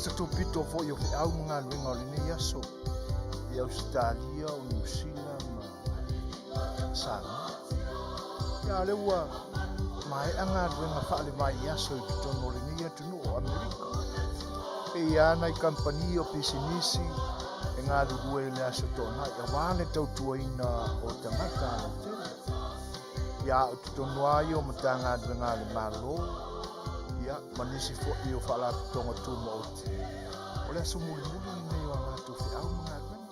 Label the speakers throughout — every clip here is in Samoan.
Speaker 1: se topito foi o feau ma galuega o lenei aso i Ausetalia, o Niu Sila ma Samoa. Ia, a lea ua maea galuega faale-vaiaso i totonu o lenei atunuu o Amerika. E i ai nai kamupani o pisinisi e galulue i le aso Toonai aua le tautuaina o tagata lautele. Ia, a o totonu lava ia o Matagaluega a le Malo, ia, ma nisi foi o Faalapotopotoga Tumaoti, o le aso mulimuli lenei o a latou feau ma galuega.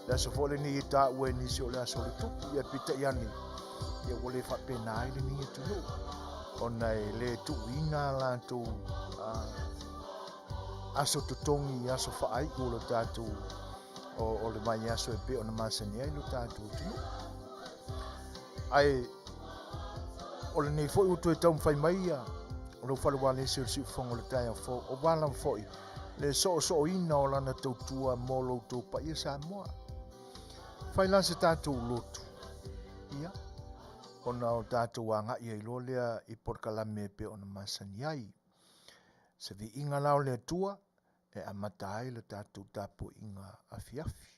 Speaker 1: Le aso foi lenei e taua e nisi o le aso o le tupu, ia peitai ane, ia ua le faapena ai lenei atunuu, ona e le tuuina a latou aso totogi i aso faaiu o le tatou o le vaiaso e pei ona masani ai lo tatou atunuu. Ae o lenei foi ua toe taumafai mai ia lou fale ualesi o le siufofoga o le taeao fou, aua lava foi le soosooina o lana tautua mo lo outou paia Samoa. Fai la se tatou lotu, ia, ona o tatou agai ai loa lea i polokalame e pei ona masani ai. Se viiga la o le Atua e amata ai le tatou tapuaiga afiafi.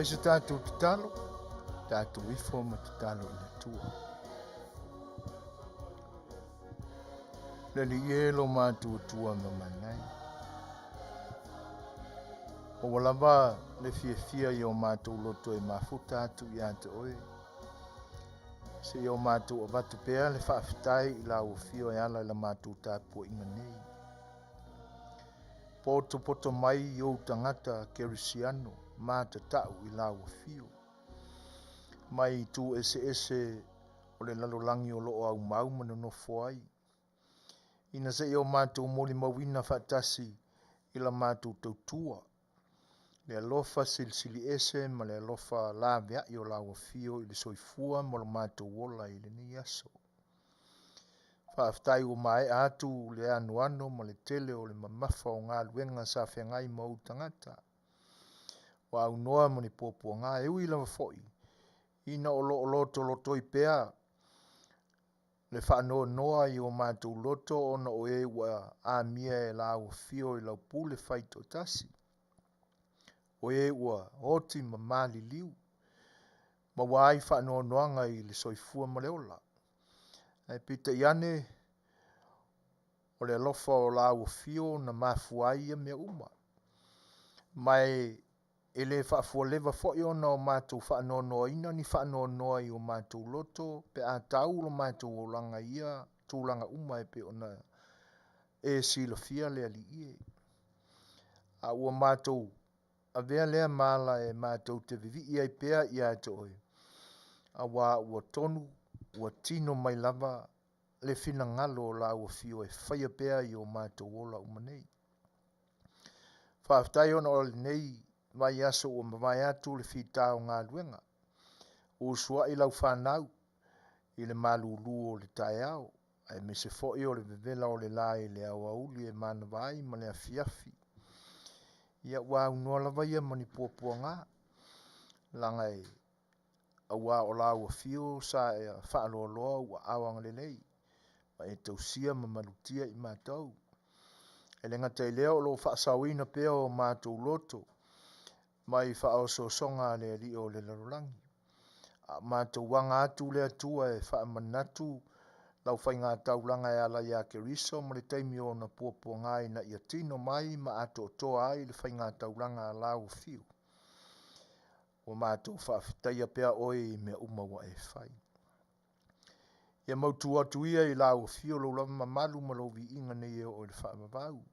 Speaker 1: se tatou tatalo, tatou ifo ma tatalo i le Atua. Le Alii e lo matou Atua ma manai. Ua lava le fiafia i o matou loto e mafuta atu ia te oe. Seia o matou avatu pea le faafetai i lau afio e ala i la matou tapuaiga nei. Potopoto mai i ou tagata kerisiano matatau i lau afio. Mai itu eseese o le lalolagi o lo o aumau ma nonofo ai. Ina seia o matou molimauina faatasi i la matou tautua, le alofa silisili ese ma le alofa laveai o lau afio i le soifua ma lo matou ola i lenei aso. Faafetai ua maea atu le anoano ma le tele o le mamafa o galuega sa feagai ma ou tagata. Ua aunoa ma ni puapuaga e ui lava foi ina o lo o lotolotoi pea le faanoanoa i o matou loto ona o e ua amia e lau afio i lau pule faitoatasi, o e ua oti ma maliliu, maua ai faanoanoaga i le soifua ma le ola. Ae peitai ane, o le alofa o lau afio na mafua ai ia mea uma. Ma e le faafualeva foi ona o matou faanoanoaina ni faanoanoa i o matou loto pe a tau lo matou olaga i ia tulaga uma e pei ona e silafia le Alii e. A ua matou avea lea ma ala e matou te vivii ai pea ia te oe, auā ua tonu ua tino mai lava le finagalo o lau afio e faia pea i o matou ola uma nei. Faafetai ona o lenei vaiaso ua mavae atu le fita o galuega, ua usuai lau fanau i le malulu o le taeao, aemaise foi o le vevela o le la i le aoauli e manava ai ma le afiafi. Ia ua aunoa lava ia ma ni puapuaga, laga e auā o lau afio sa e faaloaloa ou aao agalelei ma e tausia ma malutia i matou. E le gata i lea o lo o faasaoina pea o matou loto mai faaosoosoga a le alii o le lalolagi. A o matou aga atu le Atua e faamanatu lau faigataulaga e ala ia Keriso ma le taimi o ona puapuaga ina ia tino mai ma atoatoa ai le faigataulaga a lau afio. Ua matou faafetaia pea oe i mea uma ua e fai. Ia mautu atu ia i lau afio lou lava mamalu ma lou viiga nei e oo i le faavavau.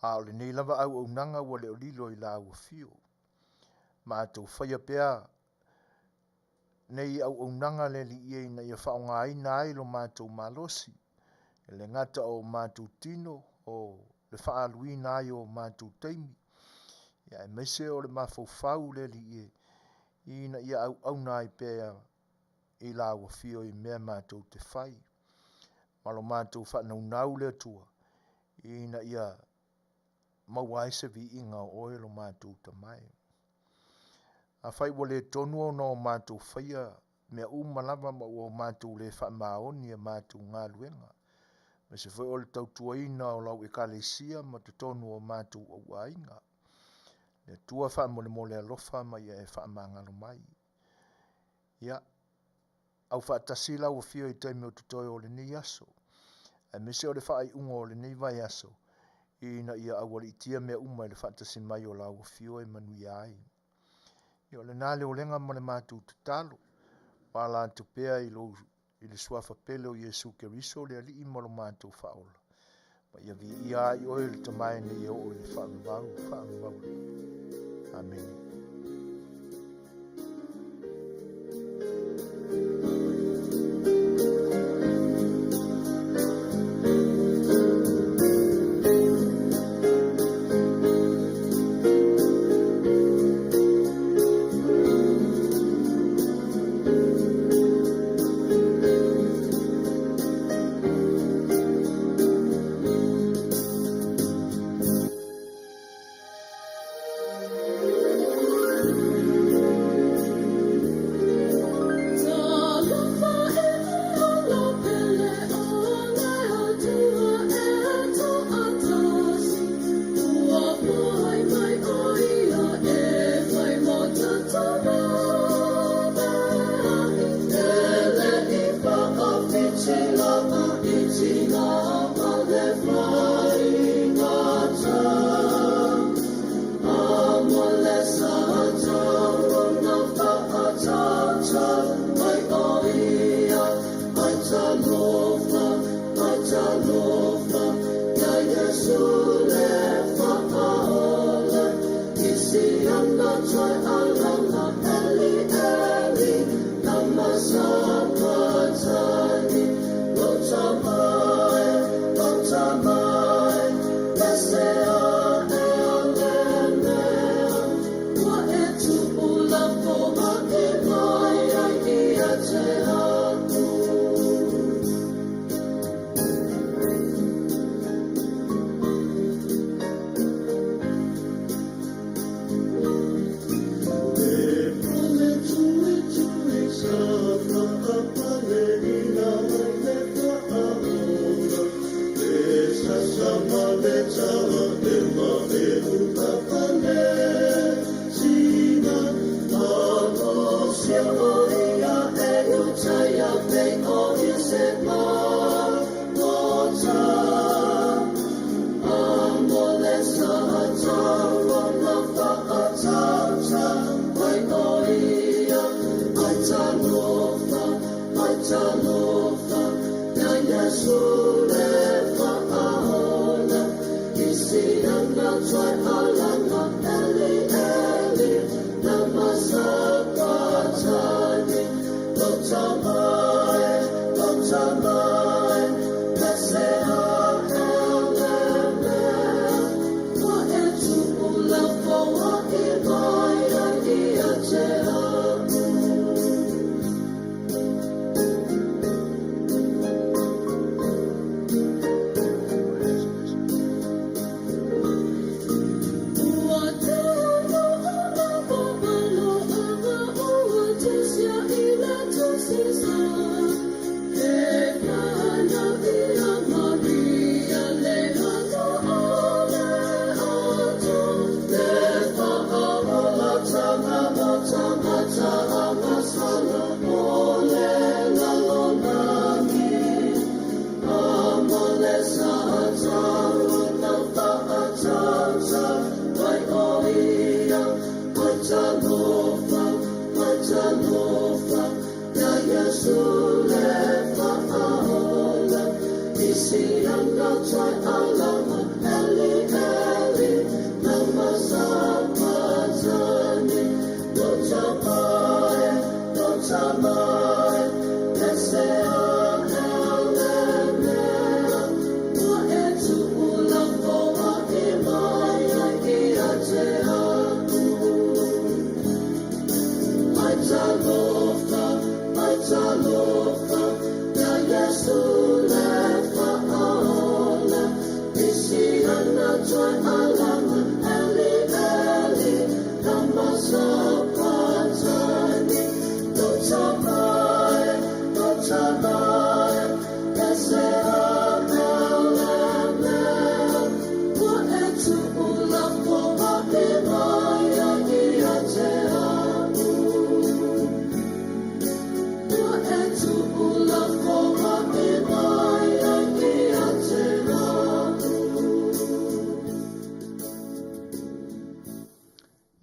Speaker 1: A o lenei lava auaunaga ua le o lilo i lau afio. Matou faia pea nei auaunaga le Alii e ina ia faaaogaina ai lo matou malosi, e le gata o matou tino, o le faaaluina ai o matou taimi, ia aemaise o le mafaufau le Alii e, ina ia auauna ai pea i lau afio i mea matou te fai. Ma lo matou faanaunau le Atua, ina ia maua ai se viiga o oe lo matou Tama e. Afai ua le tonu ona o matou faia mea uma lava ma ua matou le faamaoni i a matou galuega, aemaise foi o le tautuaina o lau Ekalesia ma totonu o matou auaiga, le Atua faamolemole alofa ma ia e faamagalo mai. Ia, aufaatasi lau afio i taimi o totoe o lenei aso, aemaise o le faaiuga o lenei vaiaso, ina ia aualiitia mea uma i le faatasi mai o lau afio e manuia ai. Ia o lena le olega ma le matou tatalo, ua ala atu pea i lou i le suafa pele o Iesu Keriso le Alii ma lo matou Faaola, ma ia viia ai oe le Tama e nei e oo i le faavavau, faavavau. Amene.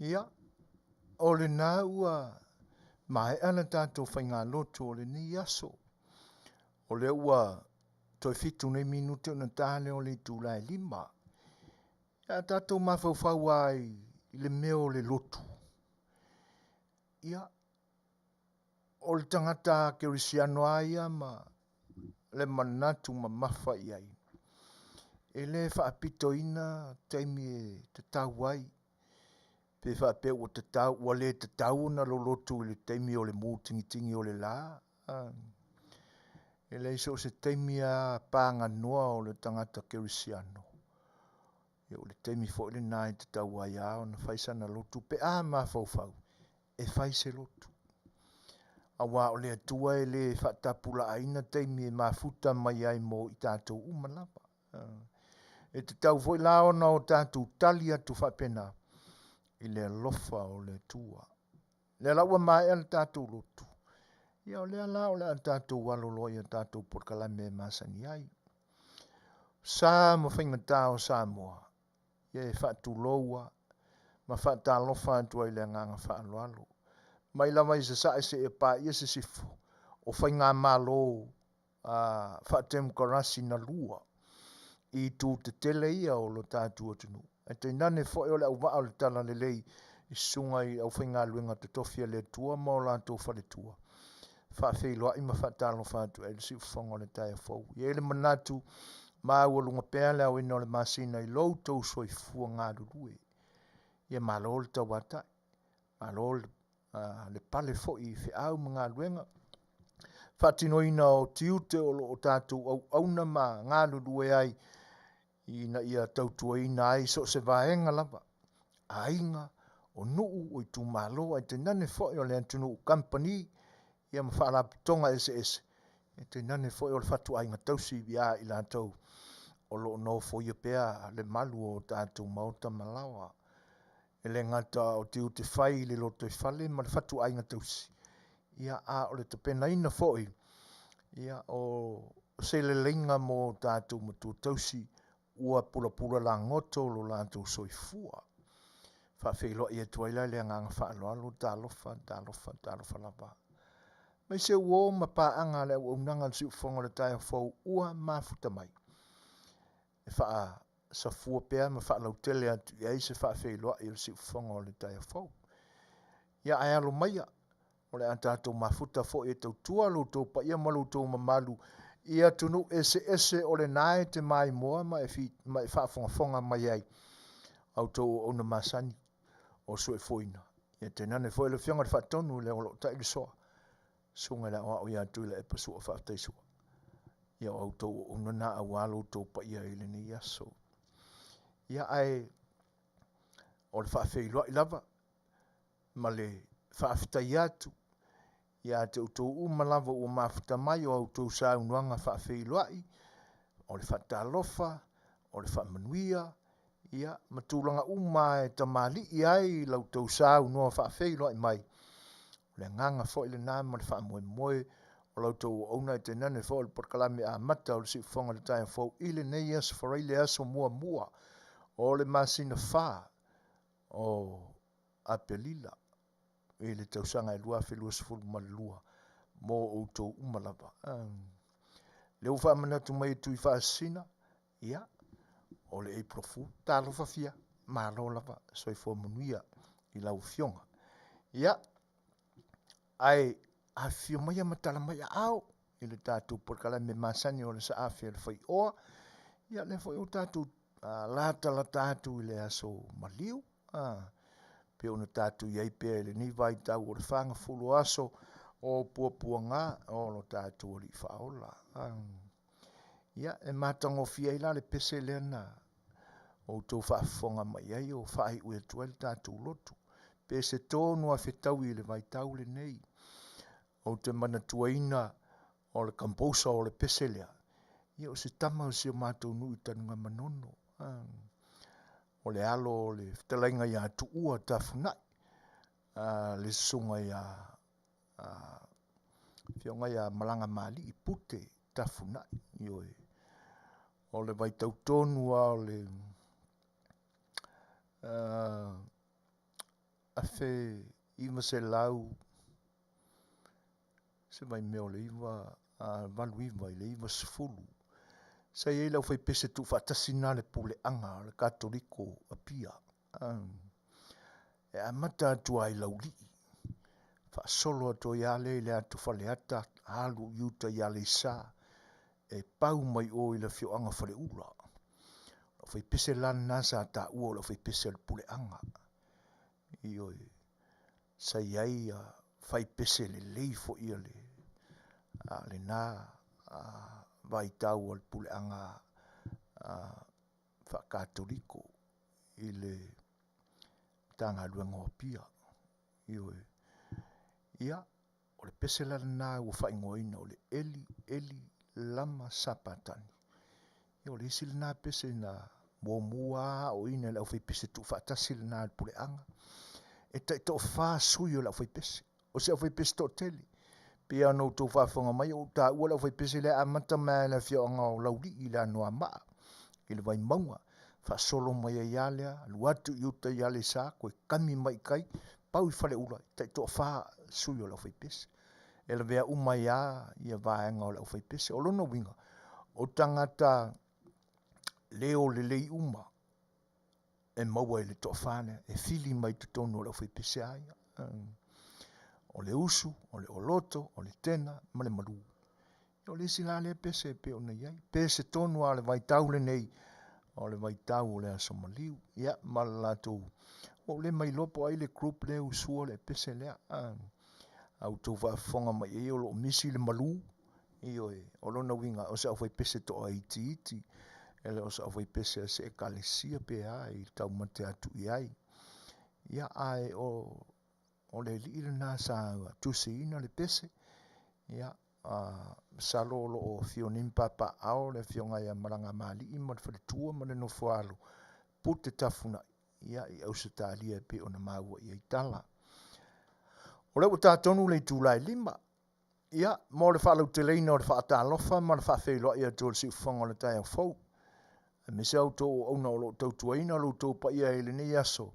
Speaker 1: Ia, o lena ua maea le tatou faigalotu o lenei aso. O lea ua toe fitu nei minute ona ta lea o le itula e lima. Ia, a tatou mafaufau lava i le mea o le lotu, ia, o le tagata kerisiano lava ia ma le manatu mamafa i ai, e le faapitoina taimi e tatau ai, pe faapea ua tatau, ua le tatau ona lolotu i le taimi o le mutigitigi o le la. E leai so o se taimi lava paganoa o le tagata kerisiano, ia o le taimi foi lena e tatau ai lava ona fai sana lotu pe a mafaufau e fai se lotu. Aua o le Atua e le faatapulaaina taimi e mafuta mai ai mo i tatou uma lava. E tatau foi la ona o tatou tali atu faapena i le alofa o le Atua. Lea la ua maea le tatou lotu, ia o lea la o le a tatou alo loa i a tatou polokalame e masani ai. Sa ma faigata o Samoa, ia e faatulou lava ma faatalofa atu ai i le agaga faaaloalo. Mai lava i Sasae seia paia Sisifo, o faigamalo faatemokarasi na lua. i itu tetele ia o lo tatou atunuu. Ae tainane foi o le auvaa o le Talalelei i susuga i aufaigaluega totofi a le Atua ma o latou faletua, faafeiloai ma faatalofa atu ai le siufofoga o le taeao fou. E i ai le manatu maualuga pea le aoina o le masina i lo outou soifua galulue. Ia malo le tauatai, malo le pale foi i feau ma galuega faatinoina o tiute o lo o tatou auauna ma galulue ai ina ia tautuaina ai so o se vaega lava, aiga, o nuu, o itumalo, ae tainane foi o le atunuu, kamupani, ia ma faalapotopotoga eseese, ia tainane foi o le fatuaiga tausi ia i latou o lo o nofoia pea le malu o tatou maota ma laoa. E le gata o tiute fai i le lotoifale ma le fatuaiga tausi, ia a o le tapenaina foi ia o se leleiga mo tatou matua tausi ua pulapula lagoto lo latou soifua. Faafeiloai atu ai la i le agaga faaaloalo, talofa, talofa, talofa lava. Aemaise uo ma paaga a le auaunaga a le Siufofoga o le Taeao Fou ua mafuta mai e faasafua pea ma faalautele atu i ai se faafeiloai o le Siufofoga o le Taeao Fou. Ia ae alo maia, o le a tatou mafuta foi e tautua lo outou paia ma lo outou mamalu i atunuu eseese o lena e te maimoa ma e, fi, ma e faafogafoga mai ai a outou auauna masani o Suefuaina. Ia tainane foi le Afioga i le Faatonu lea o lo o tai le soa, Susuga i le Aoao ia Tuilaepa Sua Faafetai Sua. Ia o a outou auauna na aua lo outou paia i lenei aso. Ia ae o le faafeiloai lava ma le faafetai atu ia te outou uma lava ua mafuta mai o a outou saunoaga faafeiloai, o le faatalofa, o le faamanuia, ia, ma tulaga uma e tamalii ai la outou saunoa faafeiloai mai. O le agaga foi lena ma le faamoemoe o la outou auauna, ae tainane foi o le polokalame amata o le Siufofoga o le Taeao Fou i lenei aso Faraile, aso muamua o le masina 4 o Aperila i le tausaga e 2022 mo outou uma lava. Lea ua faamanatu mai e Tuifaasisina, ia, o le April Fool. Talofa fia, malo lava, soifua manuia i lau afioga. Ia, ae afifio maia ma tala mai aao i le tatou polokalame masani o le saafi a le faioa. Ia, lea foi ua tatou latalata atu i le aso maliu, pei ona tatou i ai pea i lenei vaitau o le fagafulu aso o puapuaga o lo tatou Alii Faaola. Ia, e matagofie ai la le pese lea na outou faafofoga mai ai o faaiu atu ai le tatou lotu. Pe se tonu a fetaui i le vaitau lenei. Ou te manatuaina o le composer o le pese lea, ia o se tama o si o matou nuu i Tanugamanono. O le alo o le fetalaiga ia Tuua Tafunai, le susuga ia afioga ia Malagamali'i Pute Tafunai. Ioe. O le vaitau tonu lava o le 1900 se vaimea o le 89 i le 90, sa i ai le aufaipese tuufaatasi lena le puleaga a le Katoliko Apia. E amata atu lava i Laulii, faasolo atu ai lava lea i le atu Faleata, alu i uta i Aleisa, e pau mai o i le afioaga Faleula. O le aufaipese la lena sa taua o le aufaipese a le puleaga. Ioe, sa i ai faipese lelei foi a le a lena vaitau o le puleaga faakatoliko i le Matagaluega o Apia. Ioe. Ia, o le pese la lena ua faaigoaina o le Eli Eli Lama Sapatani. Ia o le isi lena pese na muamua aoina e le aufaipese tuufaatasi lena a le puleaga. E taitoafa sui o le aufaipese. O se aufaipese toatele. Pei ona outou faafofoga mai, ua ou taua le aufaipese lea e amata mai lava i le afioaga o Laulii i le Anoamaa i le Vaimauga, faasolo mai ai lava lea, alu atu i uta i Aleisa, toe kami mai i tai, pau i Faleula, taitoafa sui o le aufaipese. E lavea uma ai lava ia vaega o le aufaipese. O lona uiga, o tagata leo lelei uma e maua i le toafa lea e fili mai totonu o le aufaipese a ia. O le usu, o le oloto, o le tena ma le malu. O le isi la lea pese e pei ona i ai. Pese tonu lava o le vaitau lenei, o le vaitau o le aso maliu. Ia, ma le latou, ua ou le mailoa po o ai le group lea e usua le pese lea. A outou faafofoga mai i ai o lo o misi le malu, ioe, o lona uiga o se aufaipese toaitiiti, e le o se aufaipese a se ekalesia pe a i taumate atu i ai. Ia, ae o, o le alii lena sa tusiina le pese, ia, a, masalo o lo o afio nei ma papaaao le afioga ia Malagamalii ma le faletua ma le nofoaalo Pute Tafunai, ia, i Ausetalia e pei ona maua i ai tala. O lea ua ta tonu le itula e 5, Ia, mo le faalauteleina o le faatalofa ma le faafeiloai atu o le siufofoga o le taeao fou, aemaise a outou auauna o lo o tautuaina lo outou paia i lenei aso,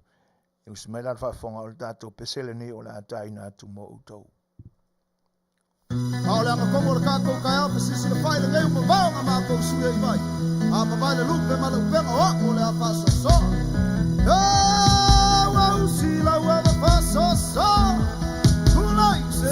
Speaker 1: e usi mai la le faafofoga o le tatou pese lenei o le a taina atu mo outou.
Speaker 2: A o le agatonu o le tatou taeao fesisilafai lenei ua mamao na matou sui ai vai. A mavae le lupe ma le upega o a'u o le a faasoasoa. Ua usi lau ava faasoasoa. Tulai se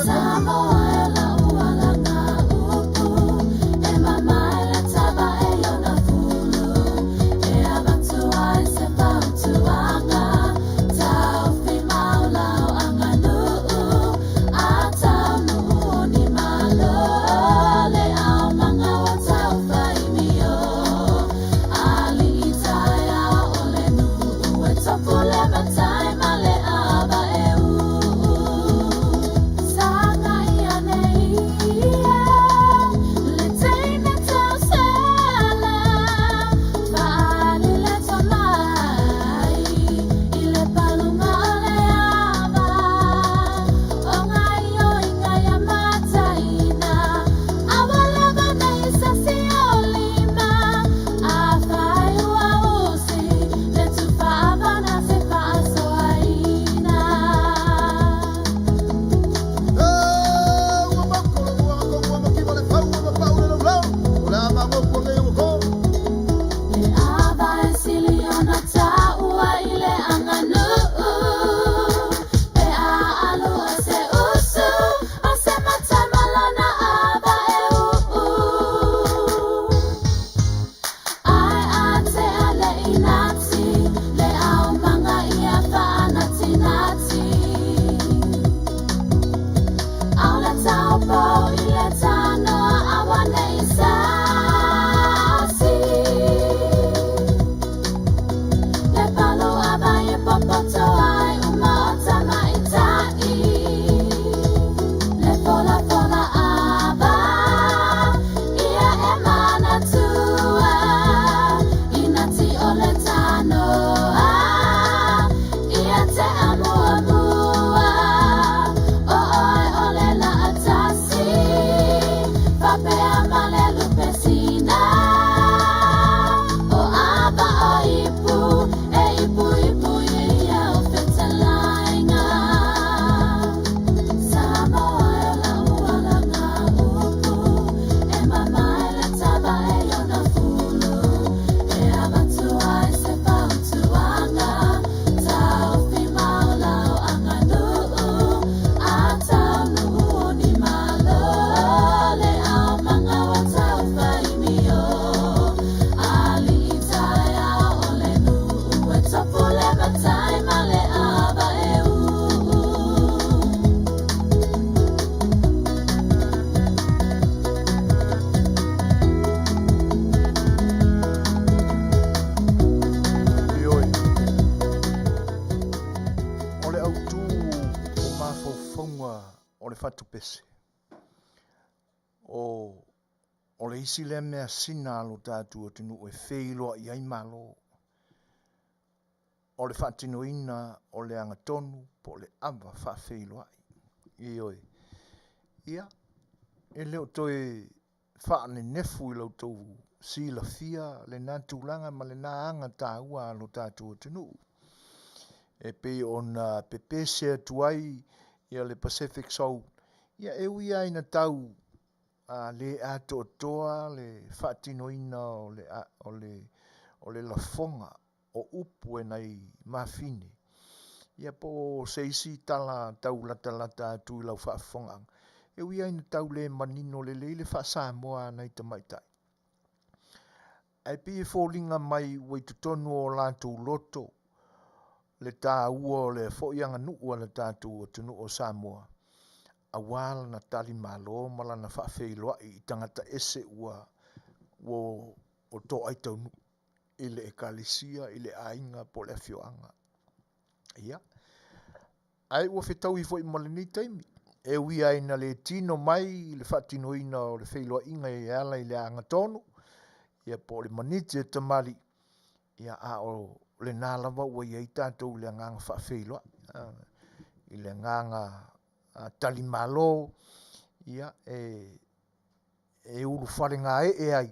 Speaker 1: Ioe. O le autu o mafaufauga o le fatupese, o, o le isi lea measina a lo tatou atunuu e feiloai ai Malo, o le faatinoina o le agatonu po o le ava faafeiloai. Ioe. Ia, e le o toe faanenefu i la outou silafia lena tulaga ma lena aga taua a lo tatou atunuu e pei ona pepese atu ai ia le Pacific Soul. Ia e ui lava ina tau a le atoatoa le faatinoina o le o le o le lafoga o upu e nai mafine, ia po o se isi tala tau latalata atu i lau faafofogaaga, e ui lava ina tau le manino lelei le faa-Samoa a nai tamaitai, ae pei e foliga mai ua i totonu o o latou loto le taua o lea foi aganuu a le tatou atunuu o Samoa, aua lana talimalo ma lana faafeiloai i tagata ese ua ua toai taunuu i le ekalesia, i le aiga po o le afioaga. Ia, ae ua fetaui foi ma lenei taimi, e ui lava ina le tino mai le faatinoina o le feiloaiga e ala i le agatonu, ia po o le maniti a tamalii, ia a o lena lava ua i ai tatou i le agaga faafeiloai, i le agaga talimalo, ia e e ulufalegaee ai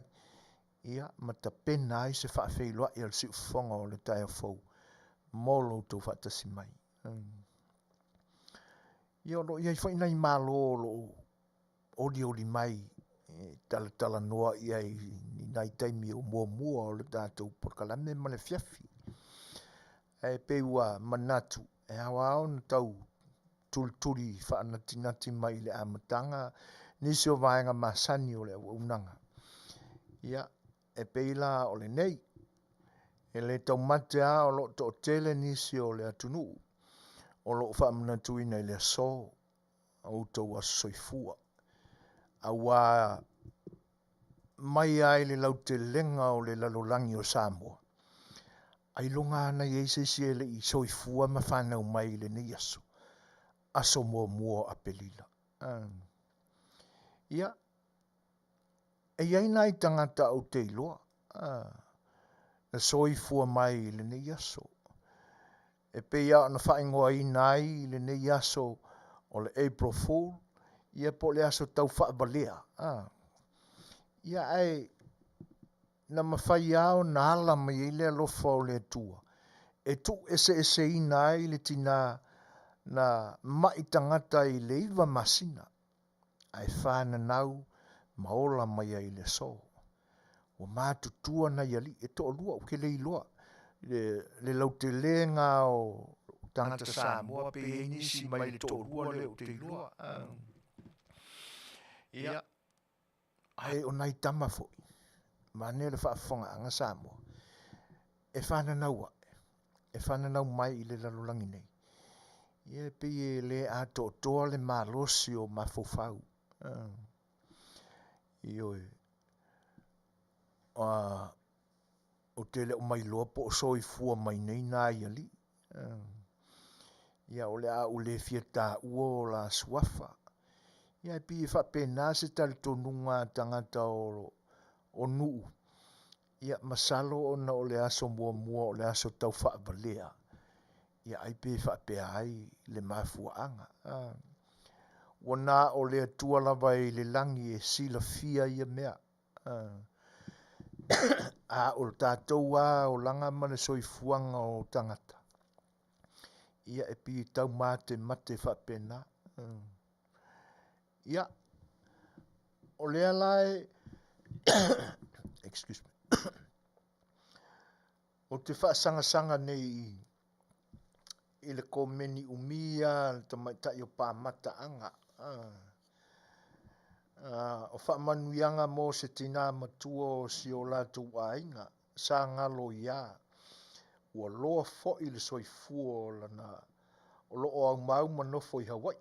Speaker 1: ia ma tapena ai se faafeiloai a le siufofoga o le taeao fou mo lo outou faatasi mai. Ia o lo o i ai foi nai malo o lo o olioli mai e talatalanoa i ai i nai taimi o muamua o le tatou polokalame ma le afiafi. Ae pei ua manatu e ao lava ona tau tulituli faanatinati mai i le amataga nisi o vaega masani o le auaunaga. Ia, e pei la o lenei, e le taumate lava o lo o toatele nisi o le atunuu o lo o faamanatuina i le aso outou aso soifua, aua mai lava i le lautelega o le lalolagi o Samoa, ailoga lava na i ai se isi e le i soifua ma fanau mai i lenei aso, aso muamua o Aperila. Ia, e i ai nai tagata ou te iloa na soifua mai i lenei aso, e pei lava ona faaigoaina ai lenei aso o le April Fool, ia po o le aso tau faavalea. Ia ae na mafai lava ona ala mai ai le alofa o le Atua e tuueseeseina ai le tina na mai tagata i le 9 masina ae fananau ma ola mai ai i le aso. Ua matutua nai alii e toalua, ou te le iloa le lautelega o tagata Samoa pe i ai nisi mai le toalua lea ou te iloa. Ia, ae o nai tama foi, vaeane le faafofogaaga Samoa, e fananau ae, e fananau mai i le lalolagi nei, ia e pei e le atoatoa le malosi o mafaufau. Ioe. Ou te le o mailoa po o soifua mai nei nai alii. Ia o le a ou le fia taua o la suafa. Ia e pei e faapena se talitonuga a tagata o nuu. Ia masalo ona o le aso muamua o le aso tau faavalea, ia ai pe faapea ai le mafuaaga. Ua na o le Atua lava e i le lagi e silafia ia mea. A o le tatou lava olaga ma le soifuaga o tagata, ia e pei e tau matemate faapena. Ia, o lea la e excuse me ou te faasagasaga nei i le komeni umi a le tamaitai o Pamata Aga. O faamanuiaga mo se tinā matua o si o latou aiga, sa galo iā, ua loa foi le soifua o lana o lo o aumau ma nofo i Hawaii.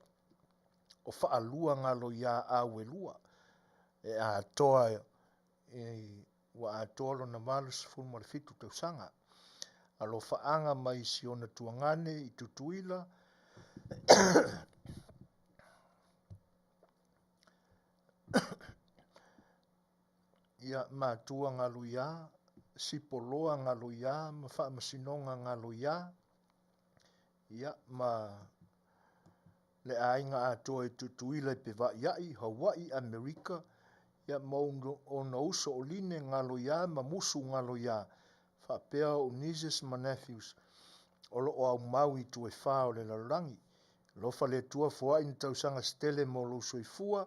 Speaker 1: O faalua galo iā Auelua e atoa i ua atoa lona 87 tausaga. Alofaaga mai si ona tuagane i Tutuila, ia Matua Galuiā, Sipoloa Galuiā ma Faamasinoga Galuiā, ia ma le aiga atoa i Tutuila i Pevaiaʻi, Hawaii, Amerika, ia ma ona uso o Line Galoiā ma Musu Galoiā, faapea ou nieces ma nephews o lo o aumau i itu e fa o le lalolagi. Alofa le Atua foai ni tausaga se tele mo lou soifua,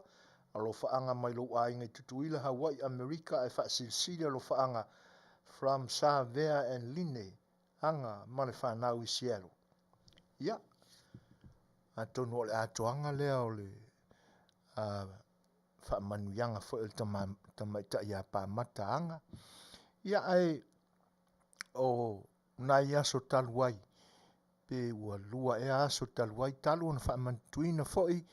Speaker 1: alofaaga mai lou aiga i Tutuila, Hawaii, Amerika ae faasilisili alofaaga. from Savea and Line Aga ma le fanau i Seattle. Ia, atonu o le atoaga lea o le faamanuiaga foi o le tamaitai ia Pamata Aga. Ia, ae o nai aso talu ai, pe ua lua ea aso talu ai, talu ona faamanatuina foi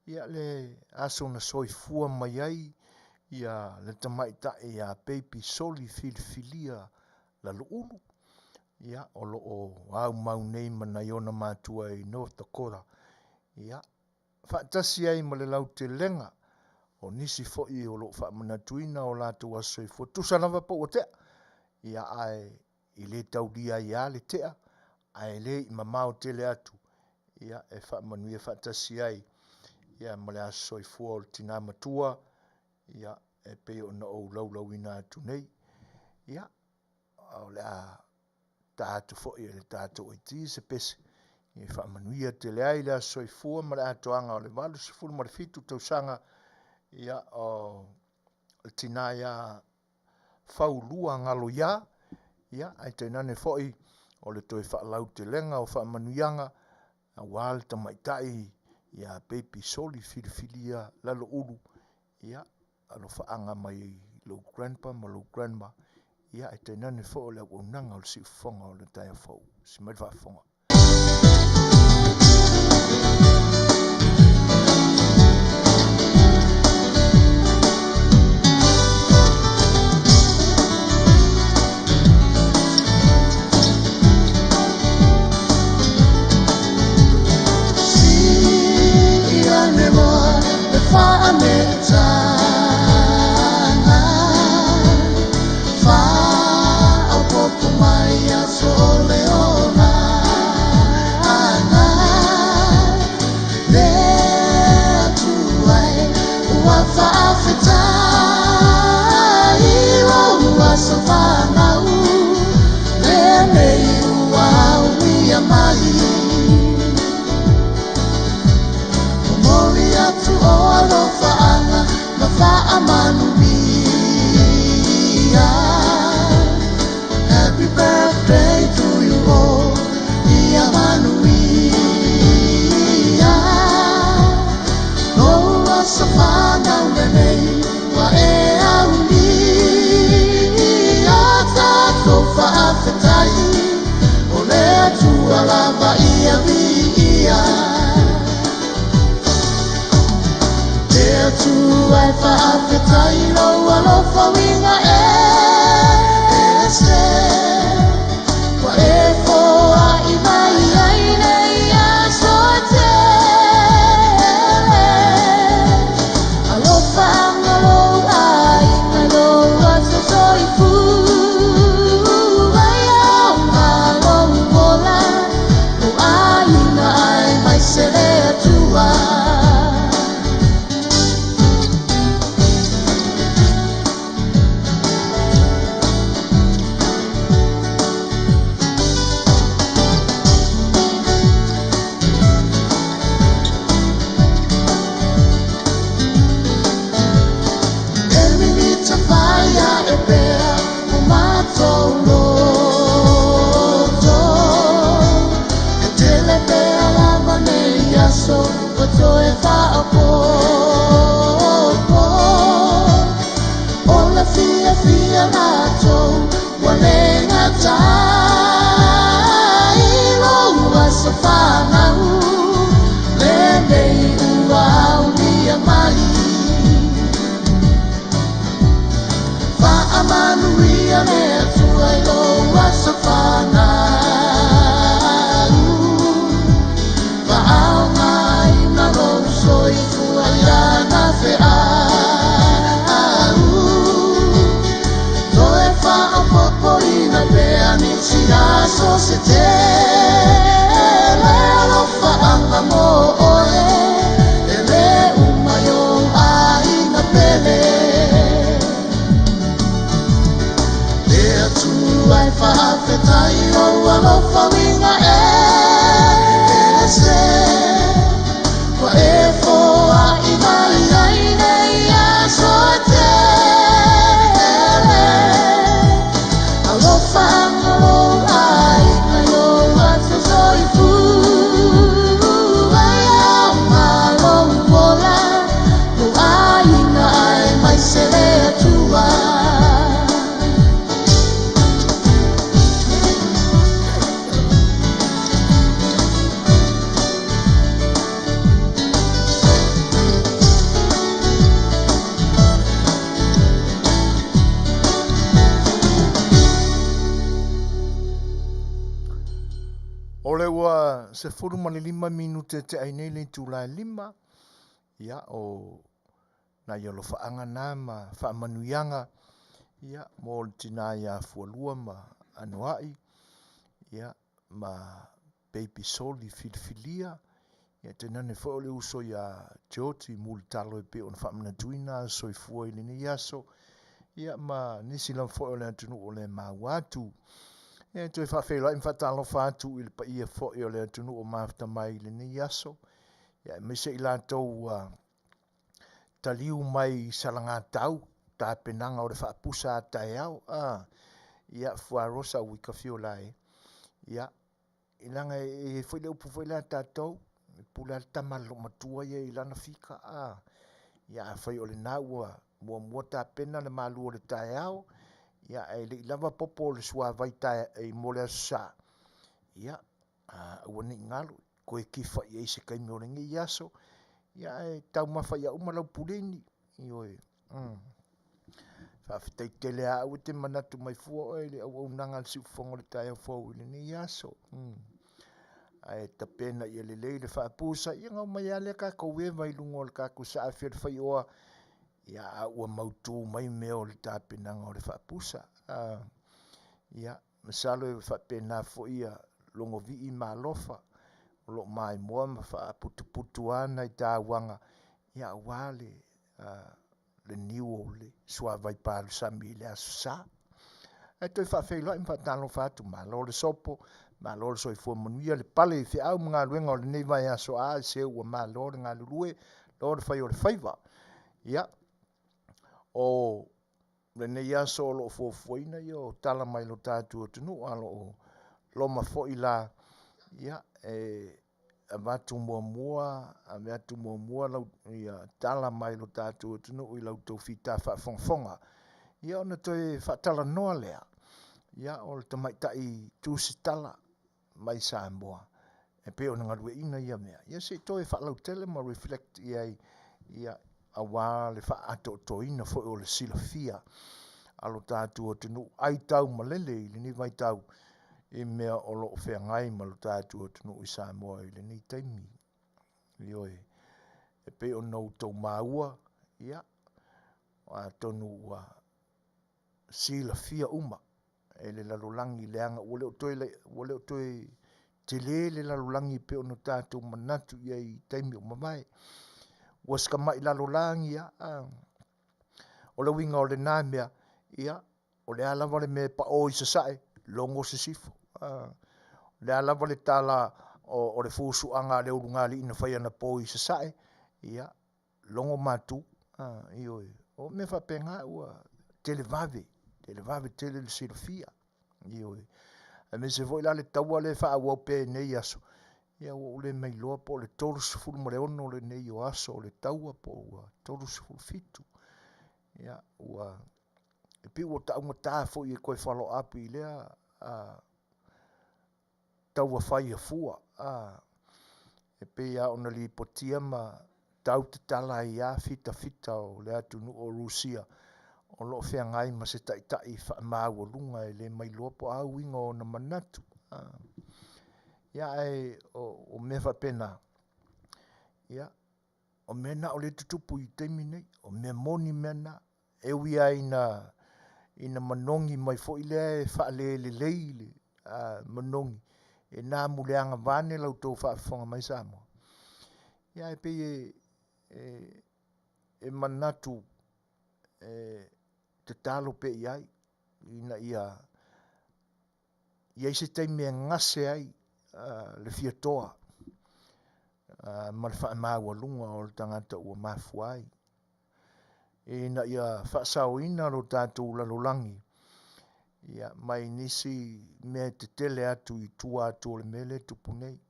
Speaker 1: ia le aso na soifua mai ai ia le tamaitai ia Baby Soli Filifilia Laluulu, ia o lo o aumau nei ma nai ona matua i North Dakota, ia faatasi ai ma le lautelega o nisi foi o lo o faamanatuina o latou aso soifua, tusa lava po ua tea, ia ae i le taulia ai lava le tea, ae le i mamao tele atu, ia e faamanuia faatasi ai ia ma le aso soifua o le tina matua, ia e pei ona ou laulauina atu nei. Ia, o le a ta atu foi e le tatou IT se pese e faamanuia tele ai le aso soifua ma le atoaga o le 87 tausaga ia o le tina ia Faulua Galoia, ia ae tainane foi o le toe faalautelega o faamanuiaga aua le tamaitai ia Baby Soli Filifilia Laloulu, ia alofaaga mai lou grandpa ma lou grandma, ia ae tainane foi o le auaunaga o le siufofoga o le taeao fou. Si mai le faafofoga.
Speaker 2: Happy birthday to you all, ia manuia. Lou aso fanau lenei, ua e aulia. Tatou faafetai, o le Atua lava ia viia. Le Atua e faafetai lou alofa uiga ese. Ua e foai mai ai nei aso e tele. Alofa anga lou aiga lou aso soifua. Ia aoga lou ola, lou aiga aemaise le Atua. E mimita fai ae pea o matou loto. E tele pea lava nei aso ua toe faaopoopo. O le fiafia latou ua le gatai lou aso fanau lenei ua aulia mai. Faamanuia le Atua i lou aso fanau. Faaaogaina lou soifua i lana feau. Toe faaopoopoina pea nisi aso se tele. Alofaaga mo oe, e le uma i ou aiga pele. Le Atua e faafetai lou alofa uiga ese. Ua e foai mai ai nei aso e tele.
Speaker 1: 15 minute te ai nei le itula e 5. Ia, o nai alofaaga na ma faamanuiaga, ia, mo le tina ia Fualua ma Anoai, ia, ma Baby Soli filifilia, ia tainane foi o le uso ia George Mulitalo e pei ona faamanatuina aso soifua i lenei aso, ia ma nisi lava foi o le atunuu o le maua atu. Ia e toe faafeiloai ma faatalofa atu i le paia foi o le atunuu o mafuta mai i lenei aso, ia aemaise i latou ua taliu mai i Salagatau, tapenaga o le faapusa a taeao. Ia Fuarosa ui ka fio la e. Ia, i laga e i ai foi le upu foi lea a tatou, e pule lava le tama a le loomatua ia i lana fika. Ia afai o lena ua muamua tapena le malu o le taeao, ia ae le i lava popo o le suavai tae, mo le Aso Sa, ia aua ne i galo, toe kifa i ai i se taimi o lenei aso, ia ae taumafa ia uma lau puleni. Ioe. Faafetai tele lava, aua e te manatu mai fua oe i le auaunaga a le siufofoga o le taeao fou i lenei aso. Ae tapena ia lelei le faapusa, ia ona omai lava lea tatou eva i luga o le tatou saafi o le faioa, ia a ua mautu mai mea o le tapenaga o le faapusa. Ia, masalo e faapena foi ia logovii ma alofa o lo o maimoa ma faaputuputu lava nai tauaga, ia aua le niu o le suavai palusami i le Aso Sa. Ae toe faafeiloai ma faatalofa atu, malo le sopo, malo le soifua manuia, le pale i feau ma galuega o lenei vaiaso, a se ua malo le galulue, lo le fai o le faiva. Ia, o lenei aso o lo o fuafuaina ia o tala mai lo tatou atunuu, a lo o loma foi la, ia, e avatu muamua, ave atu muamua lau, ia, tala mai lo tatou atunuu i lau tou fita faafogafoga. Ia ona toe faatalanoa lea, ia o le tamaitai tusitala mai Samoa e pei ona galueaiina ia mea, ia se i toe faalautele ma reflect i ai, ia aua le faaatoatoaina foi o le silafia a lo tatou atunuu aitau malele i lenei vaitau i mea o lo o feagai ma lo tatou atunuu i Samoa i lenei taimi. Ioe, e pei ona outou maua, ia, atonu ua silafia uma e le lalolagi, leaga ua le o toe, ua le o toe tele le lalolagi pei ona tatou manatu i ai i taimi ua mavae. Ua sikamai lalolagi lava. O le uiga o lena mea, ia, o le a lava le mea e pao i sasae, logo sisifo. O le a lava le tala o le fusuaga a le ulugalii na fai anapo i sasae, ia, logo matu. Ioe, o mea faapena ua televave, televave tele le silafia. Ioe, aemaise foi la le taua lea e faaauau pea i nei aso, ia ua ou le mailoa po o le 36 lenei o aso o le taua po o ua 37. Ia, ua e pei ua taugata foi e toe follow up i lea taua fai afua, e pei lava ona lipotia ma tau tatala ai lava fitafita o le atunuu o Rusia o lo o feagai ma se taitai faamaualuga e le mailoa po o a uiga o ona manatu. Ia, ae o mea faapena, ia, o mea na o lea e tutupu i taimi nei, o mea moni mea na. E ui lava ina ina manogi mai foi lea e faalelelei le manogi, e na muleaga vaeane la outou faafofoga mai Samoa. Ia ae pei e manatu e tatalo pea i ai ina ia i ai se taimi e gase ai le fiatoa ma le faamaualuga o le tagata ua mafua ai, ina ia faasaoina lo tatou lalolagi, ia, mai nisi mea tetele atu i tua atu o le mea lea e tupu nei.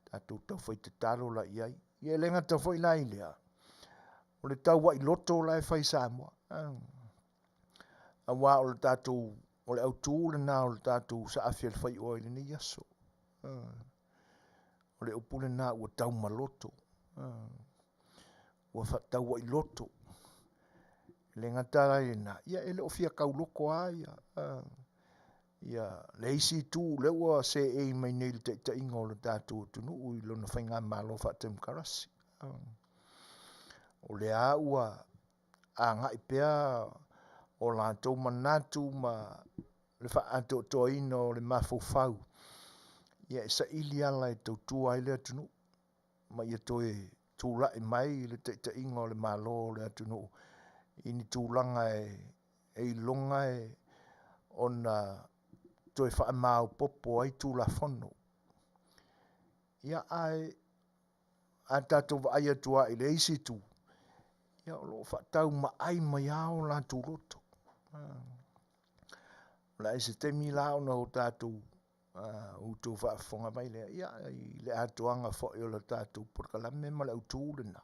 Speaker 1: Tatou taufai tatalo la i ai. Ia e le gata foi la i lea, o le tauai loto la e fai i Samoa. Aua o le tatou, o le autu lena o le tatou saafi a le faioa i lenei aso. O le upu lena ua taumaloto, ua faatauai loto. E le gata la i lena, ia e le o fia tauloto lava ia. Ia, le isi itu lea ua seei mai nei i le taitaiga o le tatou atunuu i lona faigamalo faatemokarasi. O lea ua agai pea o latou manatu ma le faaatoatoaina o le mafaufau ia e saili ala e tautua ai le atunuu ma ia toe tulai mai le taitaiga o le Malo o le atunuu i ni tulaga e iloga e ona toe faamaopoopo ai Tulafono. Ia ae a tatou vaai atu lava i le isi itu, ia o lo o faataumaai mai lava o latou loto. O le a i se taimi la ona o tatou outou faafofoga mai lea ia, i le atoaga foi o le tatou polokalame ma le autu lena.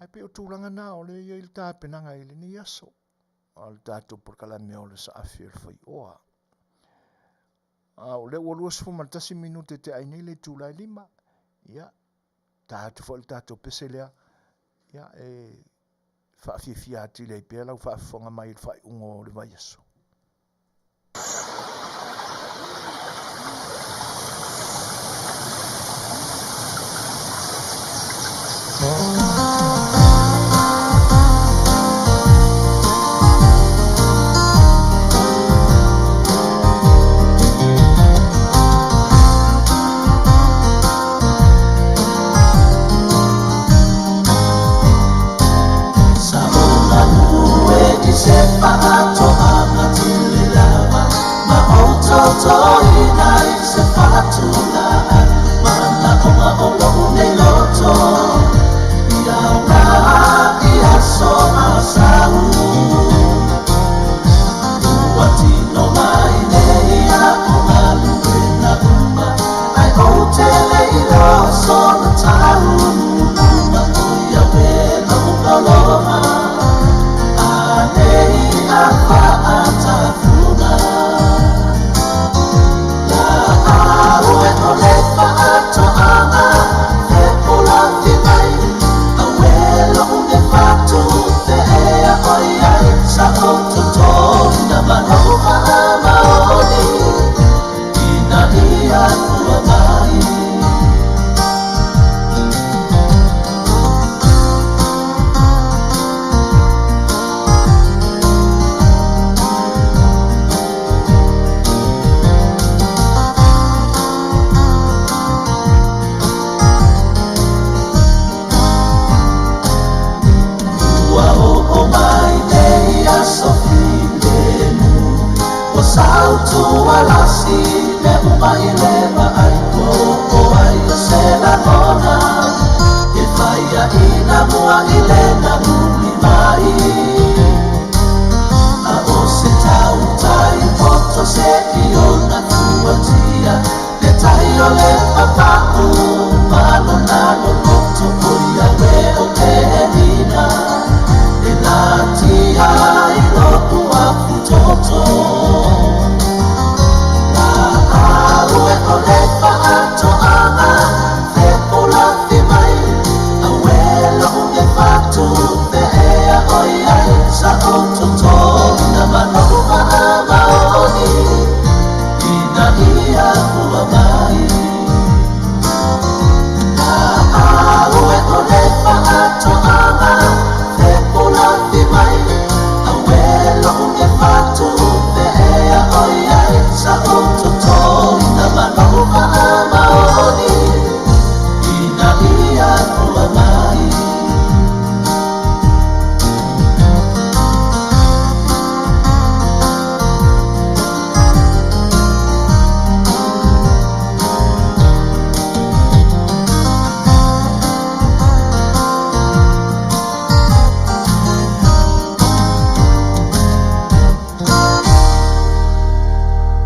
Speaker 1: Ae pei o tulaga na o lea e i ai le tapenaga i lenei aso o le tatou polokalame o le Saafi o le Faioa. A o lea ua 21 minute te ai nei le itula e 5, ia, ta atu foi le tatou pese lea, ia, e faafiafia atili ai pea lau faafofoga mai i le faaiuga o le vaiaso.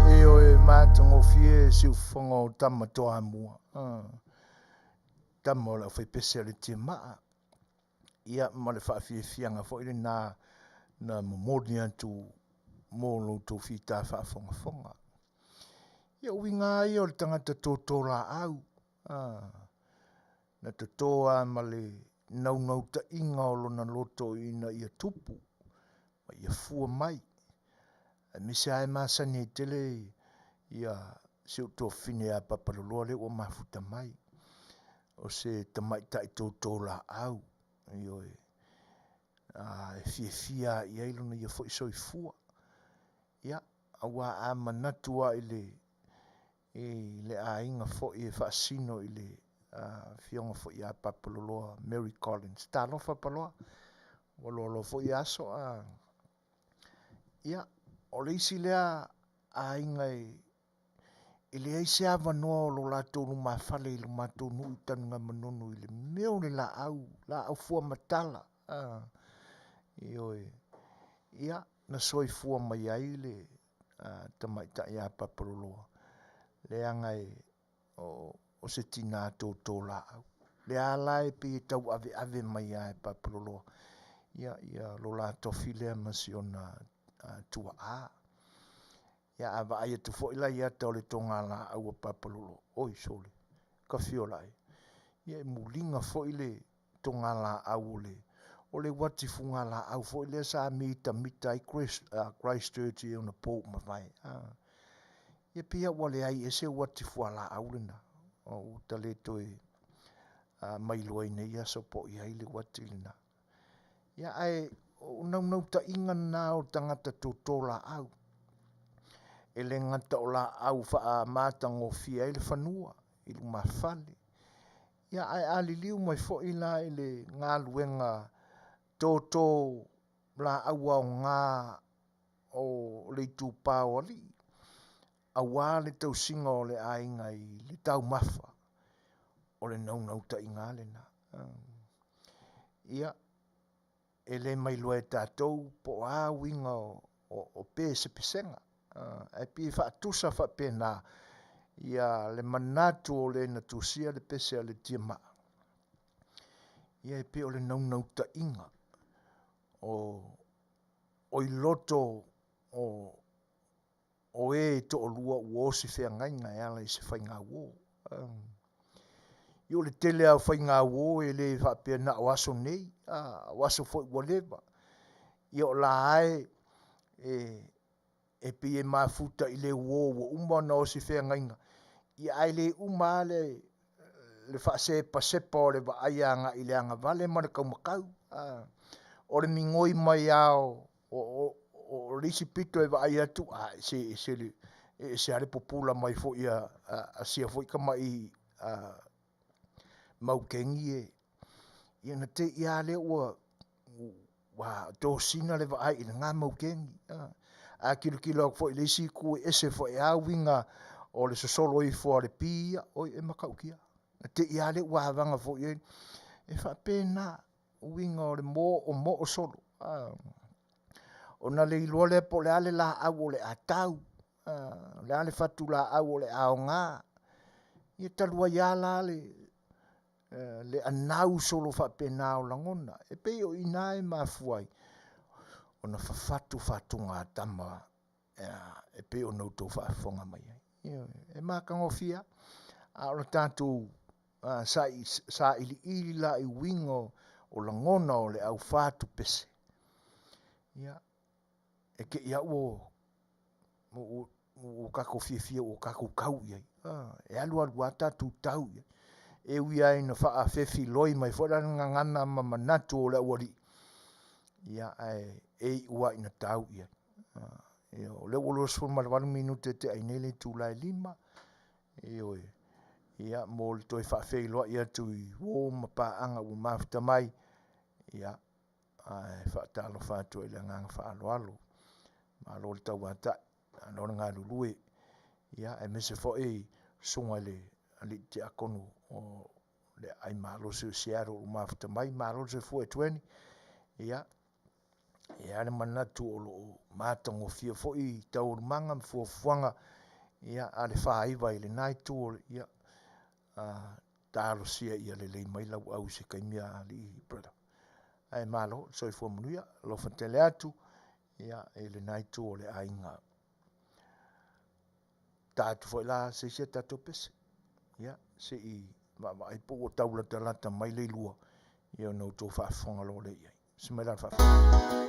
Speaker 1: Ioe, matagofie siufofoga o tama Toamua, tama o le aufaipese a le Tiamaa, ia ma le faafiafiaga foi lena na momoli atu mo lo outou fita faafogafoga. Ia uiga lava ia o le tagata toto laau, na toto lava ma le naunautaiga o lona loto ina ia tupu ma ia fua mai. Aemaise lava e masani ai tele ia si ou tuafafine ia Papaloloa lea ua mafuta mai. O se tamaitai totolaau, ioe, e fiafia lava i ai lona ia foi soifua. Ia, aua a manatu lava i le i le aiga foi e faasino i le afioga foi ia Papaloloa Mary Collins. Talofa Paloa, ua loaloa foi aso a... Ia, o le isi lea aiga e leai se avanoa o lo latou lumafale i lo matou nuu i Tanugamanono i le mea o le laau, laau fuamatala. Ioe. Ia, na soifua mai ai le tamaitai ia Papaloloa, leaga o se tina toto laau. Lea la e pei e tauaveave mai lava e Papaloloa ia, ia lo la tofi lea ma si ona tuaa. Ia a vaai atu foi la i ata o le togalaau a Papaloloa, oi sole, tafiolae, ia e muliga foi le togalaau o le o le uati fugalaau foi lea sa mitamita ai Christchurch i ona po ua mavae. Ia pei lava ua leai ea se uati fualaau lena, ua ta le toe mailoa i nei aso po o i ai le uati lena. Ia ae o naunautaiga na o tagata toto laau. E le gata o laau faamatagofie ai le fanua i lumafale, ia ae a liliu mai foi la i le galuega toto laau aoga o le itupa o alii, aua le tausiga o le aiga i le taumafa, o le naunautaiga lava lena. Ia, e le ma iloa e tatou po o a uiga o pesepesega, ae pei e faatusa faapena ia le manatu o le na tusia le pese a le Tiamaa, ia e pei o le naunautaiga o i loto o o e e toalua ua osi feagaiga e ala i se faigauo. Ia o le tele lava o faigauo e le faapea na o aso nei, a o aso foi ua leva. Ia o la e e pei e mafuta i le uo ua uma ona osi feagaiga, ia ae le uma lava le le faasepasepa o le vaai agai i le agavale ma le taumatau. O le migoi mai lava o o o le isi pito e vaai atu, a, se e ese le e ese lava le pupula mai foi a a sia foi tamai maukeni e ia ona te i lava lea ua ua tosina le vaai i lena maukeni. A tilotilo atu foi i le isi itu e ese foi lava uiga o le sosolo ifo a le pi ia, oi e matautia. Na te i lava lea ua avaga foi i ai. E faapena uiga o le moomoo solo ona le iloa lea po o le a le laau o le a tau, o le a le fatulaau o le a aoga. Ia talu ai lava la le le anau solo faapena o lagona. E pei o i ina e mafua ai ona fafatu fatugatama e pei ona outou faafofoga mai ai. Ioe, e matagofie lava, a o le tatou sailiili la i uiga o lagona o le au fatupese, ia, e te i lava ua ua tatou fiafia ua tatou tau i ai. E alu alu lava tatou tau i ai. E ui lava ina faafefiloi mai foi la le gagana ma manatu o le aualii, ia ae e iu lava ina tau i ai. O lea ua 28 minute e tea ai nei le itula e 5, ioe, ia mo le toe faafeiloai atu i uo ma paaga ua mafuta mai, ia ae faatalofa atu ai i le agaga faaaloalo. Malo le tauatai, malo le galulue, ia aemaise foi susuga i le alii tiakono o le Aai Malosi o Seattle ua mafuta mai, malo le soifua Etueni. Ia, e i ai lava le manatu o lo o matagofie foi taualumaga ma fuafuaga a le faiva i lena itu o le, ia, talosia ia lelei mai lauau i se taimi alii brother. Ae malo le soifua manuia, alofa tele atu i lena itu o le aiga. Ta atu foi la se isi a tatou pese. Ia, se i vaavaai po ua tau latalata mai le ilua, ia ona outou faafofoga loa lea i ai. Tusi mai la le faafofoga.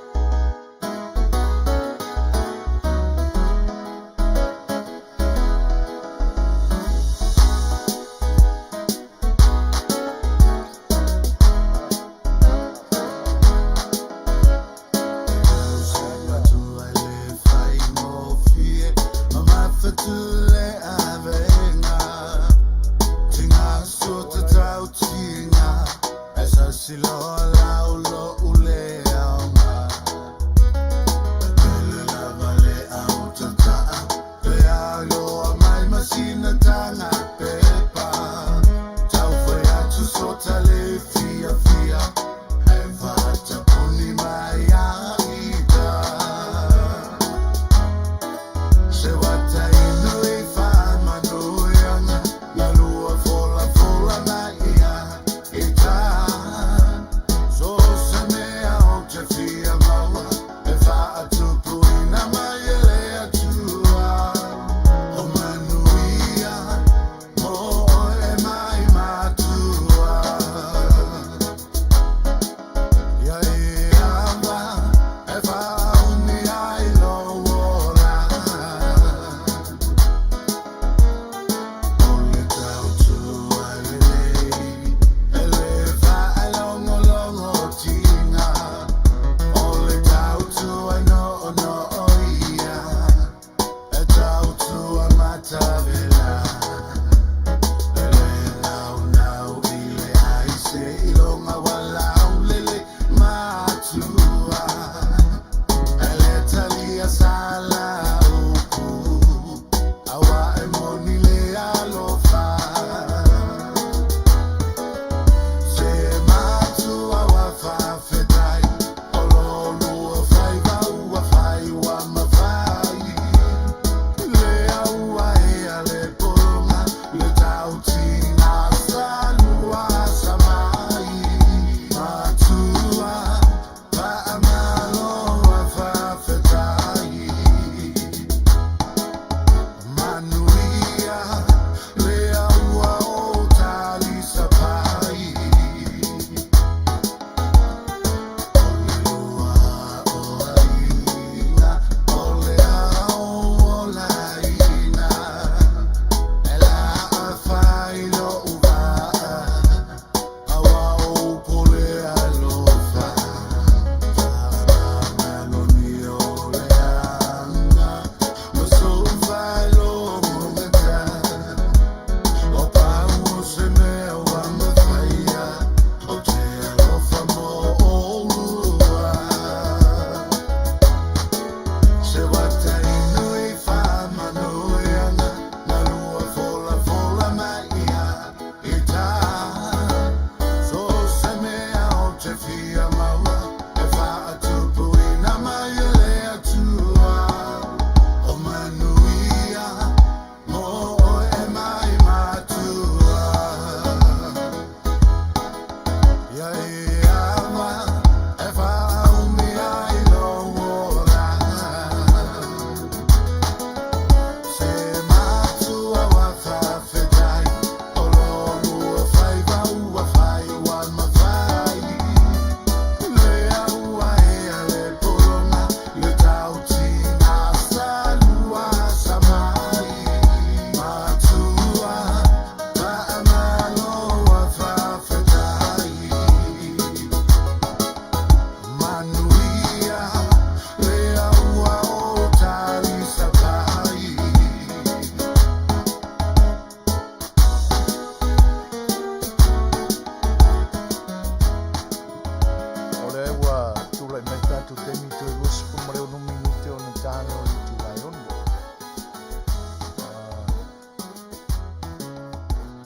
Speaker 1: faigata lea o le itula e 6.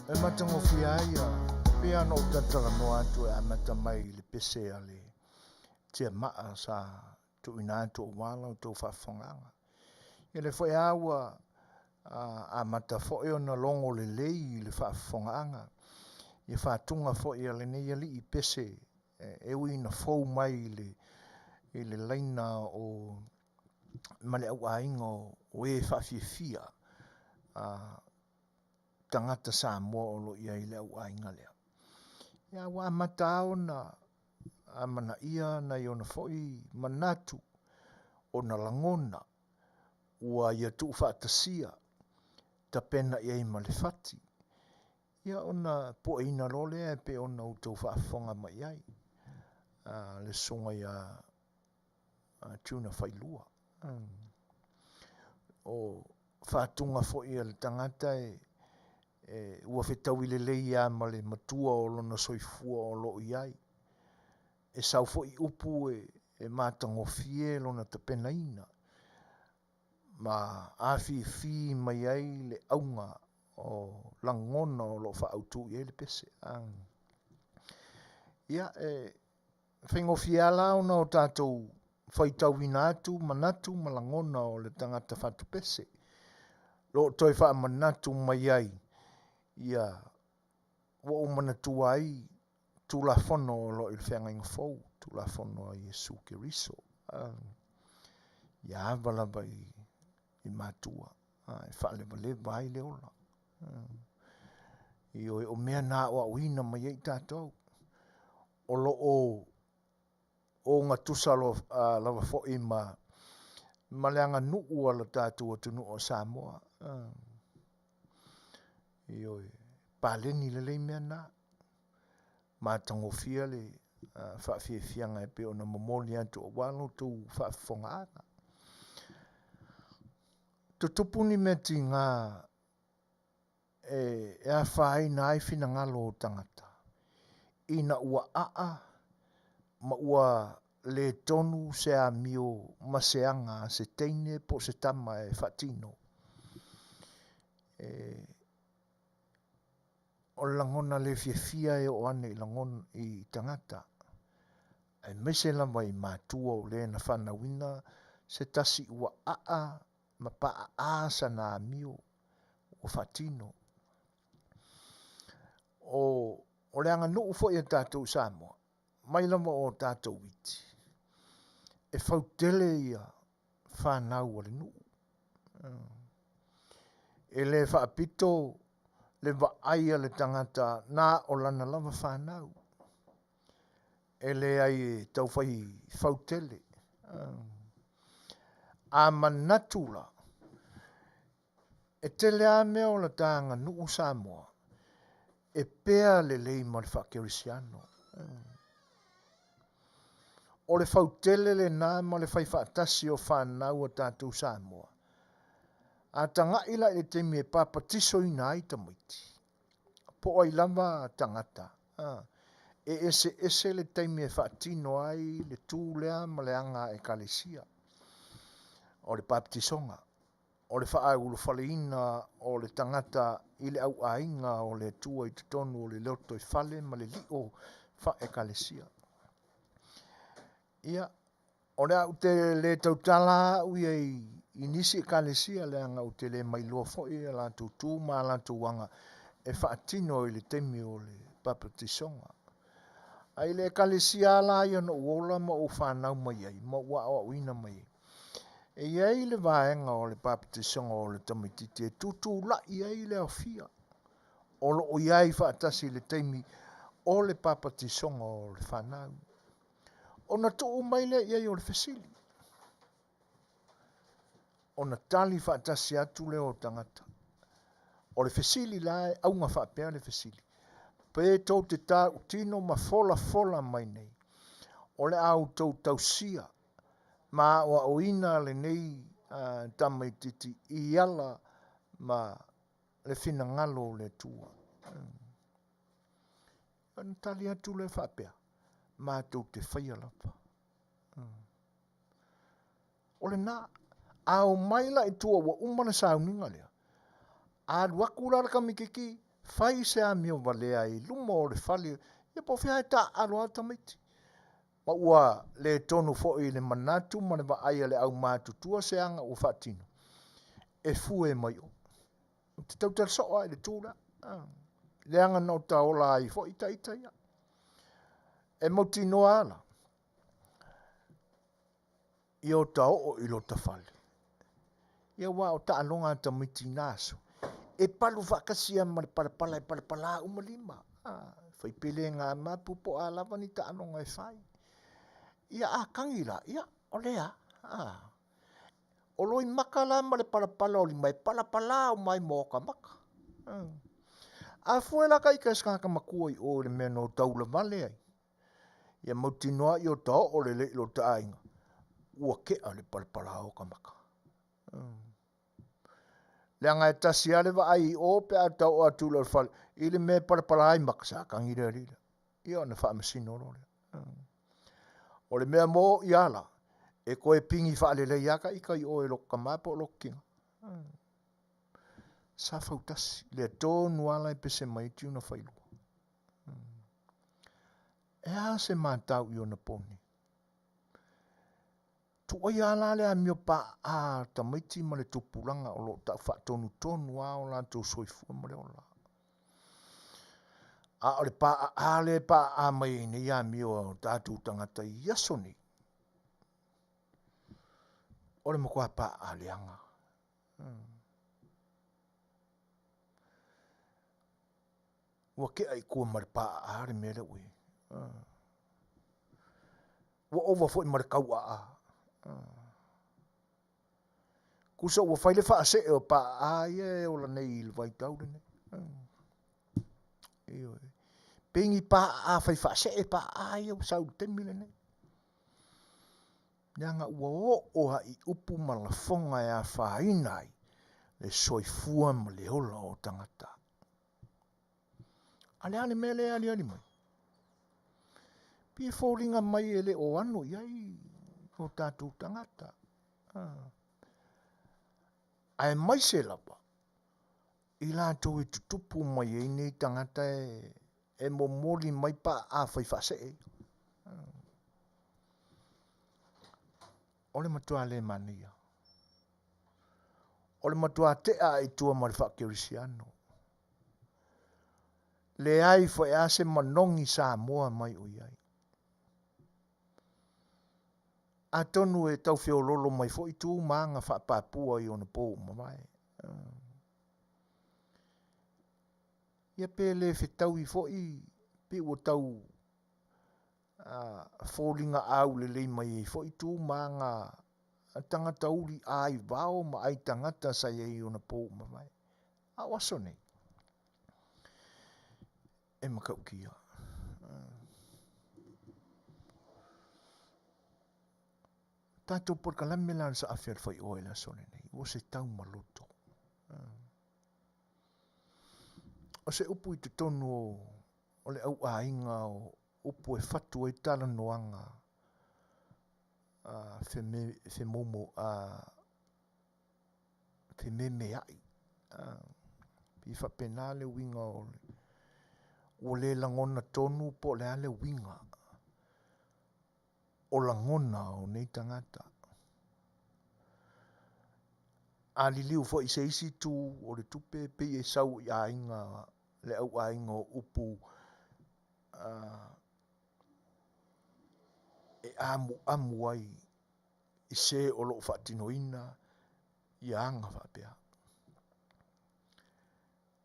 Speaker 1: E matagofie ai ia, pei lava ona ou talatalanoa atu e amata mai i le pese a le tiamaa sa tuuina atu aua la outou faafofogaaga. Ia lea foi lava ua amata foi ona logo lelei i le faafofogaaga ia faatuga foi a lenei alii pese e ui ina fou mai i le laina o ma le auaiga o e faafiafia a tagata Samoa o lo o i ai i le auaiga lea. Ia ua amata lava ona amanaia nai ona foi manatu, ona lagona ua ia tuufaatasia, tapena i ai ma le fati, ia ona pueina loa lea e pei ona outou faafofoga mai i ai, le susuga ia Tuna Failua. O faatuga foi a le tagata e, e ua fetaui lelei lava ma le matua o lona soifua o lo o i ai. E sau foi upu e, e matagofie lona tapenaina ma afifi mai ai le auga o lagona o lo o faaautu i ai le pese. Ia, e faigofie lava la ona o tatou faitauina atu manatu ma lagona o le tagata fatupese, lo o toe faamanatu mai ai ia ua ou manatua ai Tulafono o lo o i le Feagaiga Fou, Tulafono a Iesu Keriso. Ia ava lava i, i matua, e faalevaleva ai le ola. Ioe, o mea na aoaoina mai ai tatou, o lo o ogatusa lava foi ma, ma le aganuu a le tatou atunuu o Samoa. Ioe, paleni lelei mea na. Matagofie le faafiafiaga e pei ona momoli atu aua lo outou faafofogaaga. Tutupu ni mea tiga e, e afaina ai finagalo o tagata ina ua aa ma ua le tonu se amio ma se aga a se teine po o se tama e faatino. E, o le lagona le fiafia e oo ane i lagona i tagata, aemaise lava i matua o le na fanauina se tasi ua aa ma paaa sana amio ua faatino. O, o le aganuu foi a tatou i Samoa, mai lava o tatou iti, e fautele ia fanau a le nuu. E le faapito le vaai a le tagata na o lana lava fanau. E leai e taufai fautele. A manatu la, e tele lava mea o la ta aganuu Samoa e pea lelei ma le faakerisiano. O le fautele lena ma le fai faatasi o fanau a tatou Samoa. A tagai la i le taimi e papatisoina ai tamaiti, po o ai lava tagata, e eseese le taimi e faatino ai le tu lea ma le aga a Ekalesia o le baptisoga, o le faaulufaleina o le tagata i le auaiga o le Atua i totonu o le lotoifale ma le lio faa-Ekalesia. Ia, o le a ou te le tautala au ia i, i nisi ekalesia leaga ou te le mailoa foi a latou tu ma a latou aga e faatino i le taimi o le papatisoga. A i le ekalesia lava la ia na ou ola ma ou fanau mai ai ma ou aoaoina mai ai, e i ai le vaega o le papatisoga o le tamaitiiti e tutulai ai le aofia o lo o i ai faatasi i le taimi o le papatisoga o le fanau. Ona tuu mai lea i ai o le fesili. Ona tali faatasi atu lea o tagata. O le fesili la e auga faapea le fesili. Pe tou te tautino ma folafola mai nei, o le a outou tausia ma aoaoina lenei uh, tamaititi i ala ma le finagalo o le Atua. Hmm. Ona tali atu lea faapea, matou te faia lava. O lena. A omai la i tua ua uma le sauniga lea, alu atu la le tamaititi fai se amio valea i luma o le fale, ia po o fea e taaalo lava tamaiti. Ma ua le tonu foi i le manatu ma le vaai a le aumatutua se aga ua faatino, e fue mai o. Ou te tautala soo lava i le tu lea. Leaga na ota ola ai foi ta ita ia. E mautinoa ala, ia ota oo i lota fale. Ia aua o taaloga a tamaiti i na aso, e palu faatasi lava ma le palapala e palapala uma lima. Fai pelega mapu po o a lava ni taaloga e fai. Ia a tagi la, ia o lea. O loimaka la ma le palapala o lima e palapala uma ai ma ota maka. A fue la ka ita e se tagata matua i o i le mea na o taulavale ai, ia mautinoa i ota oo lelei i lota aiga, ua tea le palapala o ota maka. Leaga e tasi lava le vaai i o pe a ta oo atu i lou fale, i le mea e palapala ai maka, sa tagi le alii lea. Ia ona faamasino loa lea. O le mea moʻi lava la, e toe pigi faalelei lava ta ita i o e lota tama po o lota tina. Sa fautasi, lea tonu lava la e pese mai ai tiuna failua. E a se matau i ona po nei? Tuaia la le amio paaa a tamaiti ma le tupulaga o lo o tau faatonutonu lava o latou soifua ma le ola. A o le paaa lea e paaa mai ai nei amio a o tatou tagata i aso nei, o le matua paaa leaga. Ua tea i tua ma le paaa le mea lea ua i ai. Ua ova foi ma le tauaa. Tusa ua fai le faasee o paaa ia e ola nei i le vaitau lenei. Ioe. Pei ni paaa fai faasee paaa ia ua sau i le taimi lenei. Leaga ua oo lava i upu ma lafoga e afaina ai le soifua ma le ola o tagata. A le a le mea lea e aliali mai? Pei e foliga mai e le o ano i ai o tatou tagata. Aemaise lava i latou e tutupu mai ai nei tagata e momoli mai paa fai faasee. O le matua le manaia. O le matua tea i tua ma le faakerisiano. Leai foi a se manogi Samoa mai o i ai. Atonu e tau feololo mai foi tu ma aga faapapua i ona po ua mavae. Ia pe le fetaui foi pe ua tau foliga aulelei mai ai foi tu ma aga tagata uli ai vao ma ai tagata sa i ai i ona po ua mavae. A o aso nei, e matautia. Tatou polokalame la le saafi a le faioa i le aso lenei, ua se tau maloto. O se upu i totonu o le auaiga o upu e fatu ai talanoaga femoumo fememeai. Pei e faapena le uiga o le, ua le lagona tonu po o le a le uiga o lagona o nei tagata. A liliu foi i se isi itu o le tupe, pei e sau i aiga, le au aiga o upu e amuamu ai i se o lo o faatinoina ia aga faapea.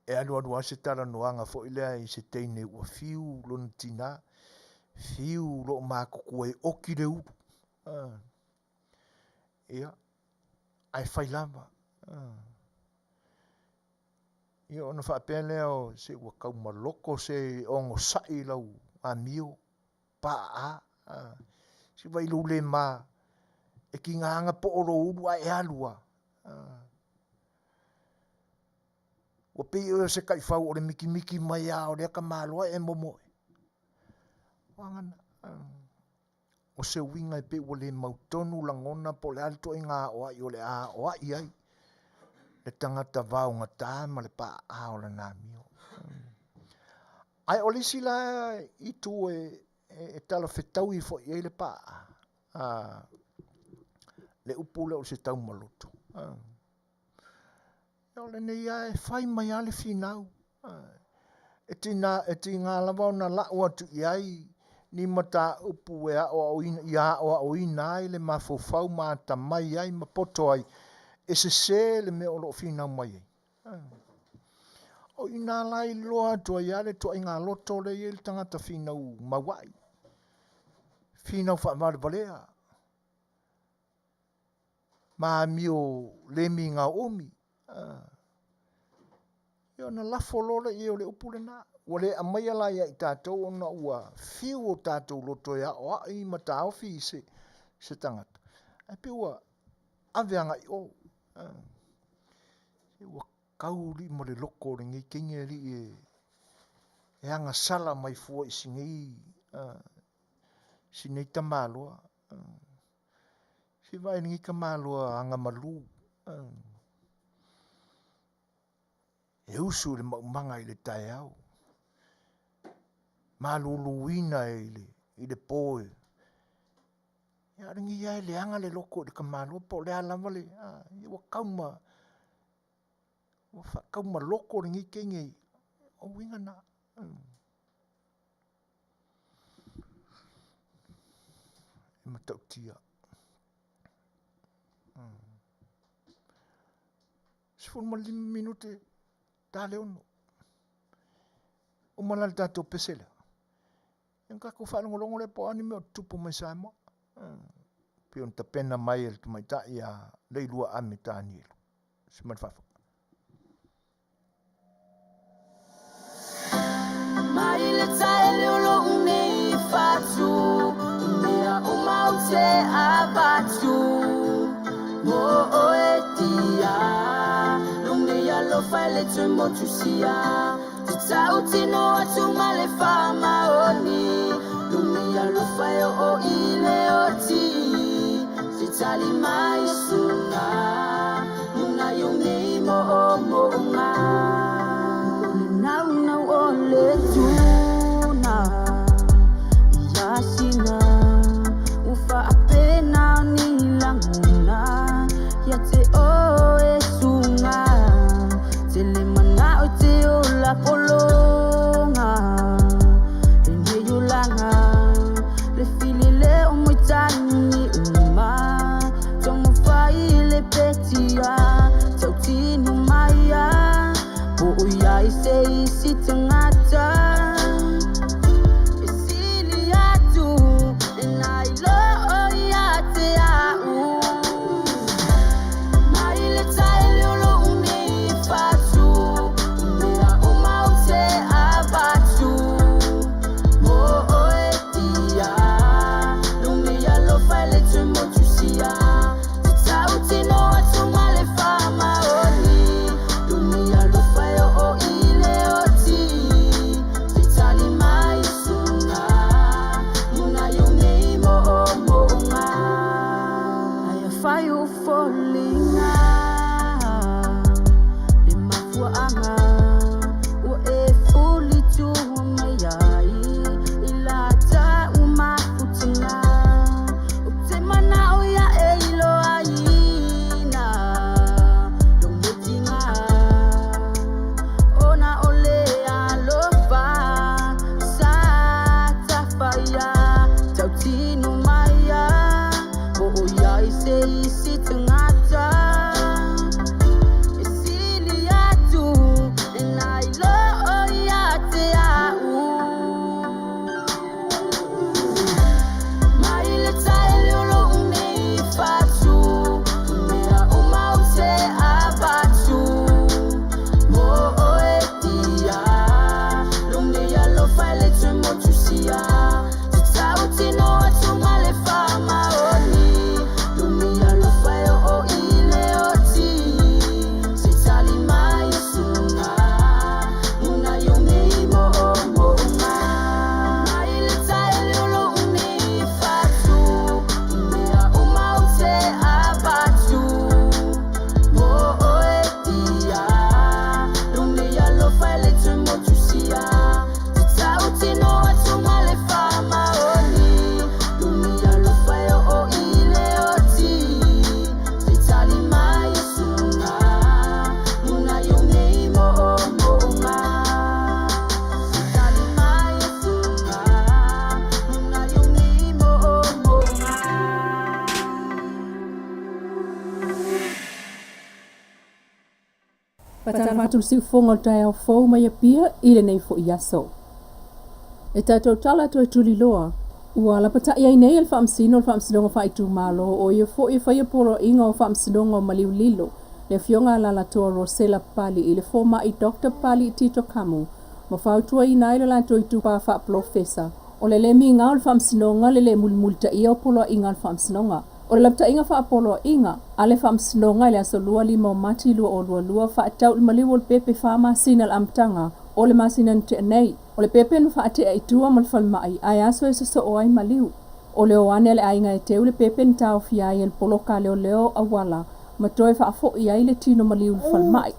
Speaker 1: E alualu lava se talanoaga foi lea i se teine ua fiu lona tinā, fiu loo matutua e oti le ulu. Ia, ae fai lava. Ia ona faapea lea o se ua taumaloto se onosai lau amio paa se vai lou le ma e tiga ana po o lou ulu ae e alu lava. Ua pei oe o se taifau o le mikimiki mai lava o lea tamaloa e momoe. O se uiga e pei ua le mautonu lagona po o le a le ituaiga aoai o le a aoai ai le tagata vaogata ma le paaa o lana amio. Ae o le isi la itu e, e, e talafetaui foi i ai le paaa, a, le upu lea o se taumaloto. A, o lenei lava e fai mai lava le finau. E tina, e tiga lava ona lau atu i ai ni mataupu e aoaoina, ia aoaoina ai le mafaufau ma atamai ai ma poto ai, e sese le mea o lo o finau mai ai. O i ina la e iloa atu ai lava le ituaiga loto lea e i ai le tagata finau mauai, finau faavalevalea, ma amio le migao umi. Ia ona lafo loa lea i ai o le upu lena. Ua le aumaia la ia i tatou ona ua fiu o tatou loto e aoai ma taofi i se, se tagata. Ae pei ua ave agai i o. Ua kau alii ma le loko o lenei teine alii e, e agasala mai fua i si nei, si nei tamaloa. Se i vaai i lenei tamaloa agamalu. E usu i le maumaga i le taeao, maluluina i le, i le po e. Ia, o lenei lava e leaga le loto i le tamaloa po o le a lava le, a, ia ua tau ma, ua faataumaloko lenei teine, o uiga na. E matautia. 15 minute ta le 6. Uma la le tatou pese lea. Ia ona tatou faalogologo lea po o a ni mea o tutupu mai Samoa. Pei ona tapena mai e le tamaitai a Leilua Ame Tanielu. Se ma le faafofoga.
Speaker 3: Mai le taele o lou nei fatu I mea uma ou te avatu Mo oe tia Lou nei alofa e le toe motusia Te tautino atu ma le faamaoni Lou nei alofa e oo i le oti Se tali mai suga Luna i ou nei moomooga O le naunau o le tuna Ia sina Ua faapena ni lagona Ia te oe suga Tele manao i te ola pologa Lenei olaga Le fili le o moitani uma Taumafai le petia Tautino mai a Po o i ai se isi tagata E sili atu Nai lo ia te au Mai le taele o lou nei fatu I mea uma ou te avatu Mo oe tia Lou nei alofa e le toe motusia Te tautino atu ma le faamaoni Lou nei alofa e oo i le oti.
Speaker 4: Faatalofa atu le siufofoga o le taeao fou mai Apia i lenei foi aso. E tatou tala toe tuliloa, ua lapatai ai nei e le Faamasino o le Faamasinoga Faaitumalo o ia foi e faia poloaiga o Faamasinoga o Maliu Lilo, le Afioga Alalatoa Rosela Papalii i le fomai Doctor Papalii Tito Kamu ma fautuaina ai le latou itupa faapolofesa o le le migao o le Faamasinoga le le mulimulitaia o poloaiga a le Faamasinoga. O le lapataiga faapoloaiga a le Faamasinoga i le aso 25 o Mati 2022 faatatau i le maliu o le pepe fa masina i le amataga o le masina na tea nei. O le pepe na faatea i tua ma le falemai ae aso e sosoo ai maliu. O le o ane a le aiga e teu le pepe na taofia ai e le poloka a leoleo auala ma toe faafoi ai le tino maliu i le falemai.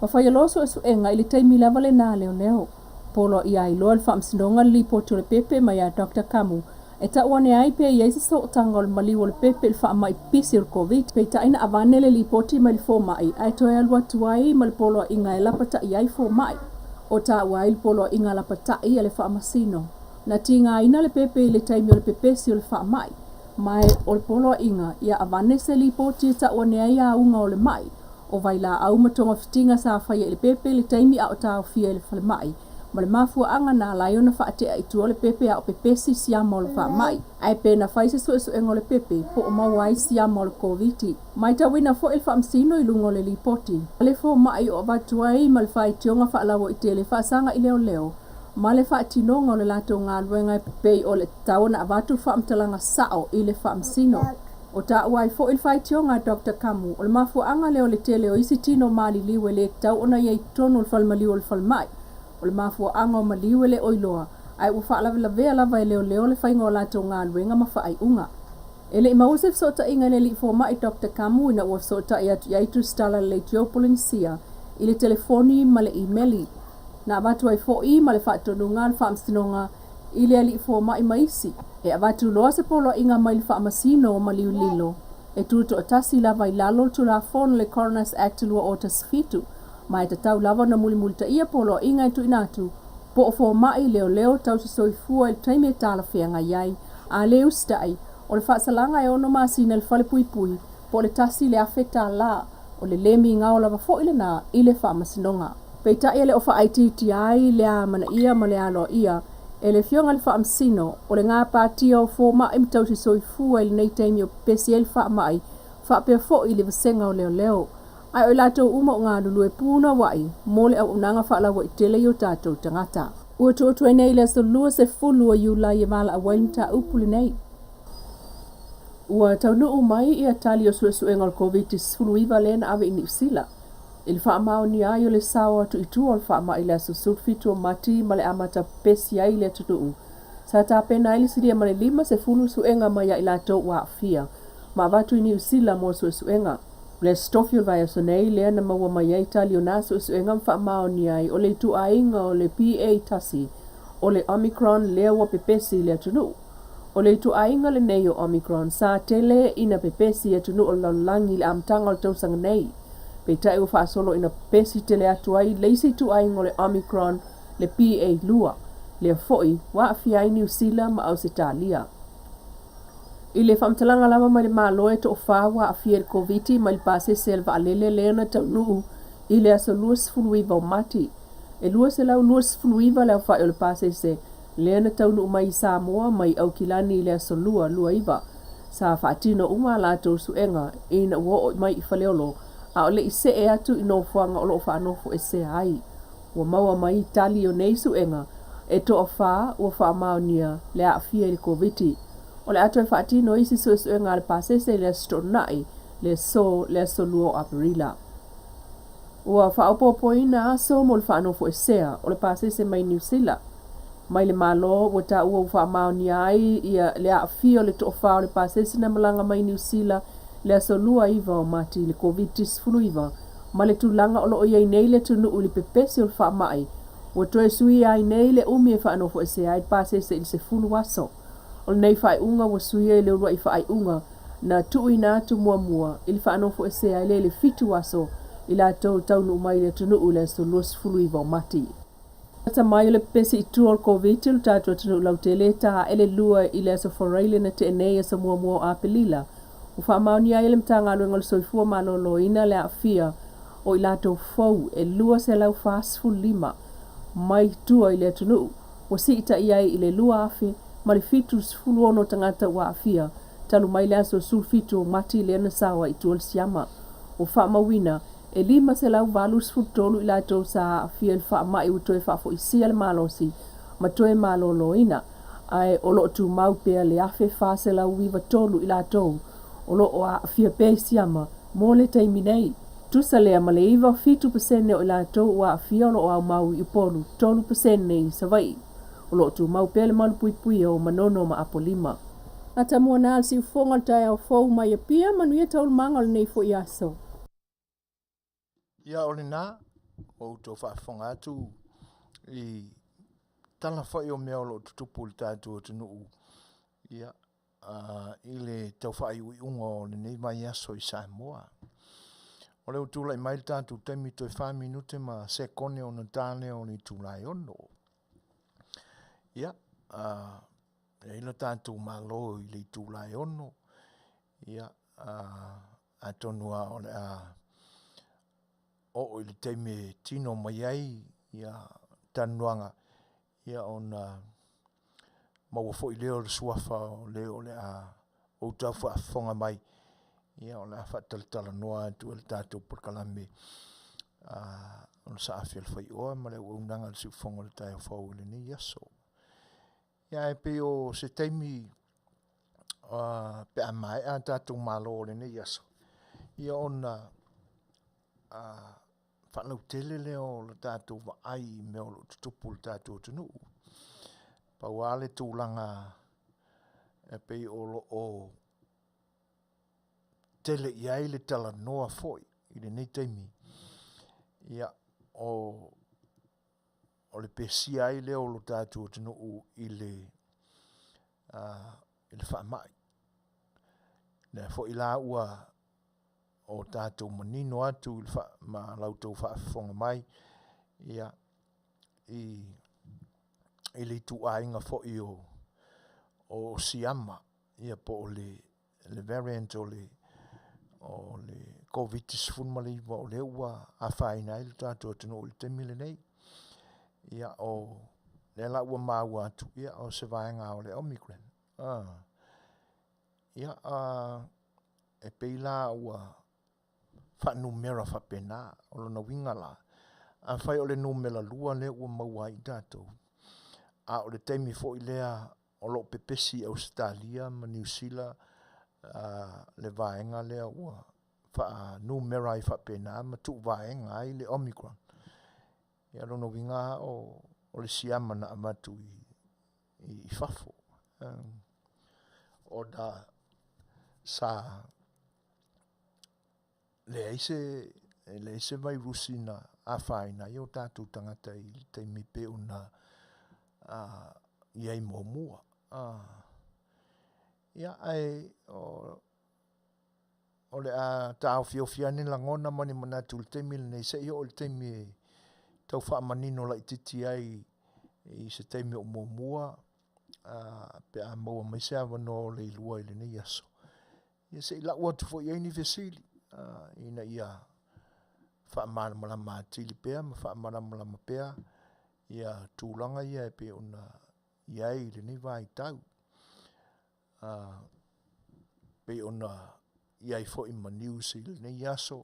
Speaker 4: Ma faia loa suesuega i le taimi lava lena a leoleo. Poloaia ai loa e le Faamasinoga le lipoti o le pepe mai ia Doctor Kamu e tau ane ai pe i ai se sootaga o le maliu o le pepe i le faamai pipisi o le Koviti. Peitai na avane le lipoti mai le fomai ae toe alu atu ai ma le poloaiga e lapatai ai fomai. O taua ai le poloaiga lapatai a le Faamasino. Na tigaina le pepe i le taimi o le pepesi o le faamai, ma o le poloaiga ia avane se lipoti e tau ane ai auga o le mai, o vailaau ma togafitiga sa faia i le pepe i le taimi a o taofia i le falemai, ma le mafuaaga na ala ai ona faatea i tua le pepe a o pepesi siama o le faamai. Ae pe na fai se suesuega o le pepe po o maua ai siama o le Koviti. Matauina foi le Faamasino i luga o le lipoti a le fomai o avatu ai ma le faitioga faalauaitele faasaga i leoleo ma le faatinoga o le latou galuega e pei o le tatau ona avatu le faamatalaga sao i le Faamasino. O taua ai foi le faitioga a Doctor Kamu, o le mafuaaga lea o le tele o isi tino maliliu e le tatau ona i ai i totonu o le falemaliu o le falemai. O le mafuaaga o maliu e le o iloa, ae ua faalavelavea lava e leoleo le faiga o latou galuega ma faaiuga. E le i maua se fesootaiga i le alii fomai Doctor Kamu ina ua fesootai atu i ai Tusitala le Leitio Polenisia i le telefoni ma le imeli. Na avatu ai foi ma le faatonuga a le Faamasinoga i le alii fomai ma isi e avatu loa se poloaiga mai le Faamasino o Maliu Lilo e tutoatasi lava i lalo o le Tulafono le Coroners Act 2017 ma e tatau lava ona mulimulitaia poloaiga e tuuina atu po o fomai leoleo tausisoifua i le taimi e talafeagai ai a le usitai o le faasalaga e ono masina i le falepuipui po o le $1,000. O le le migao lava foi lena i le Faamasinoga. Peitai e le o faaitiitia ai le amanaia ma le aloaia e le Afioga i le Faamasino o le gapatia o fomai ma tausisoifua i lenei taimi o pepesi ai le faamai faapea foi i le vasega o leoleo. Ae o i latou uma o galulue punouai mo le auaunaga faalauaitele i o tatou tagata. Ua tuu atu ai nei i le aso 20 o Iulai e valaau ai le mataupu lenei. Ua taunuu mai ia tali o suesuega o le Koviti-19 lea na ave i Niu Sila i le faamaonia ai o le sao atu i tua o le faamai i le aso 17 o Mati ma le amata pepesi ai i le atunuu. Sa tapena ai le silia ma le 50 suega mai ia i latou ua aafia ma avatu i Niu Sila mo suesuega. O le Aso Tofi o le vaiaso nei lea na maua mai ai tali o nā suesuega ma faamaonia ai o le ituaiga o le BA1 o le Omicron lea ua pepesi i le atunuu. O le ituaiga lenei o Omicron sa tele ina pepesi i atunuu o le lalolagi i le amataga o le tausaga nei. Peitai ua faasolo ina pepesi tele atu ai le isi ituaiga o le Omicron, le BA2, lea foi ua aafia ai Niu Sila ma Ausetalia. I le faamatalaga lava mai le Malo e toafa ua aafia i le Koviti mai le pasese a le vaalele lea na taunuu i le aso 29 o Mati. E 229 le aofai o le pasese lea na taunuu mai i Samoa mai Aukilani i le aso Lua 29. Sa faatino uma a latou suega ina ua oo mai i Faleolo a o le i see atu i nofoaga o lo o faanofoesea ai. Ua maua mai tali o nei suega e toafa ua faamaonia le aafia i le Koviti. O le a toe faatino isi suesuega a le pasese i le Aso Toonai, le aso, le aso 2 o Aperila. Ua faaopoopoina aso mo le faanofoesea o le pasese mai Niu Sila. Mai le Malo ua taua ua faamaonia ai ia le aafia o le toafa o le pasese na malaga mai Niu Sila le aso 29 o Mati i le Koviti-19 ma le tulaga o lo o i ai nei le atunuu i le pepesi o le faamai, ua toe suia ai nei le umi e faanofoesea ai le pasese i le 10 aso. O lenei faaiuga ua suia i le uluai faaiuga na tuuina atu muamua i le faanofoesea ai lea i le 7 aso i latou taunuu mai i le atunuu i le aso 29 o Mati. Lata mai o le pepesi i tua o le Koviti o le tatou atunuu lautele e ta ae le lua i le aso Faraile na tea nei aso muamua o Apelila. Ua faamaonia ai e le Matagaluega o le Soifua Maloloina le aafia O i latou fou e 245 mai tua i le atunuu, ua siitai ai i le 2,076 tagata ua aafia talu mai le aso 17 o Mati lea na sao ai i tua le siama. Ua faamauina e 583 i latou sa aafia i le faamai ua toe faafoisia le malosi ma toe maloloina, ae o lo o tumau pea le 1,493 i latou o lo o aafia pea i siama mo le taimi nei. Tusa lea ma le 97% o i latou ua aafia o lo o aumau i Upolu, 3% i Savaii. O lo o tumau pea le malupuipuia o Manono ma Apolima. Atamua na le siufofoga o le taeao fou mai Apia, manuia taualumaga o lenei foi aso.
Speaker 1: Ia o lena, ua outou faafofoga atu i tala foi o mea o lo o tutupu i le tatou atunuu ia, i le tau faaiuiuga o lenei vaiaso i Samoa. O lea ua tulai mai le tatou taimi toe 4 minute ma sekone ona ta lea o le itula e 6. Ia, e i ai le tatou Malo i le itula e 6, ia, atonu lava o le a oo i le taimi e tino mai ai ia talanoaga, ia ona maua foi lea o le suafa o le o le a outou faafofoga mai, ia o le a faatalatalanoa atu e le tatou polokalame o le Saafi a le Faioa ma le auaunaga a le Siufofoga o le Taeao Fou i lenei aso. Ia ae pei o se taimi pe a maea tatou malo o lenei aso, ia ona faalautele lea o le tatou vaai i mea o lo o tutupu i le tatou atunuu. Pau lava le tulaga e pei o lo o tele i ai le talanoa foi i lenei taimi, ia, o le pesia ai lea o lo tatou atunuu i le faamai. Lea foi la ua o tatou manino atu i le ma la outou faafofoga mai ia, i le ituaiga foi o siama ia po o le variant o le Koviti-19 o lea ua afaina ai le tatou atunuu i le taimi lenei. Ia, o lea la ua maua atu, ia, o se vaega o le Omicron. Ia, e pei la ua faanumera faapena. O lona uiga la, afai o le numera 2 lea ua maua ai tatou, a o le taimi foi lea o lo o pepesi i Ausetalia ma Niu Sila le vaega lea ua faanumera ai faapena ma tuuvaega ai le Omicron. Ia, lona uiga o le siama na avatu i fafo. Ona sa leai se vairusi na afaina ai o tatou tagata i le taimi pei ona i ai muamua. Ia, ae o le a taofiofi lava ni lagona ma ni manatu i le taimi lenei seia oo i le taimi e tau faamanino laitiiti ai i se taimi o muamua, pe a maua mai se avanoa o Leilua i lenei aso, ia se i lau atu foi i ai ni fesili, ina ia faamalamalama atili pea ma faamalamalama pea ia tulaga ia e pei ona i ai i lenei vaitau. Pei ona i ai foi ma news i lenei aso,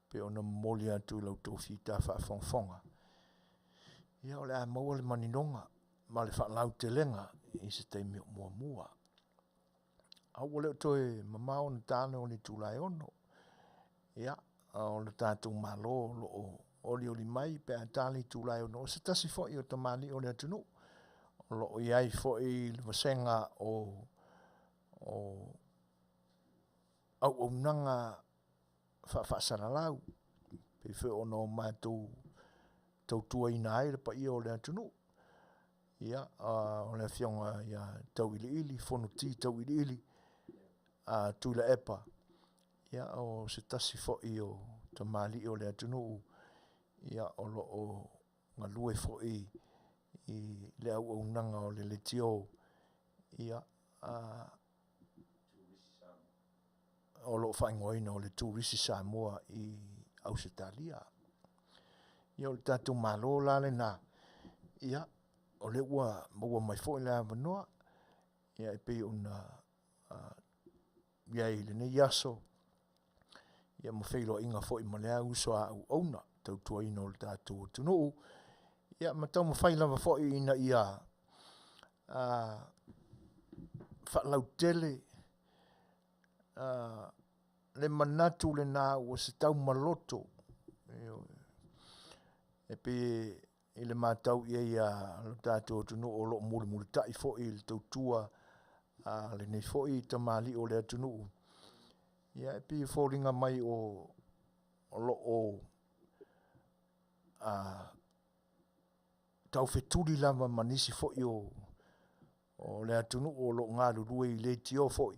Speaker 1: pei ona momoli atu i la outou fita faafogafoga. Ia, o le a maua le maninoga ma le faalautelega i se taimi o muamua. A ua le o toe mamao ona ta lea o le itula e 6. Ia, o le tatou Malo o lo o olioli mai pe a ta le itula e 6. O se tasi foi o tamalii o le atunuu o lo o i ai foi le vasega o auaunaga faafasalalau, pei foi ona o matou tautuaina ai le paia o le atunuu. Ia, o le afioga ia Tauiliili, Fonoti Tauiliili, Tuilaepa, ia, o se tasi foi o tamalii o le atunuu, ia, o lo o galue foi i le auaunaga o le leitio, ia, o lo o faaigoaina o le Turisi Samoa i Ausetalia. Ia o le tatou Malo la lena, ia o lea ua maua mai foi le avanoa, ia e pei ona i ai i lenei aso, ia ma feiloaiga foi ma lea uso a auauna tautuaina o le tatou atunuu, ia ma taumafai lava foi ina ia faalautele le manatu lena ua se taumaloto e pei i le matau i ai a lo tatou atunuu o lo o mulimulitai foi i le tautua a lenei foi tamalii o le atunuu, ia e pei e foliga mai o lo o taufetuli lava ma nisi foi o le atunuu o lo o galulue i leitio foi,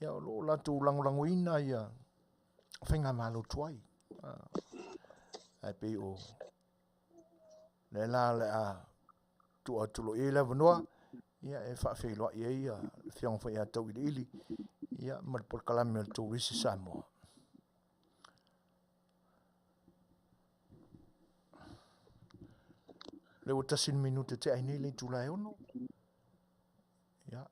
Speaker 1: ia o lo o latou lagolagoina ia faigamalo tuai. Ae pei o lea la o le a tuu atu loa i ai le avanoa, ia e faafeiloai ai le Afioga foi ia Tauiliili, ia ma le polokalame o le Turisi Samoa. Lea ua 1 minute tea ai nei le itula e 6. Ia.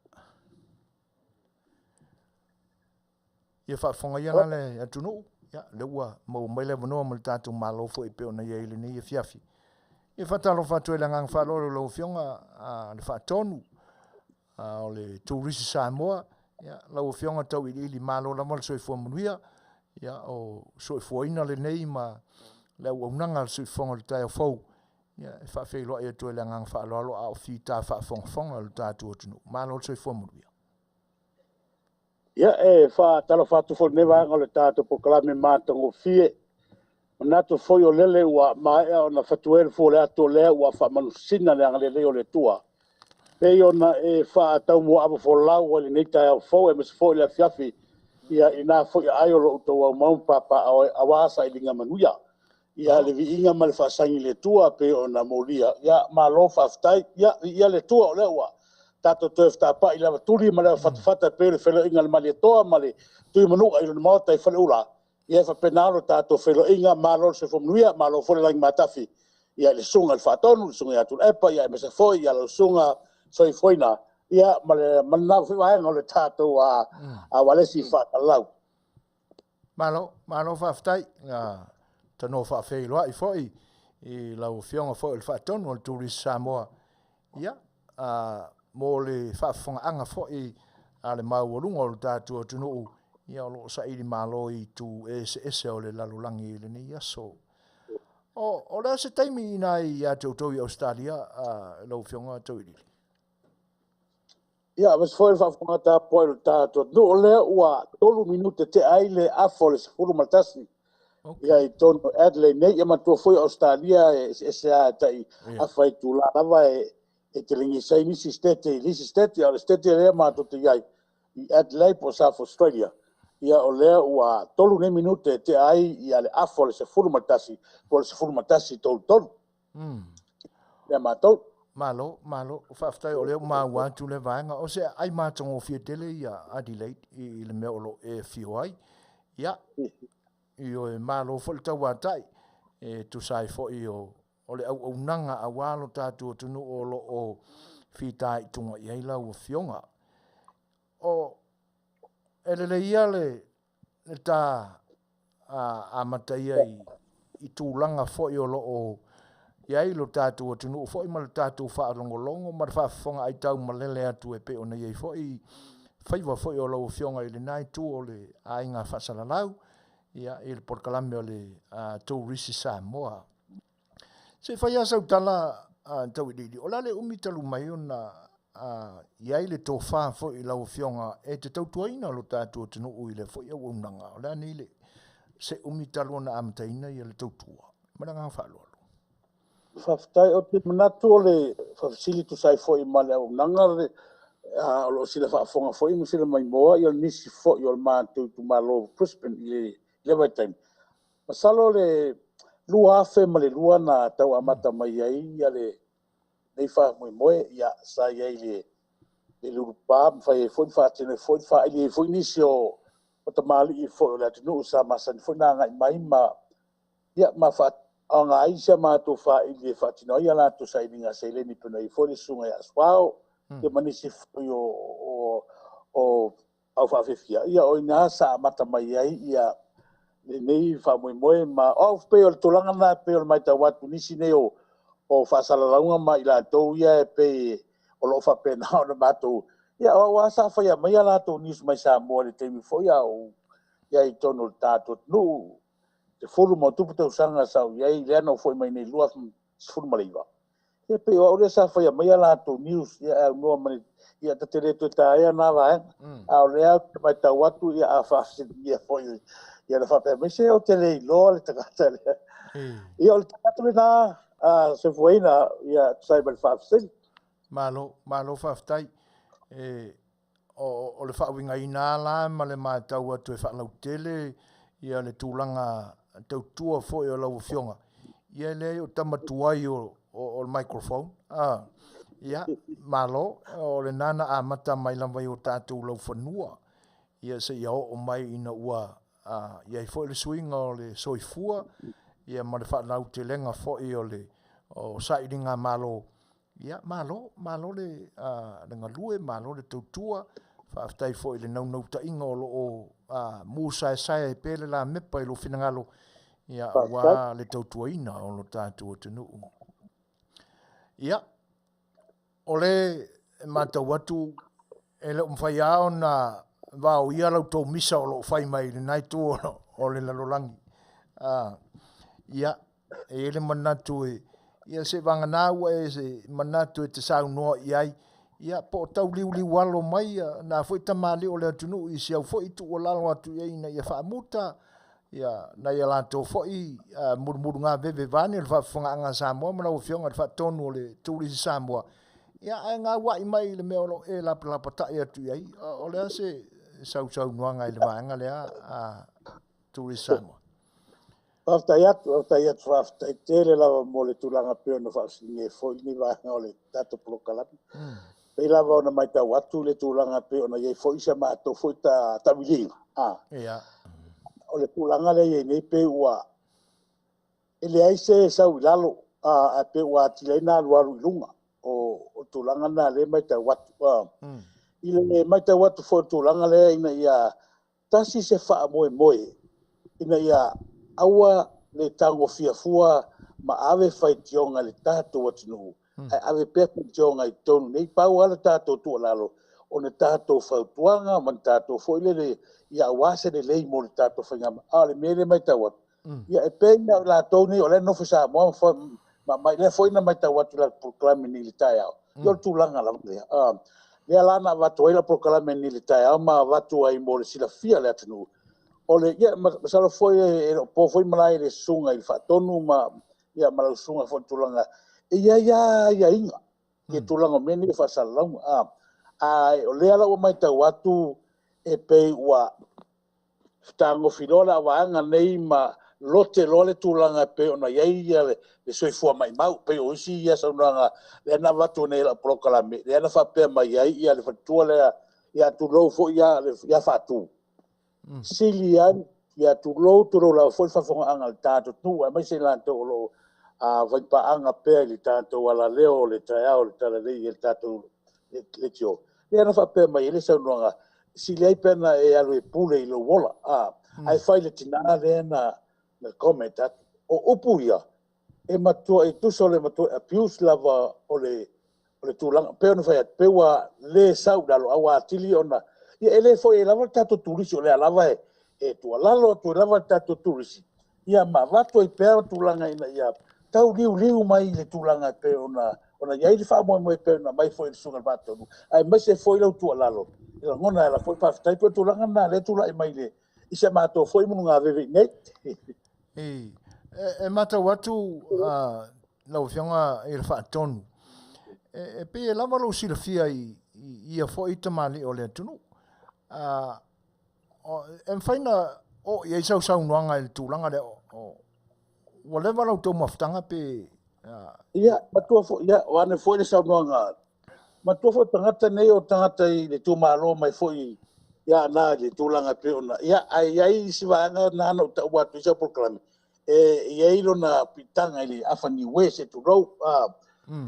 Speaker 1: Ia faafofoga ia la le atunuu, ia lea ua maua mai le avanoa ma le tatou Malo foi e pei ona i ai i lenei afiafi. Ia faatalofa atu ai le agaga faaaloalo i lau Afioga le Faatonu o le Turisi Samoa, ia lau Afioga Tauiliili, malo lava le soifua manuia, ia o soifuaina lenei ma le auaunaga a le soifuaga o le taeao fou, ia e faafeiloai atu ai le agaga faaaloalo a o fita faafogafoga o le tatou atunuu. Malo le soifua manuia.
Speaker 5: Ia, e faatalofa atu foi i lenei vaega o le tatou polokalame matagofie. Manatu foi o lele ua maea ona fatuē le fua o le atu o lea ua faamanusina le agalelei o le Atua. Pei ona e faataumuaava folau ai i lenei taeao fou aemaise foi le afiafi, ia i na foi aai o lo o outou aumau ma papaaao ai aua sailiga manuia. Ia le viiga ma le faasagi i le Atua pei ona molia, ia malo faafetai. Ia viia le Atua o lea ua tatou toe fetapai i le avatuli ma le avafatafata e pei o le feiloaiga a le Malietoa ma le Tuimanua i lona maota i Faleula. Ia e faapena lo tatou feiloaiga, malo le soifua manuia, malo foi le lagi matafi. Ia le susuga i le Faatonu, le susuga ia Tuilaepa, ia aemaise foi ia lau susuga Soifuaina, ia ma lena foi vaega o le tatou ualesi faatalau.
Speaker 1: Malo, malo faafetai. Tanoa faafeiloai foi i lau Afioga foi o le Faatonu o le Turisi Samoa, ia, mo le faafofogaaga foi a le maualuga o le tatou atunuu, ia o lo o saili malo i itu eseese o le lalolagi i lenei aso. O le a se taimi ina ia te outou i Ausetalia, lau Afioga Tauiliili?
Speaker 5: Ia, aemaise foi le faafofoga tapuai o le tatou atunuu, o lea ua 3 minute tea ai le afa o le 11. Ia i totonu o Adelaide nei, ia manatua foi o Ausetalia e eseese lava e tai afa itula lava e telegisa ai nisi state i nisi state, a o le state lea matou te i ai i Adelaide po o South Australia. Ia o lea ua 3 nei minute e tea ai ia le afa o le 11 po o le 11:33. Lea matou.
Speaker 1: Malo, malo. Faafetai o lea ua maua atu le vaega. O se ai matagofie tele ia Adelaide i le mea o lo o e afio ai. Ia, ioe, malo foi le tauatai e tusa ai foi o le auaunaga aua lo tatou atunuu o lo o fitaituga i ai lau Afioga. O e lelei ia le ta amata ia i tulaga foi o lo o i ai lo tatou atunuu foi ma le tatou faalogologo ma le faafofoga aitau malele atu e pei ona i ai foi faiva foi o lau Afioga i lena itu o le aiga faasalalau, ia, i le polokalame o le Turisi Samoa. Se i fai lava sau tala Tauiliili, o le a le umi talu mai ona i ai le tofa foi i lau Afioga e te tautuaina lo tatou atunuu i le foi auaunaga, o le a nei le se umi talu ona amataina ia le tautua? Ma le agaga faaaloalo.
Speaker 5: Faafetai, ou te manatu o le faafesili tusa ai foi ma le auaunaga o lo o sila faafofoga foi ma sila maimoa ia nisi foi o le matou itumalo Brisbane i le vaitaimi. Masalo le 2002 na tau amata mai ai ia lenei faamoemoe, ia sa i ai le lulupa ma fai ai foi faatino ai foi faaili ai foi nisi o tamalii foi o le atunuu sa masani foi na agai mai ma Ia, ma faaaoga ai si a matou faili e faatino ai a latou sailiga seleni pei ona i ai foi le susuga ia Suao, ia ma nisi foi o au faafefia. Ia, o i ina sa amata mai ai ia lenei faamoemoe ma o au pei o le tulaga lena e pei o le matau atu i nisi nei o faasalalauga ma i latou ia e pei o lo o faapena ona matou. Ia, o au lava sa faia mai a latou news mai Samoa i le taimi foi a o i ai i totonu o le tatou atunuu. 10+ tausaga sa ou i ai, lea na ou foi mai nei i le 2019. Ia pei o au lea sa faia mai a latou news, ia e aunoa ma le, ia ta te le toe taea na vaega. A o lea ou te matau atu, ia a faafesiligia foi, ia na faapea mai, se ou te le iloa le tagata lea. Ia o le tali atu lena, Soifuaina, ia tusa ai ma le faafesili.
Speaker 1: Malo, malo faafetai. E, o le faauigaina lava la ma le matau atu e faalautele ia le tulaga tautua foi o lau Afioga. Ia e leai o tama tuai o le microphone. Ia, malo, o lena na amata mai lava i o tatou laufanua, ia seia oo mai ina ua i ai foi le suiga o le soifua, ia ma le faalautelega foi o le sailiga malo. Ia, malo, malo le galue, malo le tautua. Faafetai foi i le naunautaiga o lo o musaesae ai pea le lamepa i lou finagalo, ia, aua le tautuaina o lo tatou atunuu. Ia, o le matau atu e le o mafai lava ona vaoia la outou misa o lo o fai mai i lena itu o le lalolagi. Ia, e i ai le manatu e, ia se vagana ua e se manatu e te saunoa i ai, ia po o tau liuliualo mai na foi tamalii o le atunuu i si au foi tuualalo atu i ai ina ia faamuta ia nai a latou foi mulumulugaveve vaeane le faafofogaaga a Samoa ma lau Afioga i le faatonu o le Turisi Samoa, ia ae gauai mai i le mea o lo o e lapalapatai atu i ai. O le a se sausaunoaga i le vaega lea a Turisi Samoa?
Speaker 5: Faafetai atu, faafetai atu, faafetai tele lava mo le tulaga pei ona faafesiligia ai foi lenei vaega o le tatou polokalame. Pei lava ona matau atu le tulaga pei ona i ai foi sa matou foi taaviliga. O le tulaga lea i ai nei pei ua e leai se sau i lalo, ae pei ua atili ai na alualu i luga o tulaga na lea e matau atu. I le matau atu foi i le tulaga lea ina ia tasi se faamoemoe ina ia aua le tagofia fua ma ave faitioga i le tatou atunuu, ae ave pea faitioga i totonu nei. Pau lava le tatou tuualalo, o le tatou fautuaga ma le tatou foi lele, ia aua se lelei mo le tatou faigamalo. A o le mea lea e matau atu, ia e pei lava o latou nei o lea e nofo i Samoa ma lea foi na matau atu i le polokalame nei i le taeao, ia o le tulaga lava lea. Lea la na avatu ai la polokalame nei i le taeao ma avatu ai mo le silafia e le atunuu. O le, ia, masalo foi e le o po foi malae i le susuga i le Faatonu ma, ia, ma lau susuga foi i le tulaga, e i ai lava aiaiga i le tulaga o mea nei o faasalalauga. O lea la ua matau atu e pei ua fetagofi loa le vaega nei ma lote loa le tulaga e pei ona i ai le soifua maimau. Pei o isi ia saunoaga lea na avatu nei i lau polokalame, lea na faapea mai ai ia le faletua lea, ia tulou foi ia Faatu. Sili ai, ia tulou, tulou lava foi le faafofogaaga a le tatou atunuu, aemaise i latou o lo o faipaaga pea i le tatou alaleo o le taeao o le talalelei i le tatou leitio. Lea na faapea mai ai le saunoaga, sili ai pe na e alu e pule i lou ola. Ae fai le tina lea na comment atu. O upu ia, e matua e tusa o le matua abuse lava o le tulaga. Pe ona fai atu, pe ua le sau lalo, a ua atili ona, ia e le foi e lava le tatou turisi, o lea lava e tuualalo atu lava le tatou turisi, ia ma avatu ai pea tulaga ina ia tau liuliu mai le tulaga e pei ona i ai le faamoemoe pei ona aumai foi i le susuga i le Faatonu, aemaise foi lau tuualalo, e lagona ai foi faafetai pe o tulaga na lea tulai mai i se matou foi mulugaveve i nei.
Speaker 1: E matau atu lau Afioga i le Faatonu, e pei e lava lou silafia i ia foi tamalii o le atunuu. E mafai na oo i ai sau saunoaga i le tulaga lea, ua leva lau tou mafutaga pe...
Speaker 5: Ia, matua foi, ia, o ane foi le saunoaga, matua foi tagata nei o tagata i le itumalo mai foi ia na i le tulaga e pei ona, ia, ae i ai isi vaega na na ou taua atu i sau polokalame, E i ai lona piitaga i le afa niue se tulou.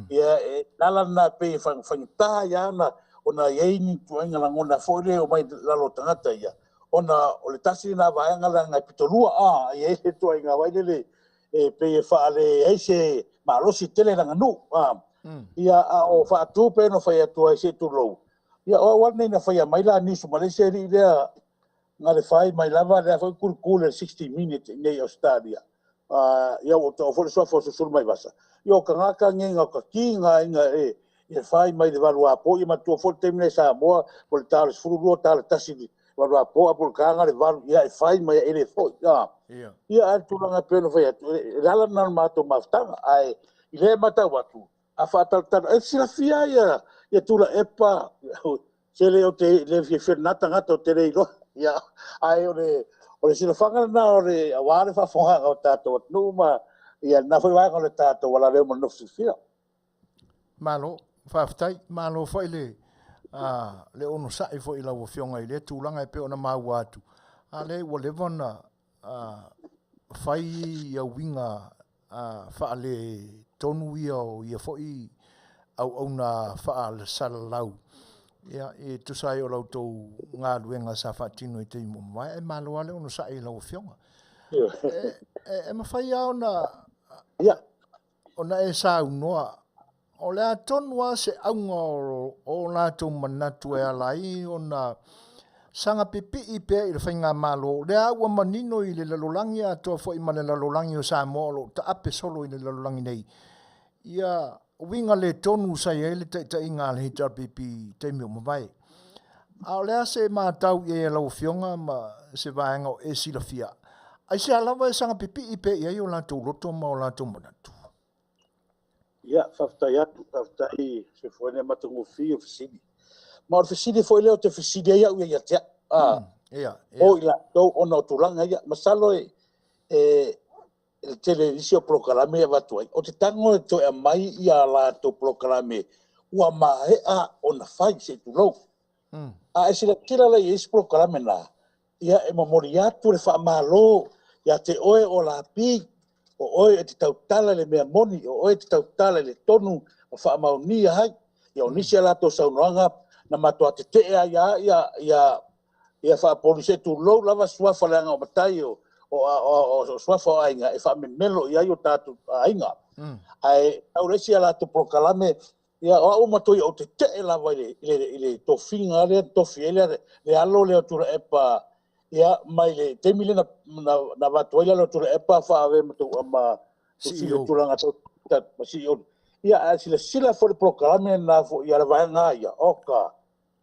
Speaker 5: Ia, e ala lena pei e faigata ai lava ona i ai ni ituaiga lagona foi lea e omai lalo o tagata ia, ona o le tasi lena vaega leaga e pitolua, e i ai le ituaiga foi lele e pei e faaleai se malosi tele le aganuu. Ia, a o faatu pei ona fai atu ai se tulou, ia o au lava lenei na faia mai la news ma le isi alii lea na le fai mai lava lea foi kulikuli le 60 Minutes i nei Australia. Ia ua taua foi le suafa o Susulumaivasa. Ia o tagata nei na tati na ina e fai mai le 8 apo, ia matua foi le taimi nei Samoa, po le ta o le 12, ta o le 1 8 apo, a po le taga le 8, ia e fai mai e le foi. Ia, a le tulaga pei ona fai atu, e le ala lena o le matou mafutaga. Ae i lea matau atu, a faatalatala, e silafia ia Tuilaepa, se le o te le fiafia lena tagata o te le iloa. Ia, ae o le silafaga lena o le aua le faafogaga o tatou atunuu ma ia lena foi vaega o le tatou alaleo ma le nofo silafia.
Speaker 1: Malo, faafetai. Malo foi le onosai foi i lau Afioga i lea tulaga e pei ona maua atu. A lea ua leva ona fai ia uiga faaletonu ia o ia foi auauna faasalalau, ia, e tusa ai o la outou galuega sa faatino i taimi ua mavae, ae malo lava le onosai i lau Afioga. E mafai lava ona e saunoa, o le a tonu lava se auga o latou manatu e ala ai ona saga pipii pea i le faigamalo, o lea ua manino i le lalolagi atoa foi ma le lalolagi o Samoa o lo o taape solo i le lalolagi nei, ia uiga le tonu sa i ai le taitaiga a le HRPP i taimi o mavae. A o le a se matau i ai a lau Afioga ma se vaega o e silafia, aisea lava e saga pipii pea i ai o latou loto ma o latou manatu?
Speaker 5: Ia, faafetai atu, faafetai Soifua matagofie o fesili. Ma o le fesili foi lea o te fesili ai au ia te au. O i latou ona o tulaga ia. Masalo e le tele isi o polokalame e avatu ai, o te tago e toe aumai ia latou polokalame ua maea ona fai se i tulou. A e silasila la i isi polokalame na, ia e momoli atu le faamalo ia te oe o lapi, o oe e te tautala le mea moni, o oe e te tautala i le tonu ma faamaonia ai. Ia o nisi a latou saunoaga na matua tetee ai ia faapolu se tulou lava suafa leaga o matai o suafa o aiga e faamemelo i ai o tatou aiga. Ae tau le isi a latou polokalame, ia o au matua ou tetee lava i le tofiga lea tofi ai le alo lea o Tuilaepa, ia mai le taimi lea na avatu ai le alo o Tuilaepa faave ma
Speaker 1: CEO.
Speaker 5: Tulaga tau ma CEO. Ia, a silasila foi le polokalame na foi ia le vaega ia, oka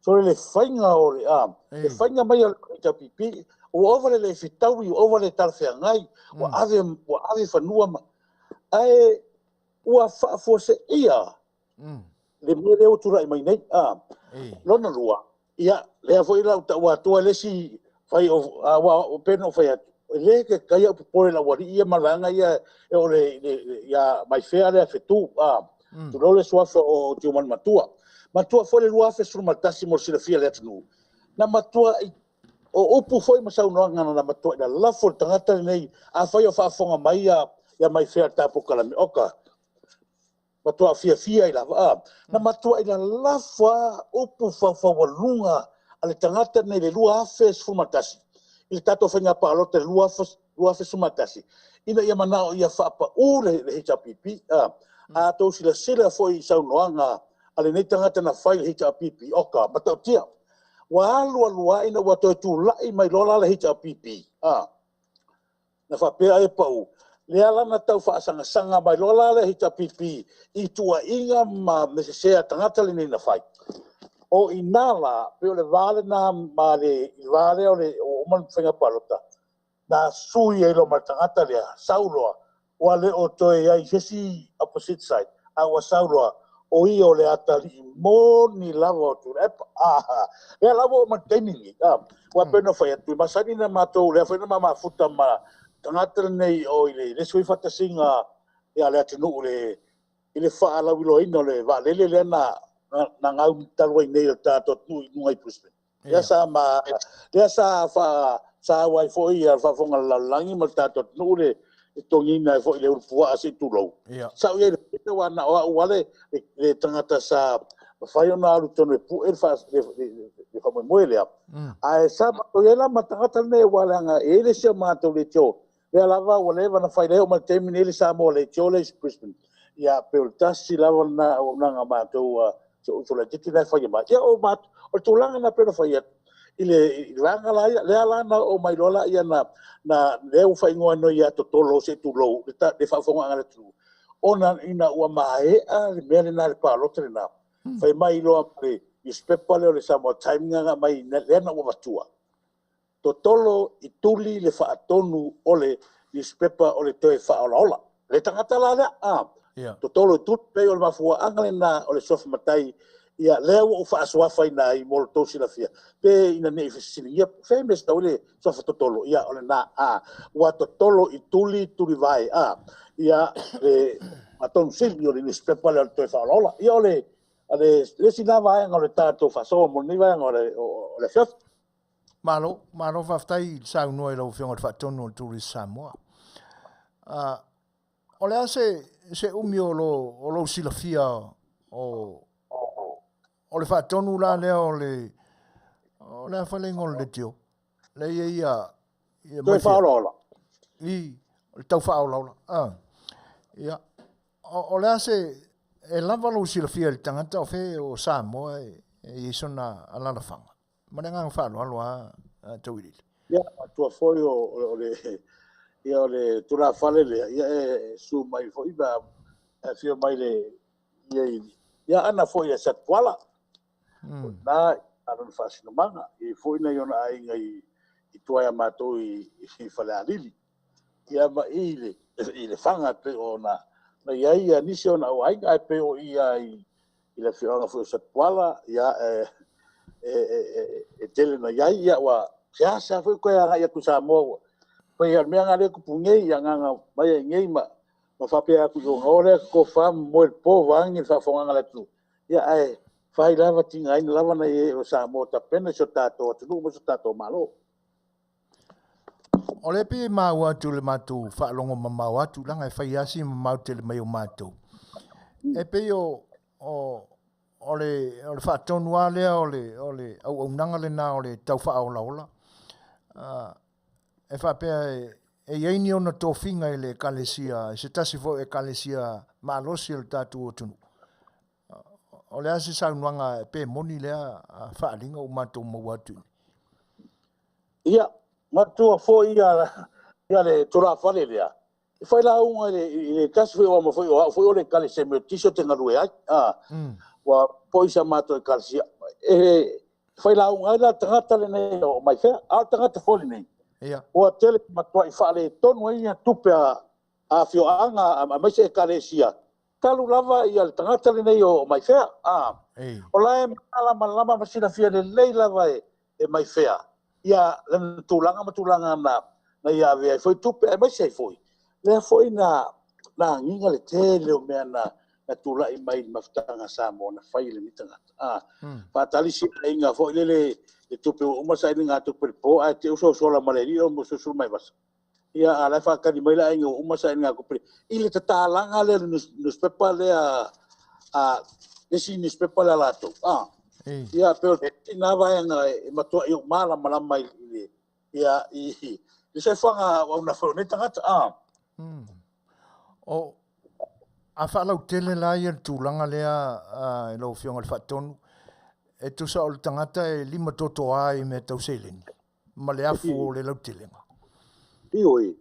Speaker 5: so le faiga o le le faiga mai o le HRPP ua ova le le fitaui, ua ova le talafeagai, ua ave fanua ma ae ua faafuaseia le mea lea ua tulai mai nei. Lona lua, ia, lea foi la ua atua le isi fai o ua o pe no fai atu, e le ke kai au popole la wali ia malanga ia e o le ia mai fea le fetu tulou le suafa o Tiumanu Matua. Matua foi le 2011 mo le silafia le atunuu. Na matua o upu foi ma saunoaga na matua ina lafo le tagata lenei, afai o faafofoga mai ia mai fea le tatou kalame oka matua fiafia i lava. Na matua ina lafo a upu faufaualuga a le tagata nei le 2011 i le tatou faiga palota i le 2011 ina ia manao ia faapau le HRPP. A tou silasila foi i saunoaga a lenei tagata na fai le HRPP, oka matautia ua alu alu ai ina ua toe tulai mai loa la le HRPP, na faapea ai e pau lea la na tau faasagasagaga mai loa la le HRPP i tuuaiga ma mesesea tagata lenei na fai. O ina la, pei o le va lena ma le va lea o le o uma le faiga palota, na sui ai loa ma le tagata lea, sau loa, ua le o toe ai se isi opposite side, a ua sau loa, o ia o le atalii moni lava o Tuilaepa. Lea la ua oo mai le taimi lenei. Ua pei ona fai atu, e masani na matou, lea foi na mafuta ma tagata lenei o i le isi foi faatasiga ia le atunuu i le faalauiloaina o le vaalele lea na gau talu ai nei o le tatou atunuu i luga i Brisbane. Lea sa fa sa au ai foi ia le faafofoga a le lalolagi ma le tatou atunuu le e totogiina ai foi le ulupuaa se i tulou. Sa ou i ai i le pule aua na o au lava le tagata sa mafai ona alu i totonu e pue le faamoemoe lea. Ae sa matou i ai la ma le tagata lenei aua leaga e i ai le isi a matou leitio, lea lava ua leva ona fai, lea e oo mai i le taimi lenei le Samoa Leitio lea i Brisbane. Ia pei o le tasi lava lena auaunaga a matou a si ou uso laitiiti la e faia mai. Ia o le tulaga lena pei ona fai atu i le vaega la ia, lea la na oo mai loa lea na lea ua faaigoa nei ia Totolo se i tulou le faafofogaaga a le atunuu, ona ina ua maea le mea lena le palota lena, fai mai loa ma le newspaper lea o le Samoa Times na aumai lea na ou avatua, Totolo i tuli le faatonu o le newspaper o le toe faaolaola. Le tagata la lea, a. Totolo i tuli, pei o le mafuaaga lena o le suafa matai, ia lea ua ou faasuafaina ai mo lo outou silafia, pe ina ne i fesiligia, fea mea e tatau ai le suafa Totolo, ia o lena, a. Ua totolo i tuli tulivae, a. Ia le faatonu sili o le newspaper lea o le toe faaolaola. Ia o le isi lena vaega o le tatou faasoa mo lenei vaega o le afiafi.
Speaker 1: Malo, malo faafetai i le saunoa i lau Afioga i le Faatonu o le Turisi Samoa. O le a se umi o lou silafia o le faatonu la lea o le o le a fai le igoa o le leitio? Lea e i ai ia
Speaker 5: Toe faaolaola.
Speaker 1: I, o le tau faaolaola. Ia, o le a se, e lava lou silafia i le tagata o fea o Samoa e i ai sona alalafaga? Ma le agaga faaaloalo lava Tauiliili.
Speaker 5: Ia, matua foi o le ia o le tulafale lea, ia e susu mai foi ma afio mai le ia ia ana foi ia Satuala. O na a lona faasinomaga, e foi nai ona aiga i tua ia matou i Falealili. Ia ma i le Faga pei ona na i ai ia nisi ona au aiga, ae pei o ia i le afioaga foi o Satuala, ia e tele na i ai, ia ua seasea foi toe agai atu i Samoa. Pei o le mea lena lea e tupu nei, ia agaga mai ai nei ma faapea atu i ona o lea tofa moe le po vaeane le faafofogaaga a le atunuu, ia ae fai lava tigaina lava nai e o Samoa tapena si o tatou atunuu ma si o tatou Malo.
Speaker 1: O lea pei e maua atu le matou faalogo mamao atu, leaga e fai lava si mamao tele mai o matou. E pei o le faatonu lava lea o le auaunaga lena o le tau faaolaola. E faapea e i ai ni ona tofiga i le ekalesia, se tasi foi o ekalesia malosi o le tatou atunuu. O le a se saunoaga pe moni lea faaaliga ua matou maua atu i inei?
Speaker 5: Ia, matua foi ia le tulafale lea, e fai lauga i le tasi foi o ama foi o au foi o le ekalesia Metotisi o te galue ai. Ua foi sa matou ekalesia. E fai lauga ai la tagata lenei o Maifea, a o le tagata foi lenei. Ua tele matuai faaletonu ai ia tupe a afioaga aemaise ekalesia, talu lava ia le tagata lenei o Maifea. O la e malamalama ma silafia lelei lava e Maifea ia lana tulaga ma tulaga na ia avea ai foi tupe aemaise ai foi lea foi na agiga le tele o mea na tulai mai i le mafutaga Samoa na fai e lenei tagata. Faatalisi aiga foi lele le tupe ua uma sailiga tupe le po ae te usosola ma le alii o mo susu mai vasa. Ia a la faatali mai la aiga ua uma sailiga tupe i le tatalaga lea le newspaper lea a le isi newspaper lea latou. Ia pe o tina vaega e matua i o malamalama i le ia i le soifuaga au na foi nei tagata.
Speaker 1: O a faalautele la ia le tulaga lea i lau Afioga i le Faatonu, e tusa o le tagata e lima totoa i mea tau seleni ma le afu o le lautelega.
Speaker 5: Ioe,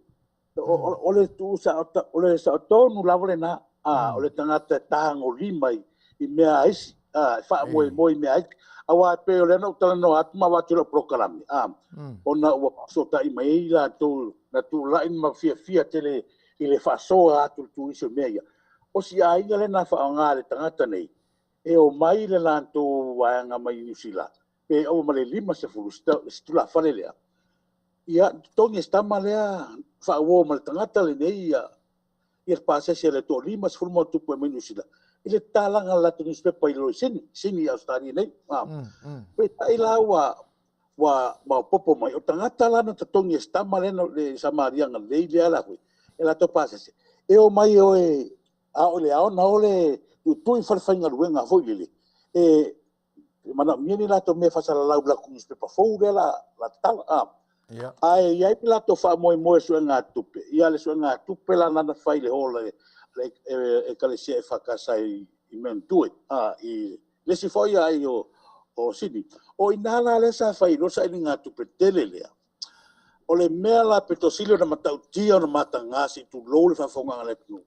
Speaker 5: o le tusa o le saotonu lava lena, o le tagata e tagolima i mea aisi, faamoemoe i mea aisi. Aua pe o lea na ou talanoa atu ma avatu i lau polokalame, ona ua fesootai mai ai latou na tulai ma fiafia tele i le faasoa atu le turisi o mea ia. O si aiga lena faaaoga le tagata nei, e o mai le latou vaega mai Niu Sila, pe aua ma le 50 se tulafale lea. Ia, totogi e se tama lea faauo ma le tagata lenei ia le pasese le toa 50 ma tupu e mai Niu Sila. I le tatalaga le latou newspaper i lalo i Sydney, Sydney Australia nei. Peitai la ua maopoopo mai, o tagata la na totogi e se tama lea le Samariaga lelei lea la foi. E latou pasese, e o mai e o e a o le ao na o le tuitui falefaigaluega foi lele, e manaomia ni latou mea faasalalau i latou newspaper fou lea la tatala. Ae i ai le latou faamoemoe i suegatupe, ia le suegatupe la na fai i le hall a le Ekalesia EFKS i Mount i le isi foi ai o Sydney. O ina la lea sa fai loa sailigatupe tele lea. O le mea la pito sili ona matautia ona mataga se i tulou le faafofoga a le atunuu.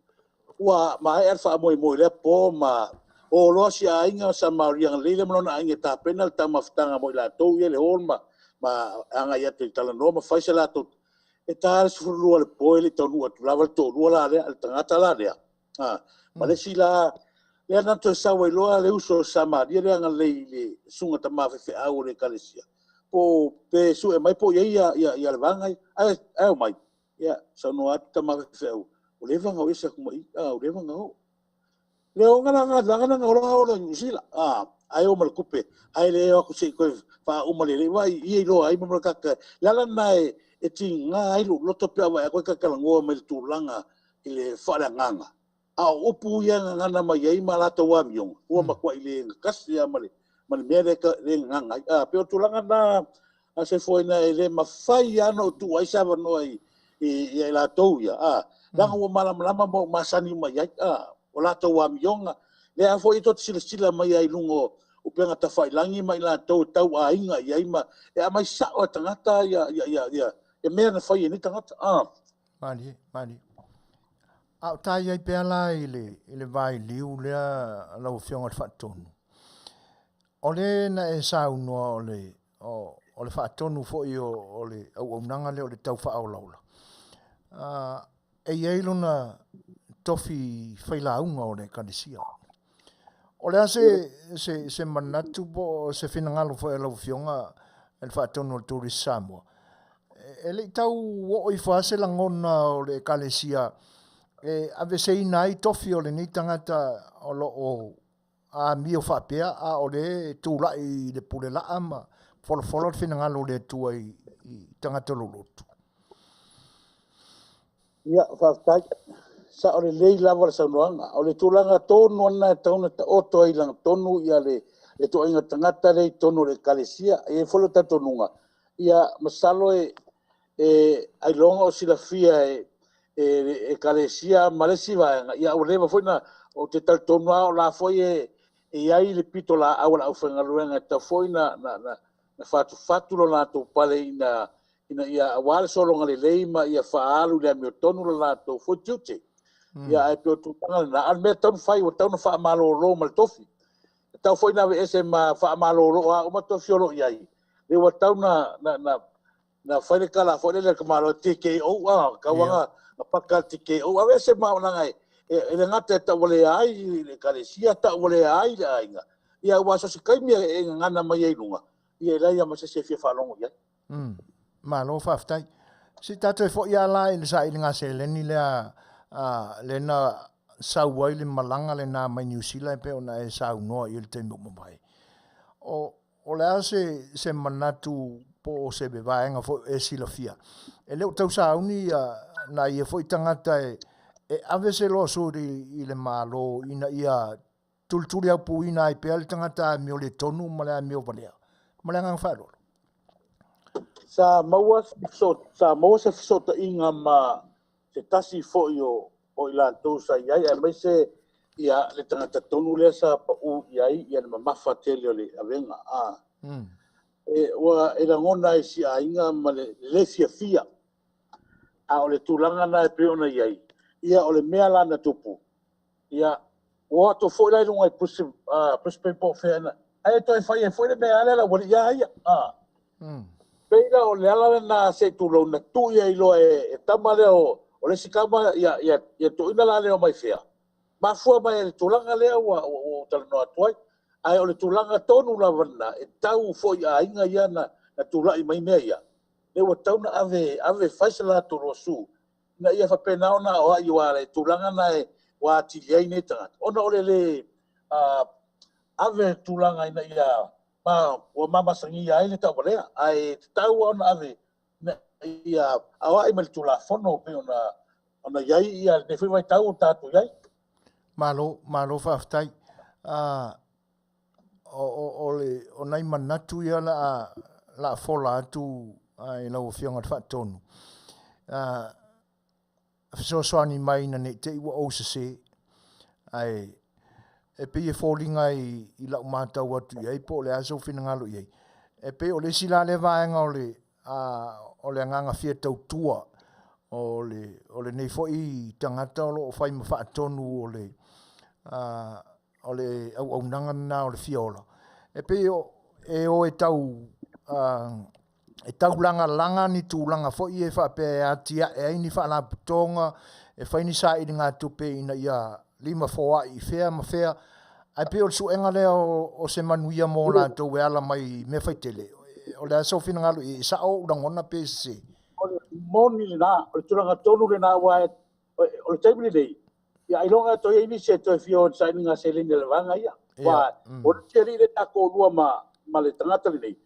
Speaker 5: Ua maea le faamoemoe lea po ma o loa si aiga sa Maria lelei le ma lona aiga e tapena le taumafataga mo i latou ia le hall ma agai atu i talanoa ma fai se latou. E ta le 12 le po e le taunuu atu lava le toalua la lea, le tagata la lea. Ma le isi la, lea na toe sau ai loa le uso sa Maria lea agalelei i le susuga tama faifeau o le Ekalesia. Po pe sue mai po o i ai ia le vaega ia. Ae o mai, ia, saunoa atu tama faifeau, o leva na o ese atu mai i, o leva na o. Le o ngana ngana ngana oloa o le New Zealand. Ai o ma le tupe, ai le o atu se i toe faauma le lei vai, ia iloa ai ma le kaka. Le ala lena e tiga ai lou loto pe a vaai atu ai tatalanoa mai le tulaga i le faaleagaga. A o upu ia gagana mai ai ma latou amioga, ua matuai le gatasi lava ma le mea lea gagana ai. Pei o tulaga na a se foina e le mafai lava ona ou tuu ai se avanoa i i latou ia. Leaga ua malamalama ma ua masani uma i ai. O latou amioga. Lea foi e toe silasila mai ai i luga o upega tafailagi ma i latou e tau aiga i ai ma e aumai sao e tagata ia mea na fai e nei tagata.
Speaker 1: Malie, malie. A o tai ai pea la i le vailiu lea lau Afioga i le Faatonu. O le na e saunoa o le faatonu foi o le auaunaga lea o le tau faaolaola. E i ai lona tofi failauga o le Ekalesia. O le a se manatu po o se finagalo foi a lau Afioga i le Faatonu o le Tourist Samoa? E le i tau oo ifo lava se lagona o le Ekalesia e aveseina ai tofi o lenei tagata o lo o amio faapea, a o le tulai i le pulelaa ma folafola le finagalo o le Atua i tagata lolotu.
Speaker 5: Ia, faafetai. Sa o le lelei lava le saunoaga. O le tulaga tonu ana e tatau ona taoto ai i lagatonu ia le toaiga tagata lea i totonu o le Ekalesia. E i ai foi le talitonuga, ia masalo e ailoga o silafia e le Ekalesia ma le isi vaega, ia ua leva foi na, ou te talitonu lava o la foi e i ai le pito laau a le aufaigaluega e tatau foi na fatufatu lo latou pale ina ia aua le sologa lelei ma ia faaalu i le amiotonu lo latou foi tiute. Ia ae pei o tulaga lena, a o le mea e tatau ona fai, ua tatau ona faamalolo ma le tofi. E tatau foi na aveese ma faamalolo a uma tofi o lo o i ai. Le ua tatau na fai le tala foi lele a le tamaloa TKO, tauaga na paka le TKO, aveese ma ona e le gata e taualea ai le Ekalesia, taualea ai le aiga. Ia ua so se taimi e gagana mai ai luga, ia e leai ma se isi e fia faalogo i ai.
Speaker 1: Malo faafetai. Si tatou e foi ala i le sailiga seleni lea le na sau ai le malaga lena mai Niu Sila e pei ona e saunoa i le taimi o mavae. O le a se manatu po o se vaega foi e silafia. E le o tau sauni na ia foi tagata e ave se loa suri i le malo ina ia tulituli au puina ai pea le tagata amio le tonu ma le amio valea. Ma le agaga faaaloalo.
Speaker 5: Sa maua se fesootaiga ma se tasi foi o i latou sa i ai, aemaise ia le tagata tonu lea sa pau i ai ia le mamafa tele o le avega. Ua e lagona ai si aiga ma le le fiafia. A o le tulaga na e pei ona i ai, ia o le mea la na tupu, ia ua atu foi la i luga i Brisbane po o fea na, ae toe fai ai foi le mea lea la ua ia ia. Pei la o le ala lena se i tulou na tuu ia iloa e tama lea o le isi tama ia tuuina la lea o mai fea. Mafua mai le tulaga lea ua talanoa atu ai. Ae o le tulaga tonu lava lena e tau foi aiga ia na tulai mai mea ia. Le ua tau na ave fai se latou loasu ina ia faapena ona aoai aua le tulaga na e ua atili ai nei tagata. Ona o le le ave tulaga ina ia ua mamasagia ai le tauvalea. Ae tatau ona ave ina ia aoai mai le Tulafono pei ona ona i ai ia lenei foi vaitau o tatou i ai.
Speaker 1: Malo, malo faafetai. O, o, o, le, o nai manatu ia la a, la a fola atu i lau Afioga i le Faatonu. Fesoasoani mai ina ne i te i ua ou sesē, ae e pei e foliga i, i lau matau atu i ai po o le a sou finagalo i ai. E pei o le isi la lea vaega o le, a, o le agaga fia tautua o le, o lenei foi tagata o lo o fai ma faatonu o le, a, o le auaunaga lena o le fia ola. E pei o, e o e tau, e taulagalaga ni tulaga foi ia e faapea e atiae ai ni faalapotopotoga, e fai ni sailigatupe ina ia limafoai i fea ma fea, ae pei o le suega lea o, o se manuia mo latou e ala mai i mea faitele. O le a sou finagalo i ai? E sao ou lagona pe sese?
Speaker 5: O le moni lena, o le tulaga tonu lena, aua o le taimi lenei, ia ailoga e toe i ai nisi e toe fia o i le sailiga seleni a le vaega ia. Aua o le isi alii lea ta toalua ma, ma le tagata lenei,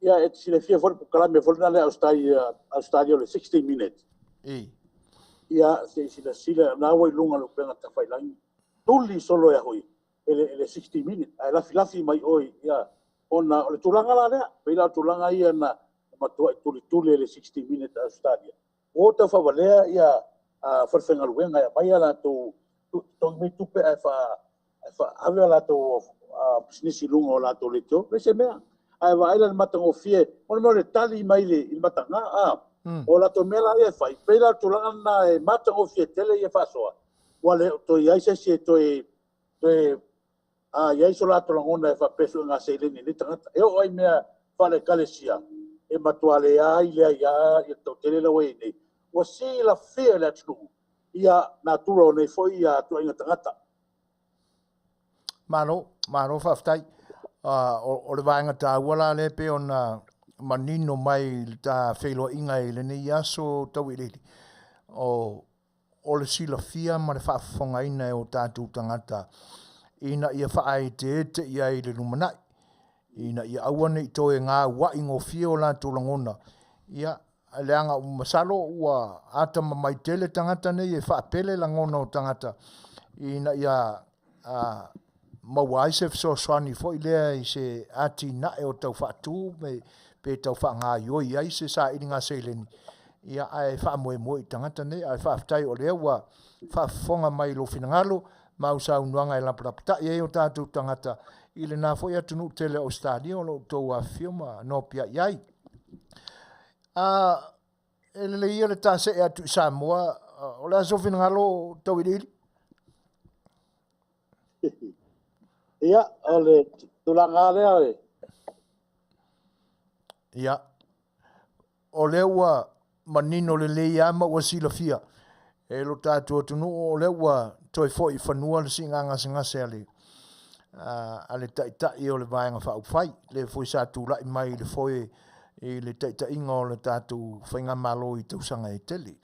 Speaker 5: ia e te silafia foi le polokalame foi lena le Australia, Australia o le 60 Minutes. Ia se i silasila, na ua i luga o le upega tafailagi, tuli solo e hoi e le, e le 60 Minutes, ae lafilafi mai oi, ia, ona o le tulaga la lea, pei la o tulaga ia na matuai tulituli e le 60 Minutes Australia. Ua taufaavalea ia falefaigaluega e aumai a latou totogi mai tupe ae ave a latou pisinisi i luga o latou leitio, leai se mea. Ae vaai la i le matagofie, o le mea o le tali mai i le mataga, o latou mea la ia e fai, pei la o le tulaga lena e matagofie tele ia faasoa, ua le o toe i ai se isi e toe a i ai so latou lagona e faapea suega seleni i nei tagata. E oo ai mea faale-ekalesia, e matua leai leai lava ia le toatele la ua i ai nei. Ua silafia e le atunuu ia natura o nei foi ia ituaiga tagata.
Speaker 1: Malo, malo faafetai. O, o le vaega taua la lea pei ona manino mai i le ta feiloaiga i lenei aso tauiliili. O, o le silafia ma le faafofogaina e o tatou tagata ina ia faaeteete i ai i le lumanai, ina ia aua ne i toe gauai gofie o latou lagona, ia, leaga masalo ua atamamai tele tagata nei e faapele lagona o tagata ina ia maua ai se fesoasoani foi lea i se atinae o tau faatu pe tau faagaoioi ai se sailiga seleni, ia, ae faamoemoe i tagata nei. Ae faafetai o lea ua faafofoga mai i lou finagalo ma au saunoaga e lapalapatai ai o tatou tagata i lena foi atunuu tele o Ausetalia o lo o outou afifio ma nopiai ai. E lelei ia le ta see atu i Samoa, o le a sou finagalo Tauiliili?
Speaker 5: Ia, o le tulaga lea o le...
Speaker 1: Ia, o lea ua manino lelei lava ma ua silafia e lo tatou atunuu o lea ua toe foi i fanua le siiga gasegase a le, a le taitai o le Vaega Faaupufai, lea foi sa tulai mai i le foe i le taitaiga o le tatou faigamalo i tausaga e tele.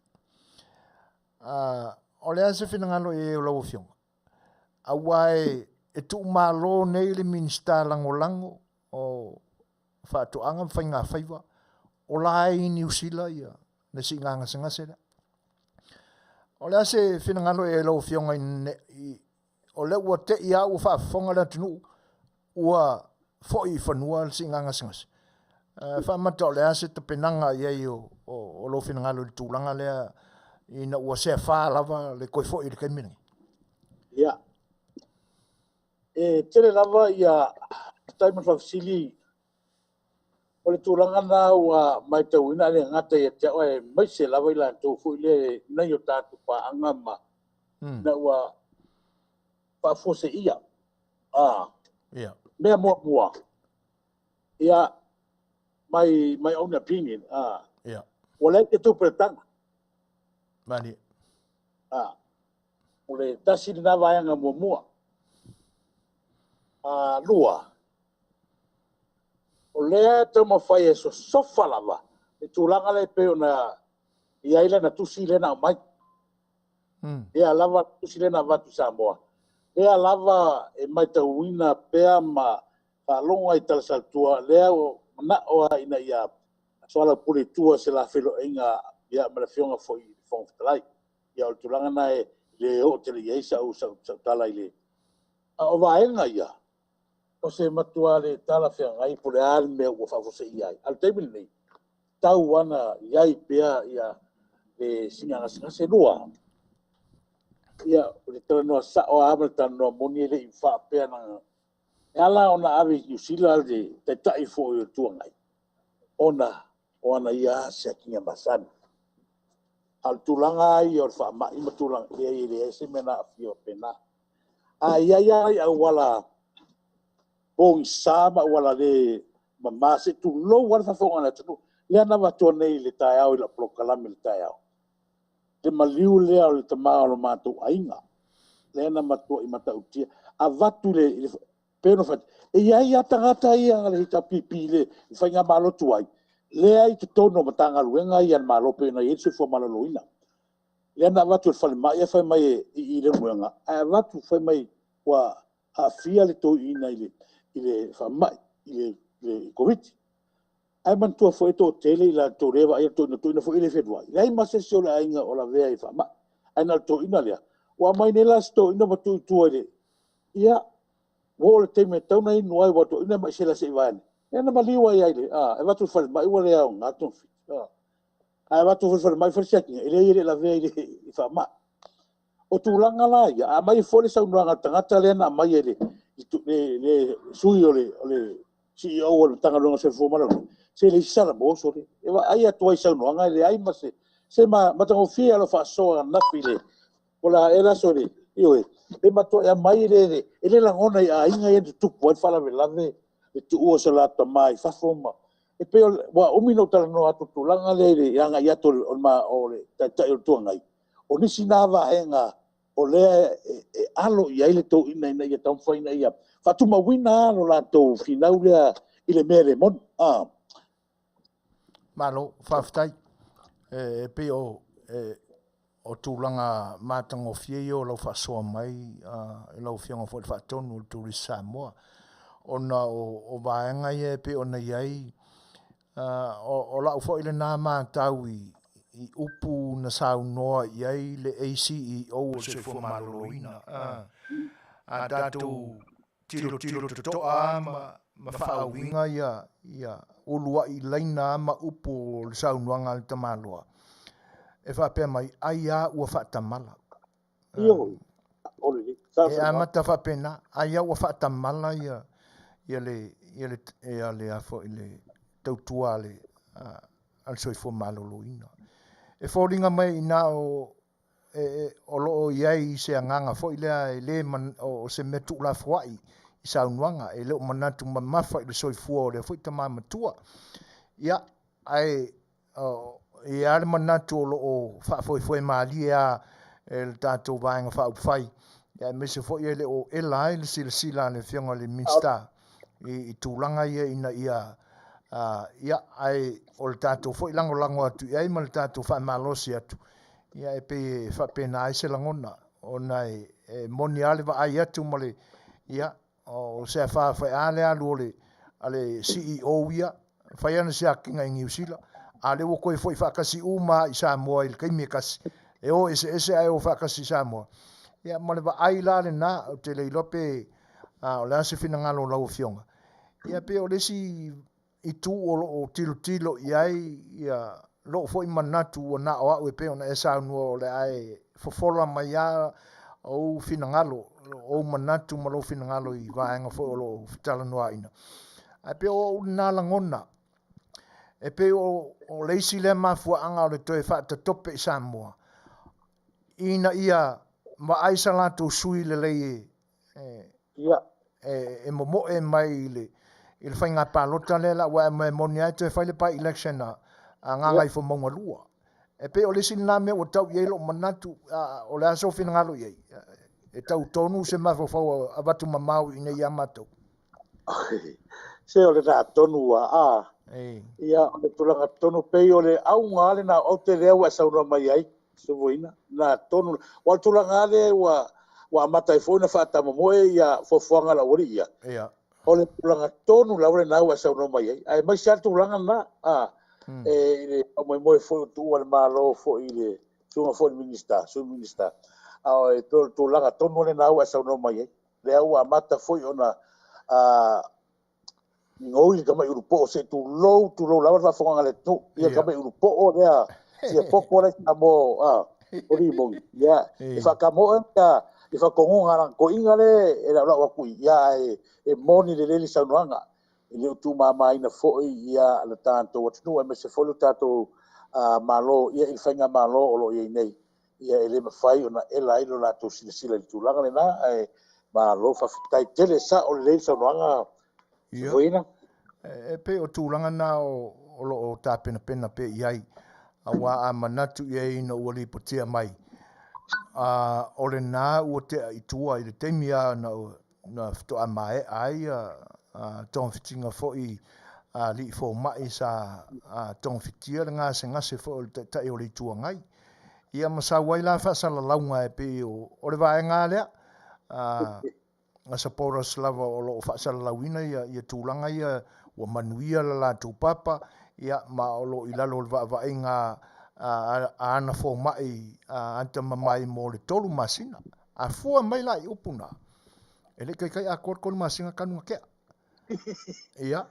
Speaker 1: O le a se finagalo i ai o lau Afioga? Aua e tuumalo nei le Minisita Lagolago o Faatoaga ma Faigafaiva, o la e i Niu Sila ia le siiga gasegase lea. O le a se finagalo i ai lau Afioga i, o lea ua te i lava ua faafofoga le atunuu ua foi i fanua le siiga gasegase. Faamata o le a se tapenaga i ai o, o, o lou finagalo i le tulaga lea ina ua seafā lava le toe foi i le taimi lenei?
Speaker 5: Ia, e tele lava ia faafetai mo le faafesili. O le tulaga lena ua matauina e le gata ia te au aemaise lava i latou foi lea nei o tatou paaga ma na ua faafuaseia. Mea muamua, ia, my own opinion, ua leai se tupe a le taga.
Speaker 1: Malie.
Speaker 5: O le tasi lena vaega muamua. Lua, o lea e taumafai e sosofa lava le tulaga lea e pei ona i ai lana tusi lea na aumai. Lea lava tusi lea na avatu i Samoa. Lea lava e matauina pea ma faalogo ai i tala salatua, lea ua manao lava ina ia soalaupule i tua se la feiloaiga, ia, ma le Afioga foi i le Fofoga Fetalai. Ia, o le tulaga lena e le oo tele i ai sau tala i le... A o vaega ia, o se matua le talafeagai po o le a le mea ua faafuaseia ai. A o le taimi lenei, tau lava ina i ai pea le siiga gasegase. Lua, ia, o le talanoa sao lava ma le talanoa moni, e le i faapea na... E ala ona ave i Niu Sila le Taitai foi o le Itu Agai, ona o ana ia siakiina masani. A o le tulaga lava ia o le faamai ma tulaga, e leai e leai se mea na aafia faapena. A i ai lava nai auala pogisa ma auala le mama, se i tulou lava le faafofoga a le atunuu. Lea na avatua nei i le taeao i lau polokalame i le taeao, le maliu lea o le tama o lo matou aiga, lea na matuai matautia. Avatu i le... pei ona ou fai atu, e i ai lava tagata ia a le HRPP i le faigamalo tuai, lea e i totonu o Matagaluega ia a le Malo pei ona i ai le Soifua Maloloina. Lea na avatu i le falemai ae fai mai i Leulumoega, ae avatu fai mai ua aafia le toeaina i le faamai, i le Koviti. Ae manatua foi e toatele i latou o lea e vaaia le toeaina, le toeaina foi e le fealuai, leai ma se isi o le aiga o lavea i le faamai, ae na o le toeaina lea. Ua aumai nei la si toeaina ma tuu i tua i le... Ia, ua oo i le taimi e tatau ona inu ai aua o le toeaina e mai sela se i vaeane, lea na maliu ai lava, e avatu i le falemai ua le aoga togafiti. Ae avatu foi i le falemai fai le siakiina, e leai e le i lavea i le faamai. O tulaga la ia, a aumai foi le saunoaga a le tagata lea na aumai e le sui o le CEO o le Matagaluega o le Soifua Maloloina, se leai se salamo sole. E vaai atu lava i saunoaga e leai ma se... se matagofie lau faasoa ananafi po o le a ea le aso i le... Ioe, e matuai aumai le... e le lagona i aiga ia na tutupu ai le faalavelave, le tuua o so la tama i fafo ma... E pei ua umi ona ou talanoa atu i le tulaga lea i le agai atu o le Taitai o le Itu Agai, o nisi na vaega o lea e alo i ai le toeaina ina ia taumafai ina ia faatumauina lava lo latou finau lea i le mea le moni.
Speaker 1: Malo, faafetai. E pei o tulaga matagofie ia o lau faasoa mai i lau Afioga foi i le Faatonu o le Turisi Samoa, ona o vaega ia e pei ona i ai, o lau foi lena matau i upu na saunoa i ai le ACEO o le Soifua Maloloina, a tatou tilotilo totoa ma faauiga ia uluai laina ma upu o le saunoaga a le tamaloa, e faapea mai, ai a ua faatamala. E amata faapena, ai a ua faatamala ia le tautua a le Soifua Maloloina. E foliga mai ina o lo o i ai se agaga foi lea e le o se mea tuulafoai i saunoaga, e le o manatu mamafa i le soifua o lea foi tama matua. Ia, ae e i ai le manatu o lo o faafoefoe malie lava e le tatou Vaega Faaupufai, aemaise foi e le o ela ai le silasila a le Afioga i le Minisita i tulaga ia ina ia, ia, ae o le tatou foi lagolago atu i ai ma le tatou faamalosi atu, ia e pei e faapena ai se lagona, ona e moni lava le vaai atu ma le, ia, o se afa faia le alu o le a le CEO ia, fai ana siakiina i Niu Sila, a o lea ua toe foi faatasi uma lava i Samoa i le taimi e tasi, e o eseese ae o faatasi i Samoa. Ia ma le vaai la lena, ou te le iloa pe o le a se finagalo o lau Afioga. Ia pei o le isi itu o lo o tilotilo i ai ia lou foi manatu ua na o au e pei ona e saunoa o le a e fofola mai lava ou finagalo, ou manatu ma lou finagalo i vaega foi o lo o fetalanoaina. Ae pei o ou lena lagona, e pei o le isi lea mafuaaga o le toe faatatope i Samoa, ina ia vaai sa latou sui lelei e momoe mai i le faiga palota lea la aua e moni lava e toe fai le by election a Gagaifomauga 2. E pei o le isi lena mea ua tau i ai lou manatu, o le a sou finagalo i ai? E tau tonu se mafaufau avatu mamao i inei ia matou.
Speaker 5: Se o lena tonu ua a. Ia, o le tulaga tonu pei o le auga lava lena o aute lea ua e saunoa mai ai, Sovoina, lena tonu. Aua o le tulaga lava lea ua amata ai foi ona faatamomoe ia fuafuaga a le aualii ia. O le tulaga tonu lava lena ua e saunoa mai ai, aemaise lava le tulaga lena, i le faamoemoe foi o tuua le Malo foi i le Afioga foi i le Minisita, Sui Minisita, a e pei o le tulaga tonu lena ua e saunoa mai ai, lea ua amata foi ona goi le tamai ulupoo, se i tulou, tulou lava le faafofoga a le atunuu, ia tamai ulupoo lea, sia popo lea Samoa o limoni, ia, e faatamoe ia i faatonuga a lana toeaina lea e laulau atu i, ia, ae e moni lelei le saunoaga, e le o tuumamaina foi ia le tatou atunuu, aemaise foi le tatou Malo, ia i le faigamalo o lo o i ai nei, ia e le mafai ona ela ai lo latou silasila i le tulaga lena, ae malo faafetai tele, sao lelei le saunoaga.
Speaker 1: Ia, e pei o tulaga na o lo o tapenapena pea i ai, aua a manatu i ai ina ua lipotia mai, o lena ua tea i tua i le taimi lava na faatoa maea ai togafitiga foi a alii fomai sa togafitia le gasegase foi o le Taitai o le Itu Agai. Ia ma sau ai la faasalalauga e pei o le vaega lea, a supporters lava o lo o faasalalauina ia tulaga ia ua manuia le latou papa, ia ma o lo o i lalo o le vaavaaiga a ana fomai atamamai mo le 3 masina. A fua mai la i upu na, e le i taitai atoa le 3 masina talu na tea. Ia,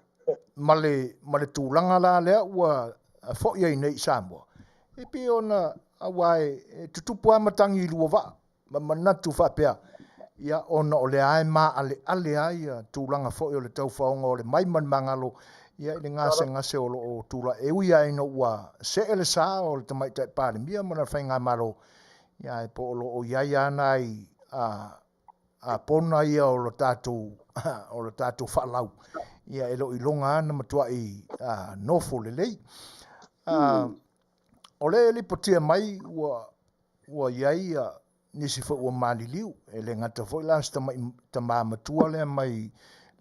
Speaker 1: ma le tulaga la lea ua foi ai nei i Samoa, e pei ona aua e tutupu lava matagi i lua vaa, ma manatu faapea, ia ona o lea e maaleale lava ia tulaga foi o le taufaoga o le mai ma le magalo, ia i le gasegase o lo o tulai. E ui lava ina ua see le sa o le Tamaitai Palemia ma lana faigamalo, ia ae po o lo o i ai lava nai pona ia o le tatou faalau, ia e le o iloga lava ona matuai nofo lelei. O lea e lipotia mai ua i ai nisi foi ua maliliu, e le gata foi la si tama matua lea mai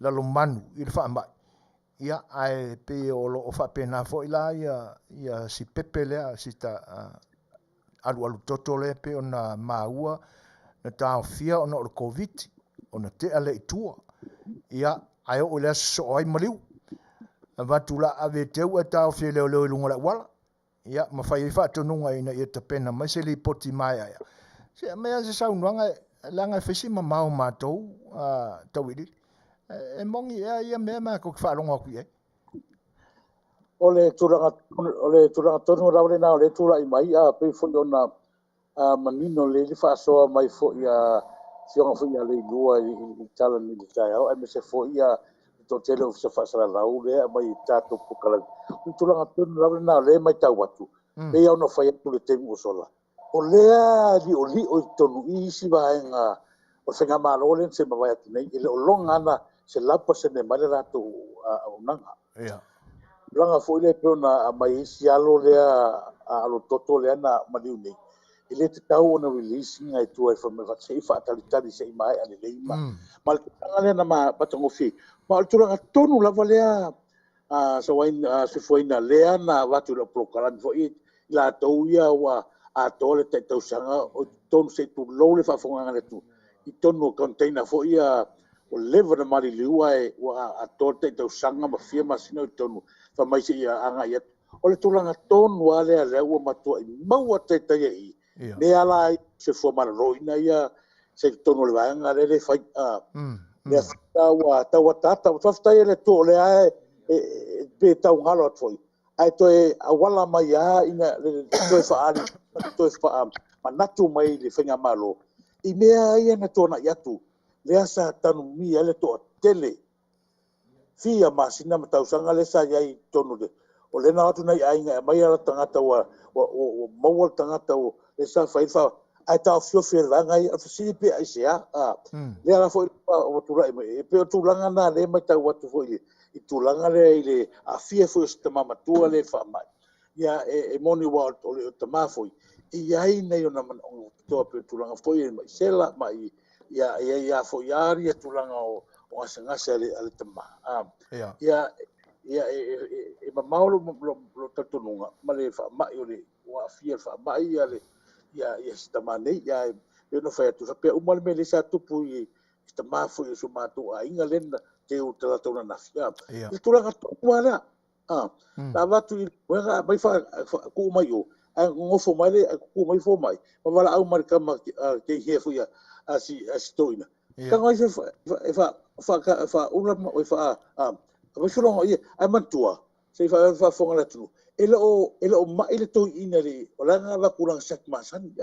Speaker 1: Lalomanu i le faamai, ia ae pei o lo o faapena foi la ia si pepe lea, si alualu toto lea pei ona maua na taofia ona o le Koviti, ona tea lea i tua, ia ae oo i le aso soo ai maliu, avatu la ave e teu ae taofi e leoleo i luga o le auala, ia ma fai ai faatonuga ina ia tapena mai se lipoti maeaea. Se aumai lava se saunoaga, leaga e fai si mamao matou tauiliili. E moni ea ia mea matou te faalogo atu i ai?
Speaker 5: O le tulaga tonu lava lena o lea e tulai mai, a pei foi ona manino lelei le faasoa mai foi a Afioga foi ia Leilua i le tala nei i le taeao, aemaise foi ia le toatele o Ofisa Faasalalau lea e aumai i tatou polokalame. O le tulaga tonu lava lena o lea e matau atu, pei ona fai atu le taimi ua sola, o lea e liolio i totonu i isi vaega o le faigamalo lea na se mavae atu nei, e le o loga ana 100% mai le latou auaunaga.
Speaker 1: Ia.
Speaker 5: Tulaga foi lea pei ona aumai isi alo lea, alo toto lea na maliu nei, e le tatau ona release ina i tua e se i faatalitali se i maea lelei ma le tulaga lea na matagofie. Ma o le tulaga tonu lava lea soifuaina lea na avatu i lau polokalame foi i latou ia ua atoa le taitausaga o totonu se i tulou le faafofoga a le atunuu i totonu o container foi ia ua leva na maliliu ae ua atoa le taitausaga ma fia masina i totonu fai mai se i agai atu. O le tulaga tonu lava lea lea ua matuai maua taitai ai i lea la se fua maloloina ia se totonu o le vaega lea le fai lea ua tau ataata. Faafetai i le Atua o lea e pe taugalo atu foi ae toe auala mai lava ina toe faaali toe faamanatu mai le faigamalo i mea ia na tuanai atu lea sa tanumia le toatele fia masina ma tausaga lea sa i ai i totonu o lena atu nai aiga e aumai ala tagata ua maua le tagata lea sa fai ae taofiofi e le vaega ia, o le fesili pe aisea. Lea la foi ua tulai mai, e pei o tulaga na lea e matau atu foi i tulaga lea i le aafia foi o si tama matua lea i le faamai. Ia e moni ua o le tama foi, e i ai nai ona manaoga toa pei o tulaga foi e mai sela, mai ia ia ia foi ia tulaga o gasegase a le tama. Ia e mamao lo talitonuga ma le faamai o le ua aafia le faamai ia le ia si tama nei, ia e no fai atu faapea uma le mea lea sa tupu i tama foi o so matou aiga lea na te o talatou na nafi. I tulaga tonu lava lea. Na avatu i wega mai tuu mai o. Ae gogofo mai le ae kuku mai fomai ma valaau mai le tama a kei foi a si toeaina. Tago ai e faaula ma e faamasologa ia ae manatua se i faafofoga le atunuu e le o mai le toeaina le o la na avatu lana siaki masani.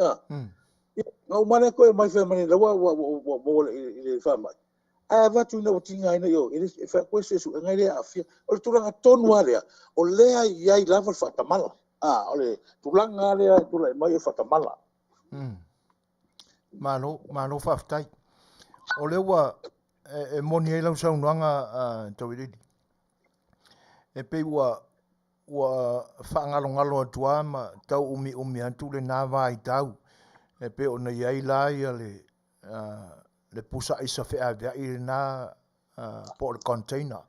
Speaker 5: Na uma lea toe mai fai mai ua maua i le faamai. Ae avatu ina ua tigaina i o, e fai atu e suesuega e le aafia. O le tulaga tonu lava lea, o lea e i ai lava le faatamala. O le tulaga lea e tulai mai o le faatamala.
Speaker 1: Malo, malo faafetai. O lea ua e moni ai lau saunoaga Tauiliili. E pei ua faagalogalo atu lava ma tau umiumi atu lena vaitau e pei ona i ai la ia le pusa aisa feaveai lena po o le container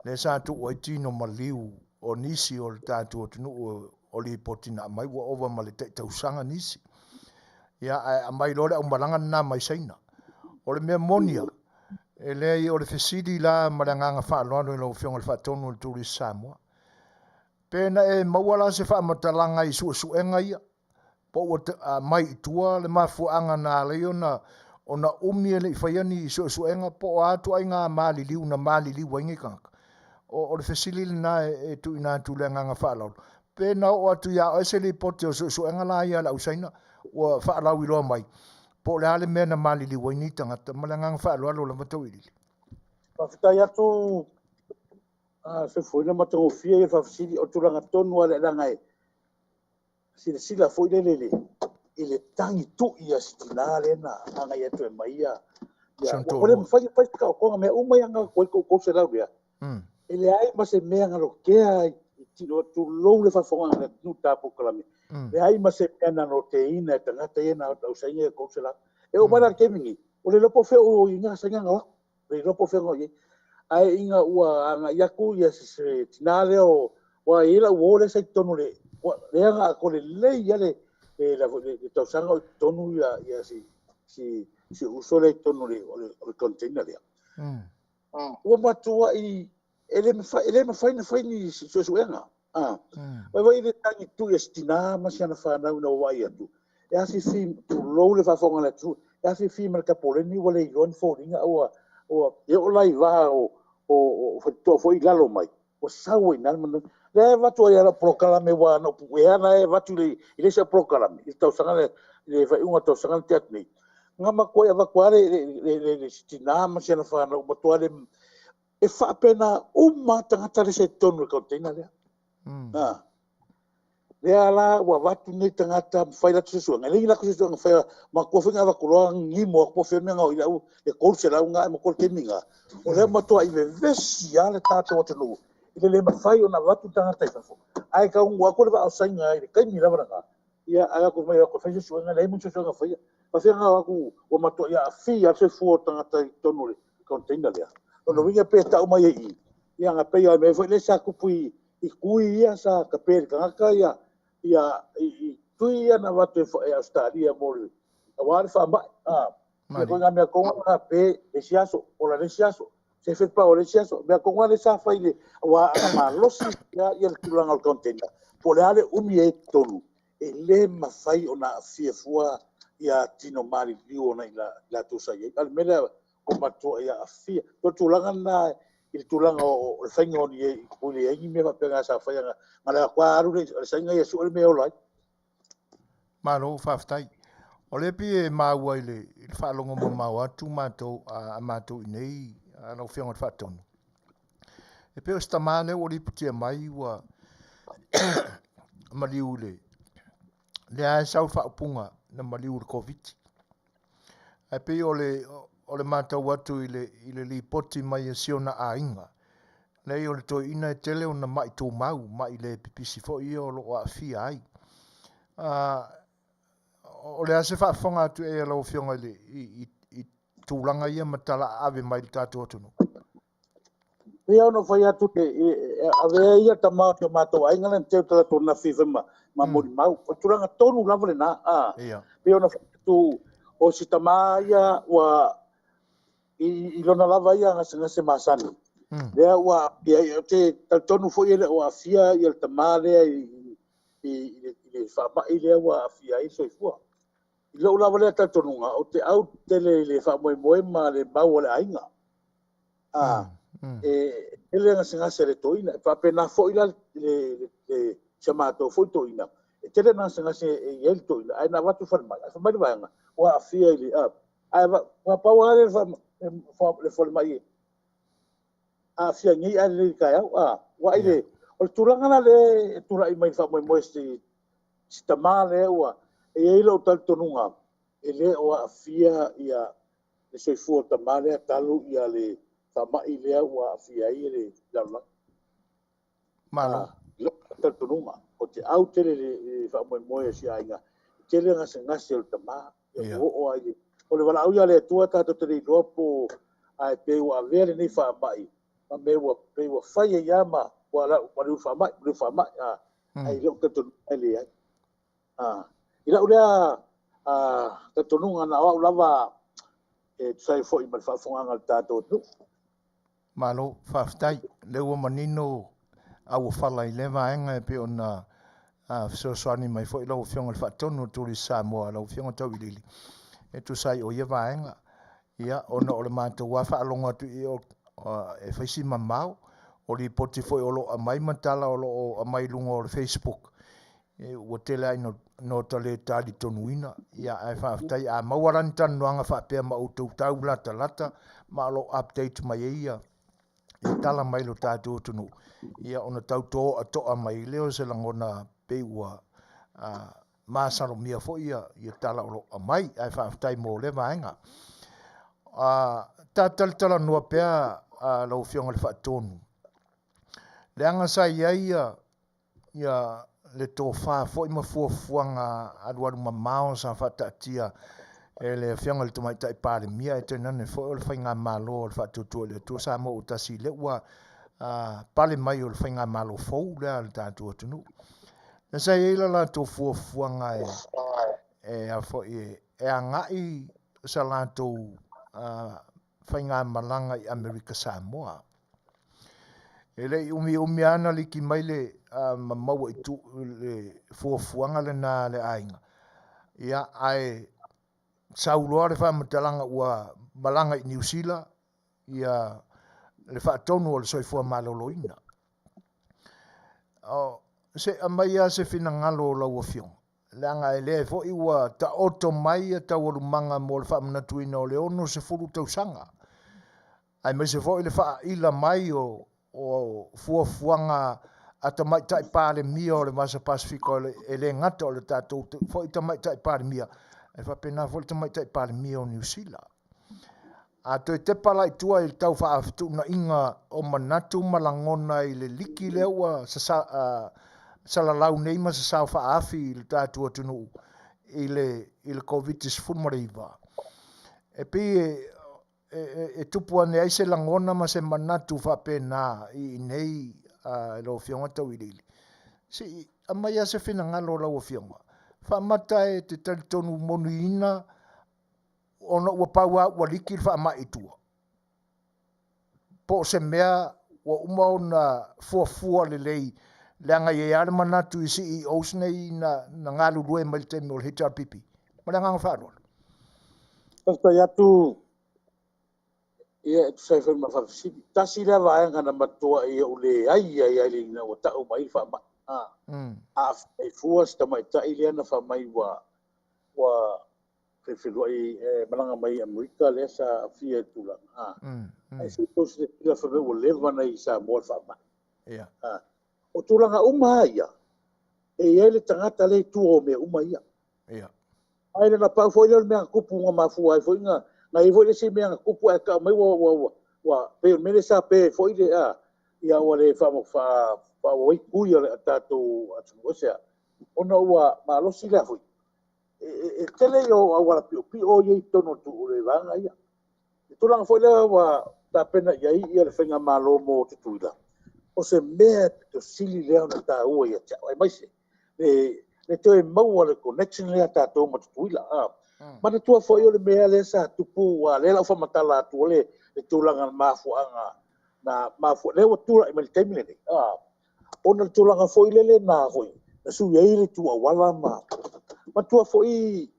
Speaker 1: lea sa tuu ai tino maliu o nisi o le tatou atunuu o lipoti na aumai ua ova ma le tai tausaga nisi. Ia, ae aumai loa le aumalaga lena mai Saina. O le mea moni lava, e leai o le fesili la ma le agaga faaaloalo i lau Afioga i le Faatonu o le Turisi Samoa. Pe na e maua la se faamatalaga i suesuega ia po ua aumai i tua le mafuaaga na ala ai ona umi e le i faia ni suesuega po o a ituaiga maliliu na maliliu ai nei tagata? O le fesili lena e tuuina atu i le agaga faaaloalo. Pe na oo atu ia oe se lipoti o suesuega la ia a le au Saina ua faalauiloa mai po o le a le mea na maliliu ai nei tagata? Ma le agaga faaaloalo lava Tauiliili.
Speaker 5: Faafetai atu soifuaina matagofie ia faafesili o tulaga tonu lava lea leaga e silasila foi lele i le tagi tui a si tina lea na agai atu e mai ia ua le mafai ona fai se taotoga mea uma ia na atu ai tou 300 lea. E leai ma se mea na lotea i tino tulou le faafofoga a le atunuu ta polokalame. Leai ma se mea na loteina e tagata ia na ausaina ia 300. E oo mai la i le taimi nei, ua le iloa po o fea o i ai na saina na o atu. Le iloa po o fea o i ai. Ae ina ua agai atu ia se tina lea o ua i ai lau uo lea sa i totonu le lea na atoa lelei lava le tausaga o i totonu ia si uso lea i totonu o le container lea. Ua matuai e le mafai ona fai ni suesuega. Vaai i le tagi tui a si tina ma si ana fanau ina ua vaai atu. E afifi tulou le faafofoga a le atunuu, e afifi ma le tapoleni ua le iloa ni foliga ua e oo la i va o faitotoa foi i lalo mai, ua sau ai i ina le manu. Lea e avatu ai lau polokalame ua na ou puea na e avatu i le isi au polokalame i le tausaga lea, i le faaiuga o le tausaga na tea atu nei. Na matuai avatu lava le si tina ma si ana fanau matua le e faapena uma tagata lea sa i totonu o le container lea. Lea la ua avatu nei tagata ma fai latou suesuega. E le i latou suesuega faia matua foi na avatu loa gimo atu po o fea mea na o i lau le 300 na e matua le taimi na. O lea matua i vevesi lava le tatou atunuu i le le mafai ona avatu tagata i fafo. Ae taunuu atu le vaaosaina i le taimi lava lena. Ia ae atu mai atu fai suesuega, leai ma ni suesuega faia. Faafefea na o atu ua matua aafia le soifua o tagata i totonu o le container lea. O le uiga pe tau mai ai i, ia na pei o le mea foi lea sa tupu i tui ia sa tape le tagata ia i tui ia na avatu e Australia mo le aua le faamai. Ia koe ngā mea tonga na pe le isi aso, ola le isi aso, se whetpa o le isi aso. Mea tonga le sa fai le aua ana malosi ia le tulaga o le container. Po le a le umi e tonu, e le mafai ona aafia fua ia tino maliliu ona i latou sa i ai. A o le mea lea o matua ia aafia. O le tulaga lena i le tulaga o le faiga o ni e i le ai ni mea faapena sa fai ana le atu alu le saina ia sue le mea e ola ai.
Speaker 1: Malo faafetai. O lea pei e maua i le faalogo mamao atu matou a matou i nei lau Afioga i le Faatonu. E pei o se tama lea ua lipotia mai ua maliu i le lea e sau le faaupuga na maliu i le Koviti. Ae pei o le matau atu i le lipoti mai e si ona aiga, leai o le toeaina e tele ona mai tumau, mai le pipisi foi ia o lo o aafia ai. O le a se faafofoga atu e lau Afioga i tulaga ia ma tala ave mai i le tatou atunuu?
Speaker 5: Pei ona fai atu avea ia tama o te matou aiga na teu tala tonu na fifa ma molimau. O tulaga tonu lava lena. Pei ona fai atu o si tama ia ua i lona lava ia gasegase masani. Lea ua ia te talitonu foi ele o aafia ia le tama lea i le le faama'i lea ua aafia ai le soifua. I lou lava lea talitonuga, ou te au tele i le faamoemoe ma le mau a le aiga. A, e tele gasegase a le toeaina. E faapena foi la le si a matou foi toeaina, e tele gasegase e i ai le toeaina, ae na avatu i falemai, ae fai mai le vaega, ua aafia i le, ae pau lava lea le falemai aafia nei ae lelei i le taeao. Ua ai le, o le tulaga la lea e tulai mai i le faamoemoe si tamā lea ua, e i ai lou talitonuga, e le o aafia le soifua o le tamā lea talu le faama'i lea ua aafia ai le lalolagi.
Speaker 1: Malo.
Speaker 5: Lou talitonuga, o te au tele le faamoemoe o si aiga, e tele gasegase o le tamā, ia ua oo ai le, o le valaau ia le Atua tatou te le iloa po, ae pe ua avea lenei faama'i, ma mea ua, pe ua fai ai lava ma, ua lau, ua liu faama'i, liu faama'i, ai lou talitonuga e leai. I lau lea talitonuga na o au lava e tusa ai foi ma le faafofogaaga a le tatou atunuu.
Speaker 1: Malo, faafetai. Lea ua manino auofala i lea vaega e pei ona fesoasoani mai foi lau Afioga i le Faatonu o le Turisi Samoa, lau Afioga Tauiliili, e tusa ai o ia vaega. Ia, ona o le matou lava faalogo atu i o, e fai si mamao, o lipoti foi o lo o aumai ma tala o lo o aumai i luga o le Facebook, ua tele lava ina nota le talitonuina. Ia, ae faafetai, a maua la ni talanoaga faapea ma outou tau latalata, ma o lo o update mai ai ia tala mai lo tatou atunuu, ia ona tau toa mai lea o se lagona pei ua masalomia foi ia tala o lo o aumai, ae faafetai mo lea vaega. Ta talatalanoa pea lau Afioga i le Faatonu, leaga sa i ai ia le tofa foi ma fuafuaga alualu mamao sa faataatia e le Afioga i le Tamaitai Palemia, e tainane foi o le Faigamalo o le Faatuatua i le Atua Samoa ua tasi, lea ua pale mai o le Faigamalo fou lea a le tatou atunuu. Na sa i ai la latou fuafuaga e a foi e agai sa latou faigamalaga i Amerika Samoa. E le i umiumi lava na liki mai le ma maua i tu le fuafuaga lena a le aiga. Ia, ae sau loa le faamatalaga ua malaga i Niu Sila ia le faatonu o le soifua maloloina. O, se aumai lava se finagalo o lau Afioga, leaga e lea foi ua taoto mai ia taualumaga mo le faamanatuina o le 60 tausaga, aemaise foi le faaila mai o fuafuaga a Tamaitai Palemia o le Vasa Pasefika, e le gata o le tatou foi Tamaitai Palemia, ae faapena foi le Tamaitai Palemia o Niu Sila. A toe tepa la i tua i le tau faafetuunaiga o manatu ma lagona i le liki lea ua salalau nei ma sasao faaafi i le tatou atunuu i le Koviti-19, e pei e tupu ane ai se lagona ma se manatu faapena i inei lau Afioga Tauiliili. Se i aumai lava se finagalo o lau Afioga, faamata e te talitonu moniina ona ua pau lava ua liki le faamai i tua, po o se mea ua uma ona fuafua lelei, leaga e i ai lava le manatu i CEOs nei na galulue mai le taimi o le HRPP. Ma le agaga faaaloalo.
Speaker 5: Faafetai atu ia e tusa ai foi ma faafesili. Tasi lea vaega na matuai ou leai ai ai ina ua tau mai le faamai. Aafia ai fua si tamaitai lea na faamai ua fefeluai malaga mai i Amerika lea sa aafia i le tulaga. Ae se i tou silasila fai mai ua leva na i Samoa le faamai. O tulaga uma lava ia, e i ai le tagata lea i tua o mea uma ia. Ae na pau foi lea o le mea na tupu na mafua ai foi na i ai foi le isi mea na tupu ae tau mai ua pei o le mea lea sa pe foi le ia ua le faaauau ai tui o le tatou atunuu ese ona ua malosi lea foi. E tele ia o auala piopio ia i totonu o le vaega ia. Le tulaga foi lea ua tapena i ai ia le faigamalo mo Tutuila, o se mea pito sili lea ona taua ia te au, aemaise le toe maua le connection lea tatou ma Tutuila. Manatua foi o le mea lea sa tupu, lea lau faamatala atu o le tulaga mafuaaga na mafua, lea ua tulai mai le taimi lenei. Ona le tulaga foi lele na foi, Na sui ai le itu auala ma matua foi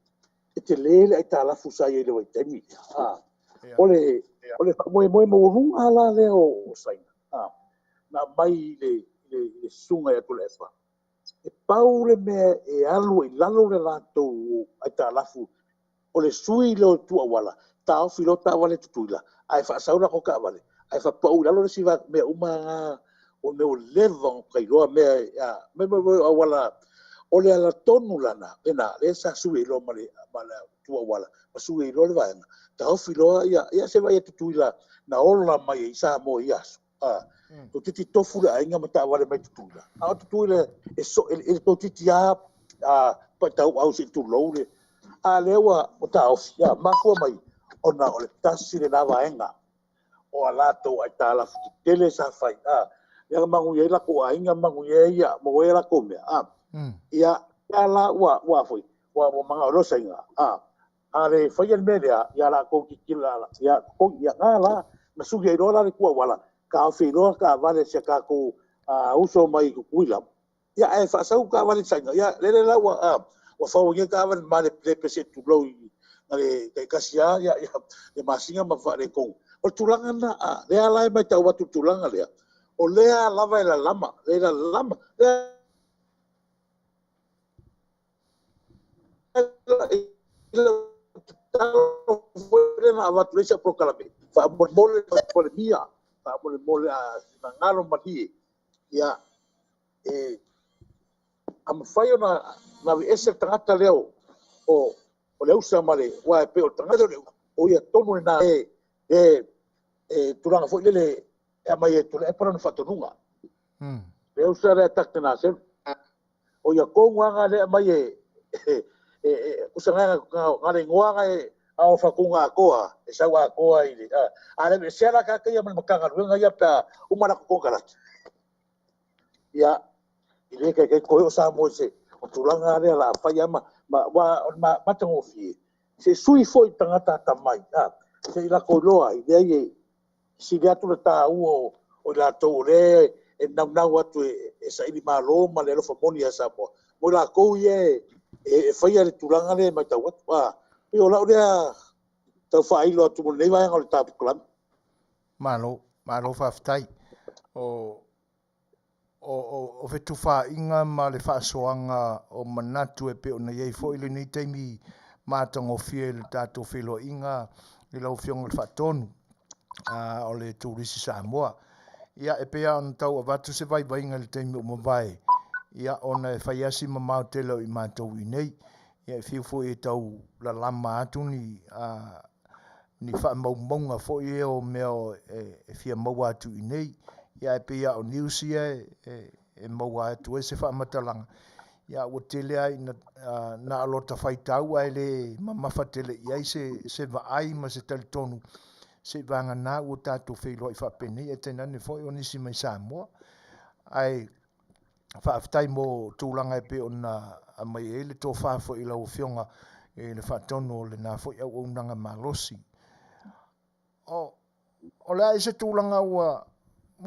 Speaker 5: e tele le aitalafu sa i ai i le vaitaimi lea. O le o le faamoemoe maualuga la lea o Saina na aumai i le susuga ia Tuilaepa, e pau le mea e alu ai i lalo le latou aitalafu, o le sui lea o itu auala, taofi loa taavale a Tutuila ae faasau latou taavale ae faapau i lalo le isi mea uma na, o mea ua leva ona tailoa mea o auala. O le ala tonu lana lena lea sa sui ai loa ma le itu auala ma sui ai loa le vaega, taofi loa ia se vaai a Tutuila na ola mai ai Samoa i ia aso. Toeitiiti tofu le aiga ma taavale mai Tutuila, a o Tutuila e so e toeitiiti lava paitauau se i tulou le a lea ua taofi ia mafua mai ona o le tasi lena vaega o a latou aitalafu tetele sa fai lea na manuia ai latou aiga, manuia ai ia maua ai latou mea ia la ua foi ua manao loa Saina a le faia le mea lea ia latou tilotilo ia totogi ia na la na sui ai loa la le itu auala, taofi ai loa taavale a si a tatou uso mai Tutuila ia ae faasau taavale Saina ia lele la ua fau ai nei taavale malepelepe se i tulou i le taitasi lava ia masina ma faaletonu. O le tulaga lena lea la e matau atu i le tulaga lea, o lea lava e lalama, e lalama foi lea na avatu ai sau polokalame faamolemole Palemia, faamolemole a finagalo malie ia e a mafai ona aveese le tagata lea o le ausa ma le aua e pei o le tagata lea o ia tonu lena e tulaga foi lele e aumai e Tuilaepa lona faatonuga. Le ausa lea Dr. Naseri o ia tonu lava lea aumai e usa na le igoa e a o faatuga atoa e sau atoa i le a le aveesea la tagata ia ma le Matagaluega ia pe a uma latou konekarate ia i le taitai toe o Samoa i se o tulaga lea o le a fai lava ma aua o le matagofie se sui foi tagata atamai se i latou iloa ai leai e sili atu le taua o i latou o lea e naunau atu e saili malo ma le alofa moni ia Samoa mo i latou ia e faia le tulaga lea e matau atu. Pei o lau lea tau faailo atu mo lenei vaega o le tatou.
Speaker 1: Malo, malo faafetai. O fetufaaiga ma le faasoaga o manatu e pei ona i ai foi lenei taimi matagofie i le tatou feiloaiga i lau Afioga i le Faatonu o le Turisi Samoa. Ia e pei lava ona tau avatu se vaivaiga i le taimi ua mavae, ia ona e fai lava si mamao tele o i matou i inei. Ia e fiu foi e tau lalama atu ni faamaumauga foi ia o mea e fia maua atu i inei. Ia ae pei lava o news ia e maua atu ai se faamatalaga. Ia ua tele lava ina na o lota faitau ae le mamafa tele i ai se vaai ma se talitonu seivagana ua tatou feiloai faapenei ae tainane foi o nisi mai Samoa. Ae faafetai mo tulaga e pei ona aumai ai le tofa foi i lau Afioga i le Faatonu o lena foi auaunaga malosi. O le a se tulaga ua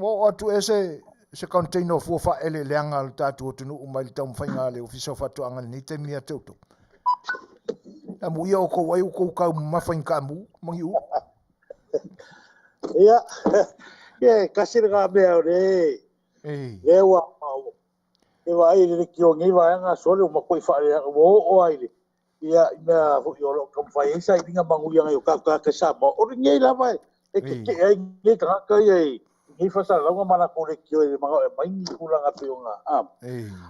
Speaker 1: oo atu ea se container o fua faaeleeleaga a le tatou atunuu mai le taumafaiga a le Ofisa o Faatoaga i lenei taimi ia te outou? Amuia outou ai outou taumamafa i ni kaamu ma ni ulu.
Speaker 5: Ia, e tasi lena mea o lea ua e vaai i le leitio o lenei vaega sole ua matuai faaleaga ua oo lava i le ia i mea foi o lo o taumafai ai sailiga manuia nai o tatou tagata i Samoa. O lenei lava e tetee ai nei tagata ia i nei faasalalauga ma latou leitio e manao e aumai ni tulaga pei ona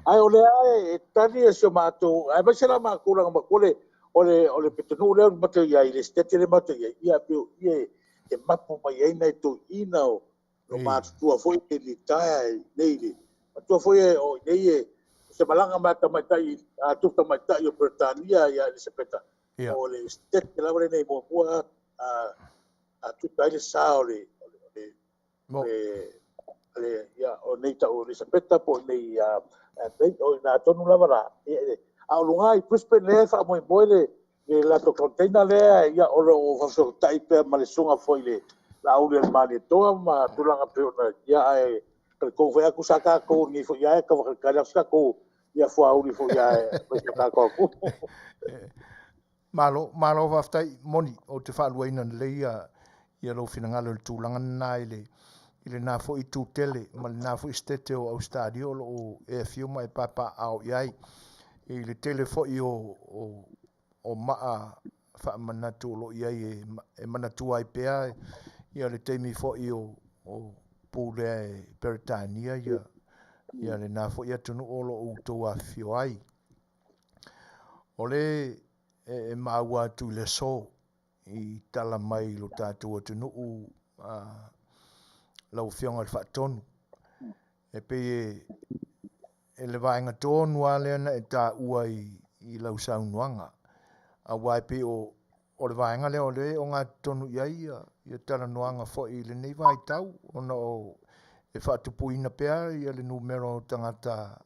Speaker 5: ae o lea e tali e si o matou aemaise la matou laga matua o le pitonuu lea matou i ai, le estate lea matou i ai, ia pei o i e mapu mai ai nai toeaiina o matutua foi e retire nei le matua foi o nei e se malaga mai tamaitai a tu tamaitai o Peretania ia Elisapeta o le estate lava lenei muamua a tuta ai le sa o le ia o nei tau Elisapeta po o nei o ina tonu lava la a o luga i Brisbane lea e faamoemoe le latou container lea ia o lo o faafesootai pea ma le susuga foi le Laauli o le Malietoa ma tulaga pei ona ia ae talitonu foi atu sa tatou nei foi ae taufaatalitali atu tatou Ia fuauli foi ae fai so tatou atu.
Speaker 1: Malo, malo faafetai moni ou te faaluaina lelei ia ia lou finagalo i le tulaga lena i le i lena foi itu tele ma lena foi sitete o Ausetalia o lo o e afio ma e papaaao i ai i le tele foi o o o maa faamanatu o lo o i ai e e manatua ai pea ia le taimi foi o o pulea e Peretania ia ia lena foi atunuu o lo o outou afifio ai. O le e maua atu i le aso i tala mai i lo tatou atunuu lau Afioga i le Faatonu, e pei e, e le vaega tonu lava lea na e taua i, i lau saunoaga, aua e pei o, o le vaega lea o lea e ogatotonu i ai ia, ia talanoaga foi i lenei vaitau, ona o e faatupuina pea ia le numera o tagata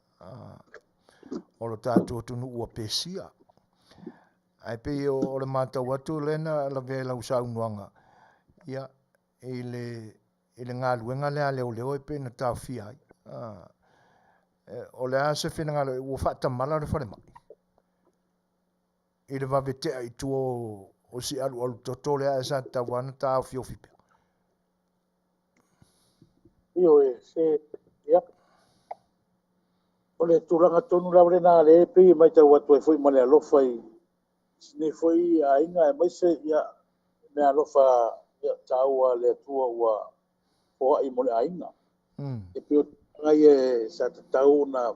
Speaker 1: o lo tatou atunuu ua pesia. Ae pei o le matau atu lea na lavea i lau saunoaga, ia, i le, i le galuega lea a leoleo e pei na taofia ai. O le a se finagalo ua faatamala le falemai i le vave tea i tua o si alualu toto lea ae sa tatau lava ona taofiofi pea.
Speaker 5: Ioe, se, ia, o le tulaga tonu lava lena lea e pei e matau atu ai foi ma le alofa i nei foi aiga aemaise, ia, mea alofa, ia, taua le Atua ua foai mo le aiga. E pei o tulaga ia sa tatau ona,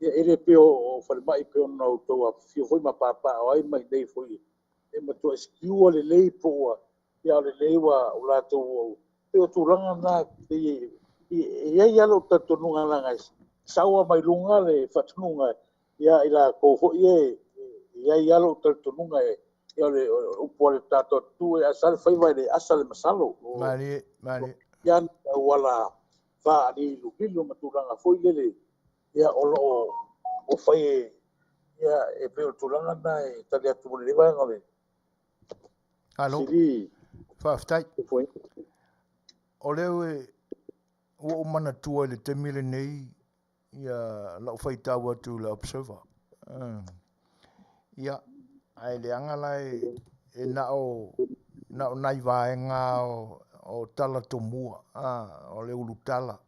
Speaker 5: ia, e le pei o falemai pei ona outou afifio foi ma papaaao ai ma i inei foi e matuai secure lelei po ua, ia, o lelei ua o latou, pei o tulaga na pei e i ai lava lou talitonuga leaga e sau lava mai luga le faatonuga ia i latou foi e i ai lava lou talitonuga e ia o le upu a le tatou atunuu e asa le faiva e le asa le masalo.
Speaker 1: Malie, malie.
Speaker 5: Ia auala faalilolilo ma tulaga foi lele ia o lo o fai e ia e pei o le tulaga na e tali atu mo lenei vaega o le
Speaker 1: Alo. Faafetai. O lea ua ou manatua i le taimi lenei ia lau faitau atu i le Observer. Ia, ae leaga la e na o na o nai vaega o tala tomua, o le ulutala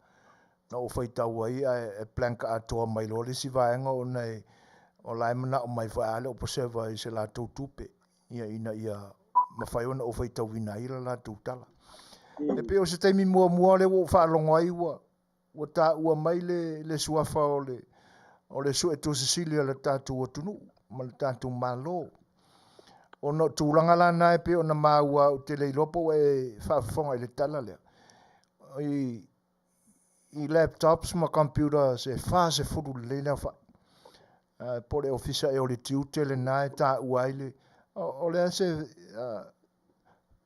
Speaker 1: na ou faitau ai ae blank atoa mai loa le isi vaega ona e o la e manao mai foi lava le Observer i se latou tupe ia ina ia mafai ona ou faitauina ai la latou tala. E pei o se taimi muamua lea ua ou faalogo ai ua ua taua mai le le suafa o le o le Suetusi Sili a le tatou atunuu ma le tatou Malo. Ona o tulaga la na e pei ona maua ou te le iloa po ua e faafofoga i le tala lea. I i laptops ma computers e 40 lelei le aofai. Po o le ofisa ea o le tiute lena e taua ai le o le a se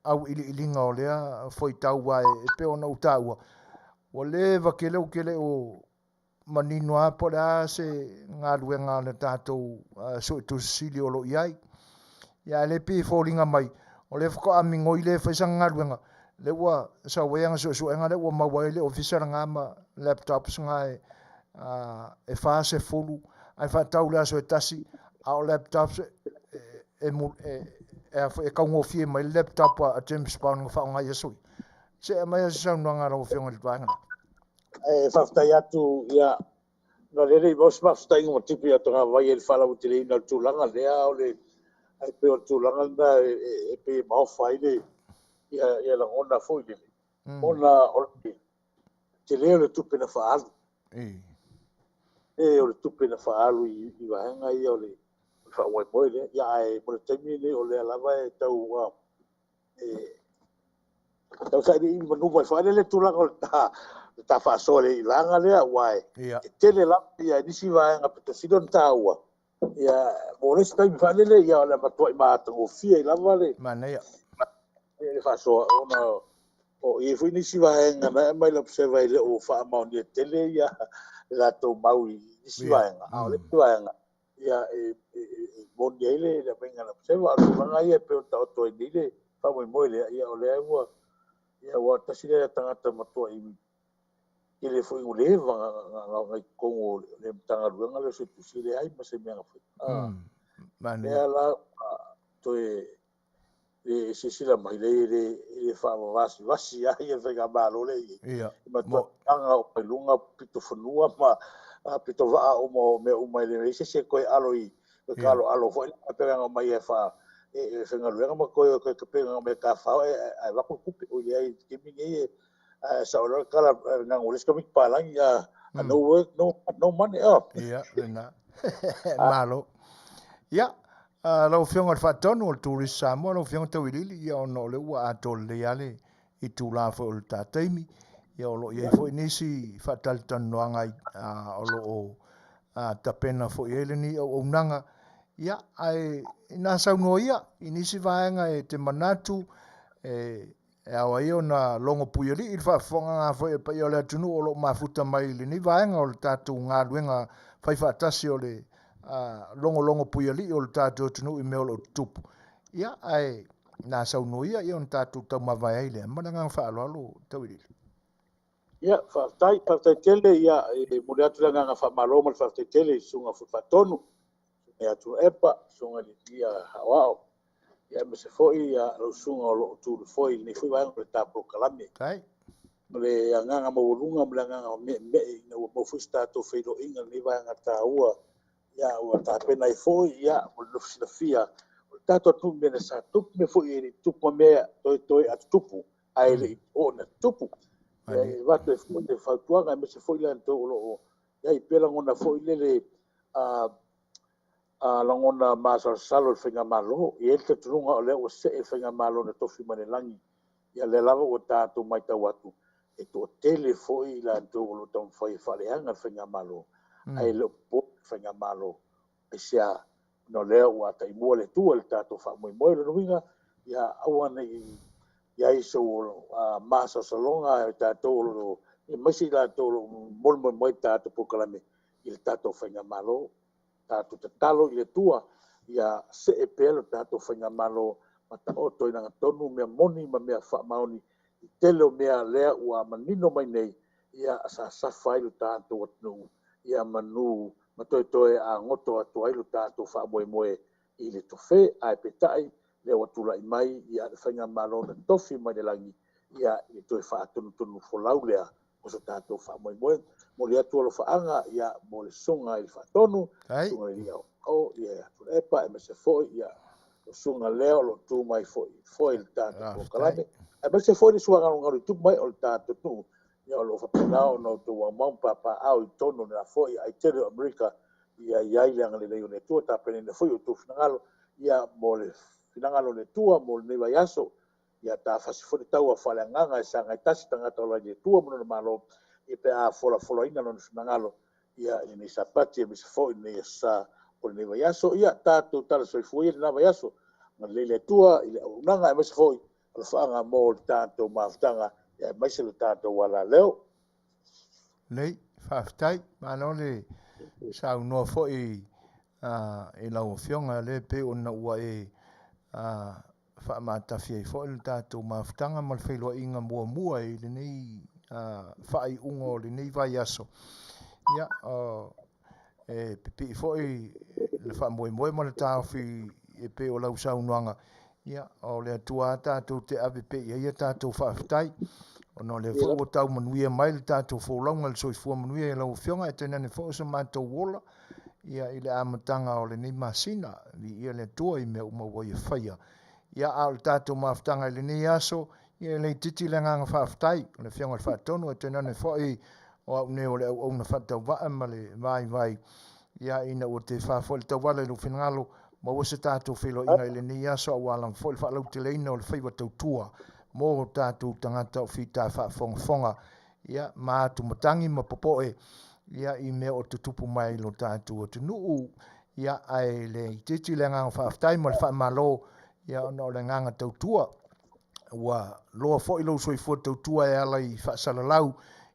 Speaker 1: auiliiliga o lea foitau aua e pei ona ou taua ua leva tele ou te le o manino lava po o le a se galuega a le tatou Suetusi Sili o lo o i ai. Ia ae le pei e foliga mai o lea faatoa migoi lea e fai sana galuega, lea ua sau ai ana suesuega lea ua maua ai le ofisa lena ma laptops na e e 40 ae faatau i le aso e tasi, a o laptops e e taugofie mai le laptop a James Brown na faaaoga i aso ia. Se i aumai se saunoaga a lau Afioga i le vaega lea.
Speaker 5: E faafetai atu ia na lele i maua se faafetaiga ma tipi ia tagavai e le faalauaiteleina o le tulaga lea o le ai pei o le tulaga lena e pei e maofa ai le ia ia lagona foi lele ona o le tele o le tupe na faaalu. E o le tupe na faaalu i vaega ia o le faamoemoe lea. Ia ae mo le taimi lenei o lea lava e tau e tau sailiili manu mai foi le tulaga o le ta faasoa i le vaega lea aua e tele lava ia nisi vaega pito sili ona taua. Ia mo le isi taimi faalele ia o le matuai matagofie ai lava le
Speaker 1: manaia
Speaker 5: le faasoa ona o i ai foi nisi vaega na aumai le Observer e le o faamaonia tele ia le latou mau i nisi vaega, a o le isi vaega ia e moni ai le aumaiga a le Observer. A o tulaga ia e pei ona taoto ai nei le faamoemoe lea, ia o lea ua ia ua tasi lea tagata matuai Tele foi ua leva na i totonu o le Matagaluega lea o Suetusi, e leai ma se mea na faia. Lea la toe le silasila mai, leai e le faavasivasi lava le faigamalo lea e i ai. E matua aga uma i luga pitofanua ma pitovaa uma o mea uma, e leai se isi e toe alo i toe aloalo foi lea, pei ona omai e faigaluega ma toe pei ona omai e tafafao ae avatu le tupe. Oi leai, i le taimi lenei e sao loa le tala nanu o le isi tamaiti palagi, no work, no money.
Speaker 1: Ia, lena. Malo. Ia, lau Afioga i le Faatonu o le Tourist Samoa, lau Afioga Tauiliili, ia ona o lea ua atoa lelei lava le itula foi o le ta taimi, ia o lo o i ai foi nisi faatalatalanoaga o lo o tapena foi i ai lenei auaunaga. Ia, ae ina saunoa ia i nisi vaega e te manatu e E ao ai ona logo puialii le faafofogaaga foi a le paia o le atunuu o lo o mafuta mai i lenei vaega o le tatou galuega faifaatasi o le logologo puialii o le tatou atunuu i mea o lo o tutupu. Ia, ae na saunoa ia, ia ona tatou taumavae ai lea. Ma le agaga faaaloalo, Tauiliili.
Speaker 5: Ia, faafetai, faafetai tele. Ia, e momoli atu le agaga faamalo ma le faafetai tele i le Susuga foi Faatonu, Susuga ia Tuilaepa, Susuga i le Lia Aoao, ia aemaise foi lau susuga o lo o tu i le foe i lenei foi vaega o le ta polokalame. Ma le agaga maualuga ma le agaga meemee ina ua maua foi se tatou feiloaiga i lenei vaega taua, ia ua tapena ai foi, ia mo le nofo silafia o le tatou atunuu i mea na sa tupu, mea foi e le i tutupu ma mea toetoe a tutupu ae le i oo ina tutupu. Ia, e avatu ai foi le fautuaga aemaise foi latou o lo o i ai pea lagona foi lele lagona masalosalo i le faigamalo. E i ai le talitonuga o lea ua see le faigamalo na tofi mai le lagi. Ia lea lava ua tatou matau atu, e toatele foi i latou o lo o taumafai e faaleaga le faigamalo, ae le o popole le faigamalo. Aisea? Ona o lea ua taimua le Atua i le tatou faamoemoe. O lona uiga, ia aua ne i i ai sou masalosaloga i tatou o lo o, aemaise i latou o lo o molimoli mai le tatou polokalame i le tatou faigamalo. Tatou tatalo i le Atua ia see pea le tatou faigamalo ma taoto i lagatonu mea moni ma mea faamaoni i tele o mea lea ua manino mai nei, ia sasafa ai lo tatou atunuu ia manu ma toetoe agoto atu ai lo tatou faamoemoe i le tofe. Ae peitai lea ua tulai mai ia le faigamalo na tofi mai le lagi, ia i le toe faatonutonu folau lea o so tatou faamoemoe. Momoli atu alofaaga ia mo le susuga i le Faatonu, susuga i le Aoao ia Tuilaepa, aemaise foi ia le susuga lea o lo o tu mai foi foi le tatou polokalame, aemaise foi le suagalugalu i tupu mai o le tatou nuu, ia o lo o faapena ona outou aumau ma papaaao i totonu o le foi aitele o Amerika. Ia i ai le agalelei o le Atua, tapenaina foi outou finagalo ia mo le finagalo o le Atua mo lenei vaiaso. Ia tafasi foi le taua faaleagaga e sagai tasi tagata ola i le Atua ma lona Malo, ia pe a folafolaina lona finagalo ia i lenei Sapati aemaise foi lenei aso sa o lenei vaiaso. Ia tatou tala soifua ia i lena vaiaso. Agalelei le Atua i le auaunaga aemaise foi alofaaga mo le tatou mafutaga ia aemaise le tatou alaleo.
Speaker 1: Lei, faafetai. Malo le saunoa foi i lau Afioga, lea pei ona ua e faamatafi ai foi le tatou mafutaga ma le feiloaiga muamua i lenei faaiuga o lenei vaiaso. Ia, e pipii foi le faamoemoe ma le taofi e pei o lau saunoaga, ia, o le Atua lava tatou te ave pea i ai a tatou faafetai, ona o lea foi ua tau manuia mai le tatou folauga i le soifua manuia i lau Afioga, e tainane foi o so matou ola, ia, i le amataga o lenei masina. Viia le Atua i mea uma ua Ia faia. Ia, a o le tatou mafutaga i lenei aso, ia e le itiiti le agaga faafetai o le Afioga i le Faatonu, ae tainane foi o au nei o le auauna faatauvaa ma le vaivai, ia, ina ua tefa foi le tauala i lou finagalo, maua se tatou feiloaiga i lenei aso aua lava foi le faalauteleina o le faiva tautua mo tatou tagata o fita faafogafoga, ia, ma atumatagi ma popoe, ia, i mea o tutupu mai i lo tatou atunuu, ia, ae le itiiti le agaga faafetai ma le faamalo, ia, ona o le agaga tautua ua loa foi lou soifua tautua e ala i faasalalau,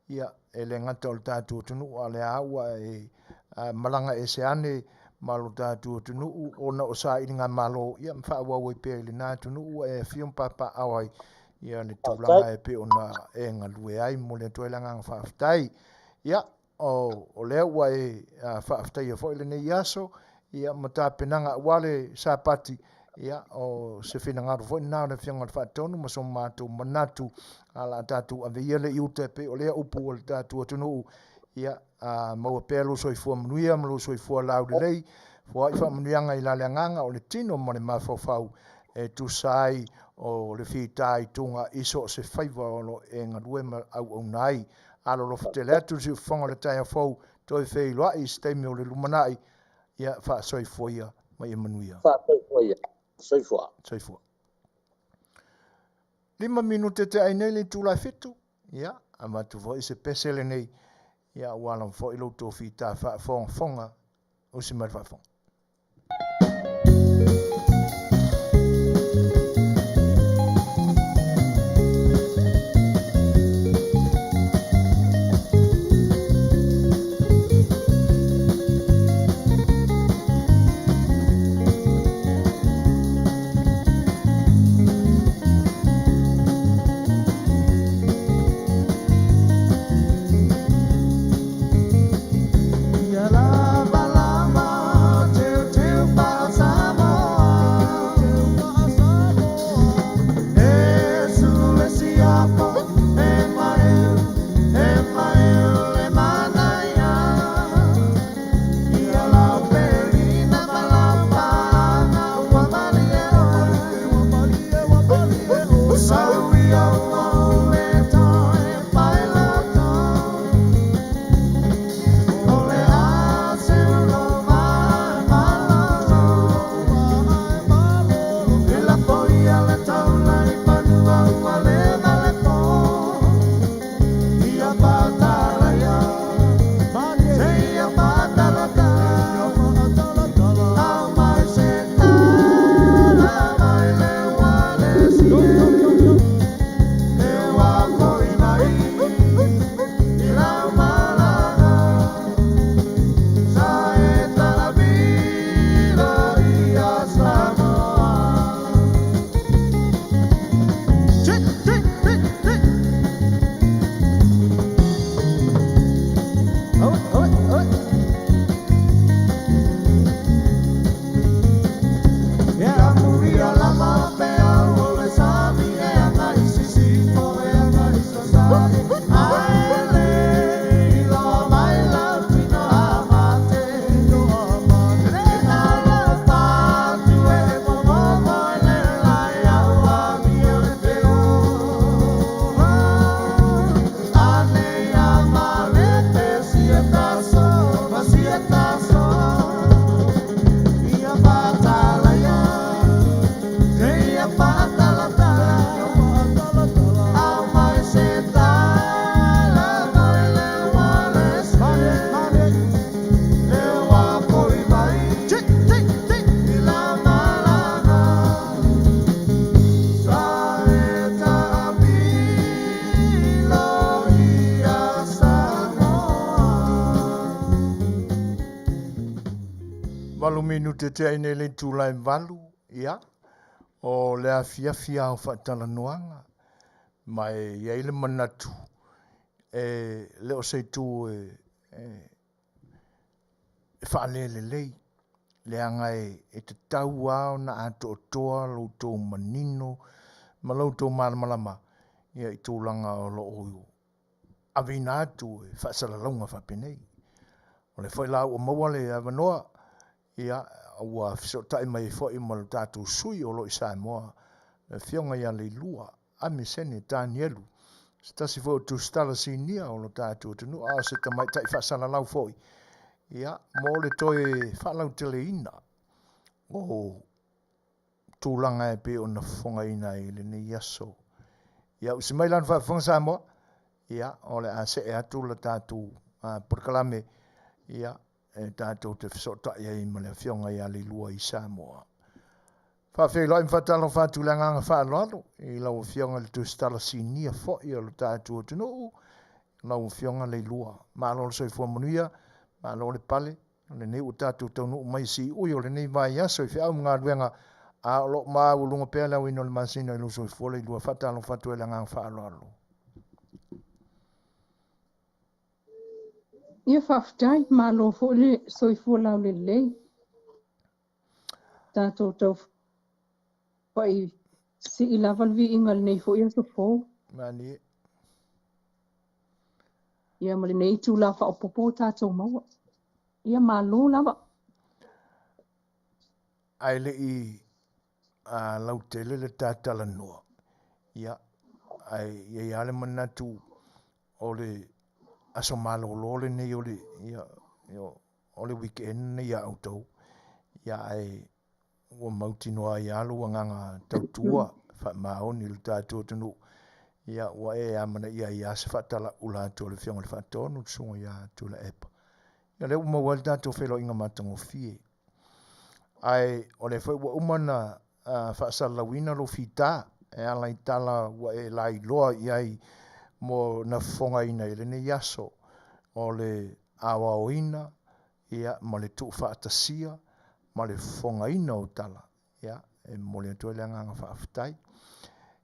Speaker 1: ia, e le gata o le tatou atunuu, a o lea ua e malaga ese ane ma lo tatou atunuu ona o sailigamalo, ia, ma faaauau ai pea i lena atunuu ua e afio ma papaaao ai. Ia le tulaga e pei ona e galue ai mo le atu ai le agaga faafetai. Ia, o, o lea ua e faafetaia foi lenei aso, ia ma tapenaga aua le Sapati, ia, o se finagalo foi lena o le Afioga i le Faatonu ma so matou manatu, a la tatou ave ia le i uta e pei o lea upu o le tatou atunuu, ia, a maua pea lou soifua manuia ma lou soifua laulelei, foai faamanuiaga i la le agaga o le tino ma le mafaufau e tusa ai o le fitaituga i so o se faiva o lo o e galue ma auauna ai. Alolofa tele atu le siufofoga o le taeao fou, toe feiloai i se taimi o le lumanai, ia faasoifua ia ma ia manuia.
Speaker 5: Faasoifua ia. Soifua.
Speaker 1: Soifua. Lima minute te ai nei le itula e fitu, ia, avatu foi se pese lenei, ia ua lava foi lo outou fita faafogafoga, usi mai le faafofoga. Valu minute tea i nei le itula e valu, ia, o le afiafi ao faatalanoaga, ma e i ai le manatu, e le o se itu e, e, e faalelelei, leaga e, e tatau lava ona atoatoa lo outou manino ma lo outou malamalama ia i tulaga o lo o aveina atu e faasalalauga faapenei. O lea foi la ua maua le avanoa, ia, ua fesootai mai ai foi ma lo tatou sui o lo o i Samoa, le Afioga ia Leilua Amisene Tanielu, se tasi foi o tusitala sinia o lo tatou atunuu, a o se tamaitai faasalalau foi, ia, mo le toe faalauteleina o tulaga e pei ona fofogaina ai i lenei aso. Ia, usi mai lana faafofoga Samoa, ia, o le a see atu le tatou polokalame, ia, e tatou te fesootai ai ma le Afioga ia Leilua i Samoa. Faafeiloai ma faatalofa atu i le agaga faaaloalo i lau Afioga i le Tusitala Sinia foi o le tatou atunuu, lau Afioga Leilua. Malo le soifua manuia, malo le pale, o lenei ua tatou taunuu mai i siui o lenei vaiaso i feau ma galuega. A o lo o maualuga pea le aoina o le masina i lou soifua Leilua. Faatalofa atu ai i le agaga faaaloalo.
Speaker 4: Ia faafetai, malo foi le soifua laulelei. Tatou tau fai sii lava le viiga i lenei foi aso fou.
Speaker 1: Malie.
Speaker 4: Ia ma lenei itula faaopoopo ua tatou maua. Ia malo lava.
Speaker 1: Ae le i lautele le ta talanoa, ia, ae i ai lava le manatu o le aso malolo lenei o le, ia, o le weekend lenei ia outou, ia, ae ua mautinoa ai lava lou agaga tautua faamaoni i le tatou atunuu, ia, ua e amanaia ai lava se faatalaula atu a le Afioga i le Faatonu, le Susuga ia Tuilaepa. Ia, o lea ua maua ai le tatou feiloaiga matagofie. Ae o lea foi ua uma ona faasalalauina lou fita e ala i tala ua e lailoa i ai mo na fofogaina i lenei aso o le aoaoina ia ma le tuufaatasia ma le fofogaina o tala ia e momoli atu ai le agaga faafetai.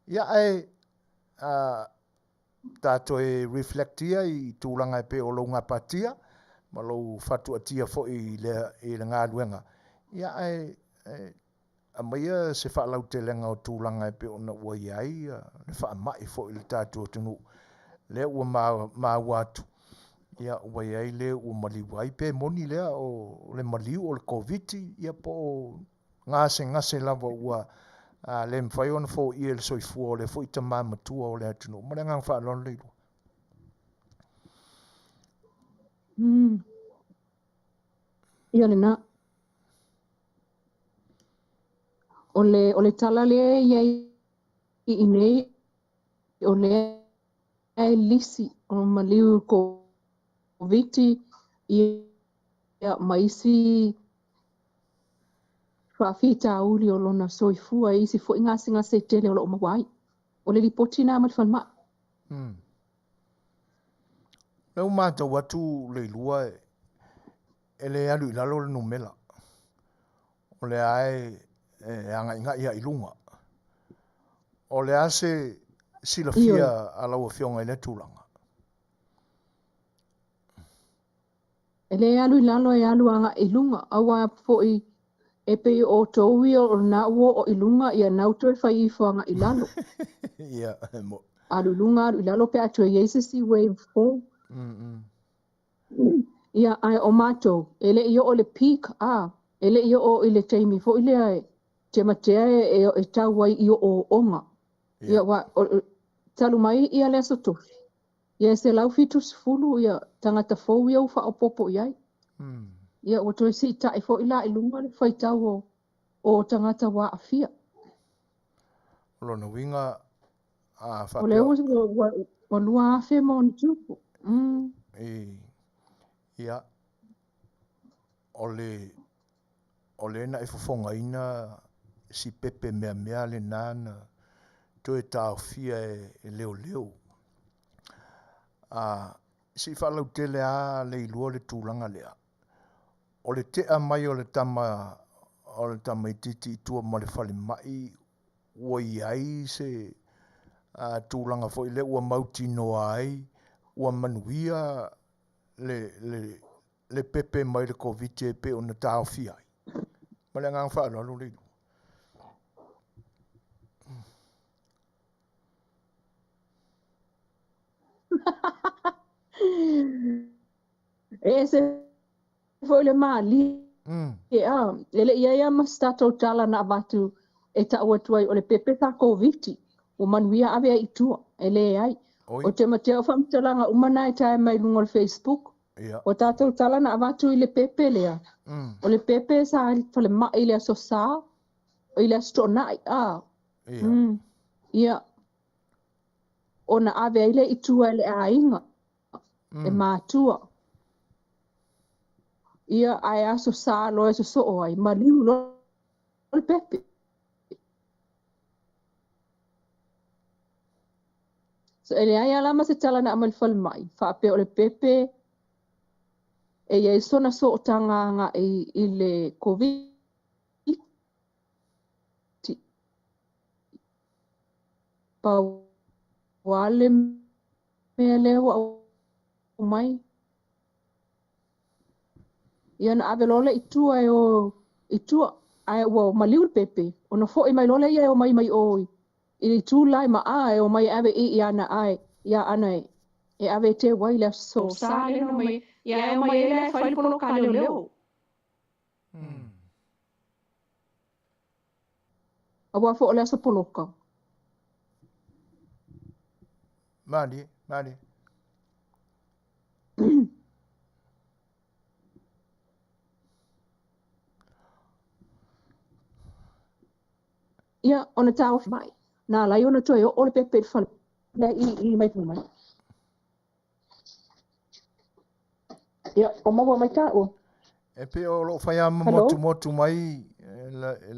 Speaker 1: Ia ae ta toe reflect ia i tulaga e pei o lou gapatia ma lou fatuatia foi i le, i le galuega ia ae e, aumaia se faalautelega o tulaga e pei ona ua i ai le faamai foi i le tatou atunuu lea ua maua atu ia ua i ai le ua maliu ai pe moni lea o le maliu o le Koviti ia po o gasegase lava ua le mafai ona foia e le soifua o lea foi tama matua o le atunuu. Ma le agaga faaaloalo Leilua.
Speaker 4: Ia lena. O le, o le tala lea e i ai i nei, o lea e lisi o maliu Koviti ia ma isi faafitauli o lona soifua e isi foi gasegase tele o lo o maua ai. O le lipoti lena mai le falemai.
Speaker 1: Lea ua matau atu Leilua e le alu i lalo le numera. O lea e, e agaigai lava i luga. O le a se silafia a lau Afioga i lea tulaga?
Speaker 4: E le alu i lalo e alu agai i luga, aua foi e pei o outou ia o lena ua oo i luga ia na ua toe fai ifo agai i lalo.
Speaker 1: Ia, e mo.
Speaker 4: Alu i luga alu i lalo pe a toe i ai se isi wave fou. Ia, ae o matou, e le i oo i le peak, a, e le i oo i le taimi foi lea e tematea e, e tau ai i oooga. Ia, aua, o, talu mai ia le Aso Tofi, Ia e 170 ia tagata fou ia ua faaopoopo i ai. Ia ua toe siitai foi la i luga le faitau o o tagata ua aafia.
Speaker 1: O lona uiga a
Speaker 4: faapea. O lea ua ua ua 2,000 ma ona tupu.
Speaker 1: I ia o le o lea na e fofogaina si pepe meamea lena na toe taofia e leoleo. A se i faalautele lava Leilua le tulaga lea. O le tea mai o le tama o le tamaitiiti i tua ma le falemai ua i ai se tulaga foi lea ua mautinoa ai ua manuia le, le, le pepe mai le Koviti e pei ona taofia ai. Ma le agaga faaaloalo Leilua.
Speaker 4: E ese foi le malie a, e le i ai lava ma se tatou tala na avatu e tau atu ai o le pepe sa Koviti ua manuia ave ai i tua, e leai. O te matea o faamatalaga uma na e tae mai luga o le Facebook. O tatou tala na avatu i le pepe lea, o le pepe sa i le falemai i le Aso Sa, i le Aso Toonai, a. Ia. Ona ave ai lea i tua e le aiga, e matua. Ia, ae Aso Sa loa e sosoo ai, maliu loa le pepe. So, e leai lava la ma se tala na aumai le falemai, faapea o le pepe e i ai sona sootaga agai i le Koviti. Pau lava le mea lea ua aumai. Ia ona ave loa lea i tua e o i tua, ae ua maliu le pepe, ona foi mai loa lea ia e omai mai o i le itu la i Maa e omai e ave i i ana ae ia ana e ave e teu ai le aso Sa lea na omai ia e omai ai la e fai le poloka a leoleo. Aua foi o le aso poloka.
Speaker 1: Malie, malie.
Speaker 4: Ia, ona taofi mai. Na ala ai ona toe oo le pepe i le fale i i mai mai. Ia, o maua mai tāua.
Speaker 1: E pei o loo fai a ma
Speaker 4: Hello?
Speaker 1: motumotu mai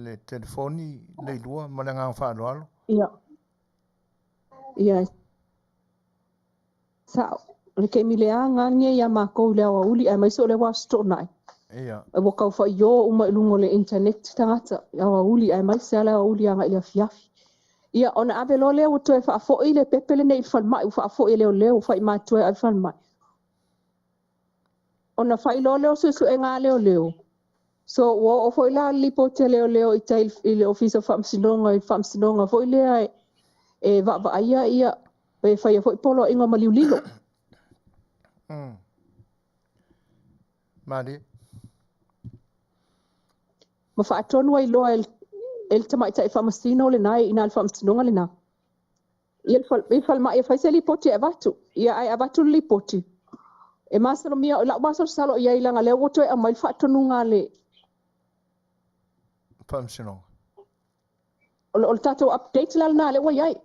Speaker 1: le telefoni le ilua ma le agaga faaaloalo.
Speaker 4: Ia. Ia, sao. O le taimi leaga lenei ia makou i le aoauli aemaise o le ua aso Toonai.
Speaker 1: Ia.
Speaker 4: Ua tau faio uma i luga o le internet tagata i aoauli aemaise lava le aoauli agai i le afiafi. Ia, ona ave loa lea ua toe faafoi le pepe lenei i le falemai, ua faafoi e leoleo, ua fai matua e ave i le falemai. Ona fai loa lea o suesuega a leoleo. So, ua oo foi la le lipoti a leoleo i tai i le Ofisa o Faamasinoga, i le faamasinoga foi lea e vaavaaia ia, pe faia foi poloaiga o maliu lilo.
Speaker 1: Malie.
Speaker 4: Ma faatonu ai loa e le tamaitai faamasino lena e i ina i le faamasinoga lena. Ia le falemai e fai se lipoti e avatu. Ia ae avatu le lipoti. E masalomia, o lau masalosalo i ai leaga o lea ua toe aumai le faatonuga a le
Speaker 1: Faamasinoga.
Speaker 4: O le tatou update la lena lea ua i ai.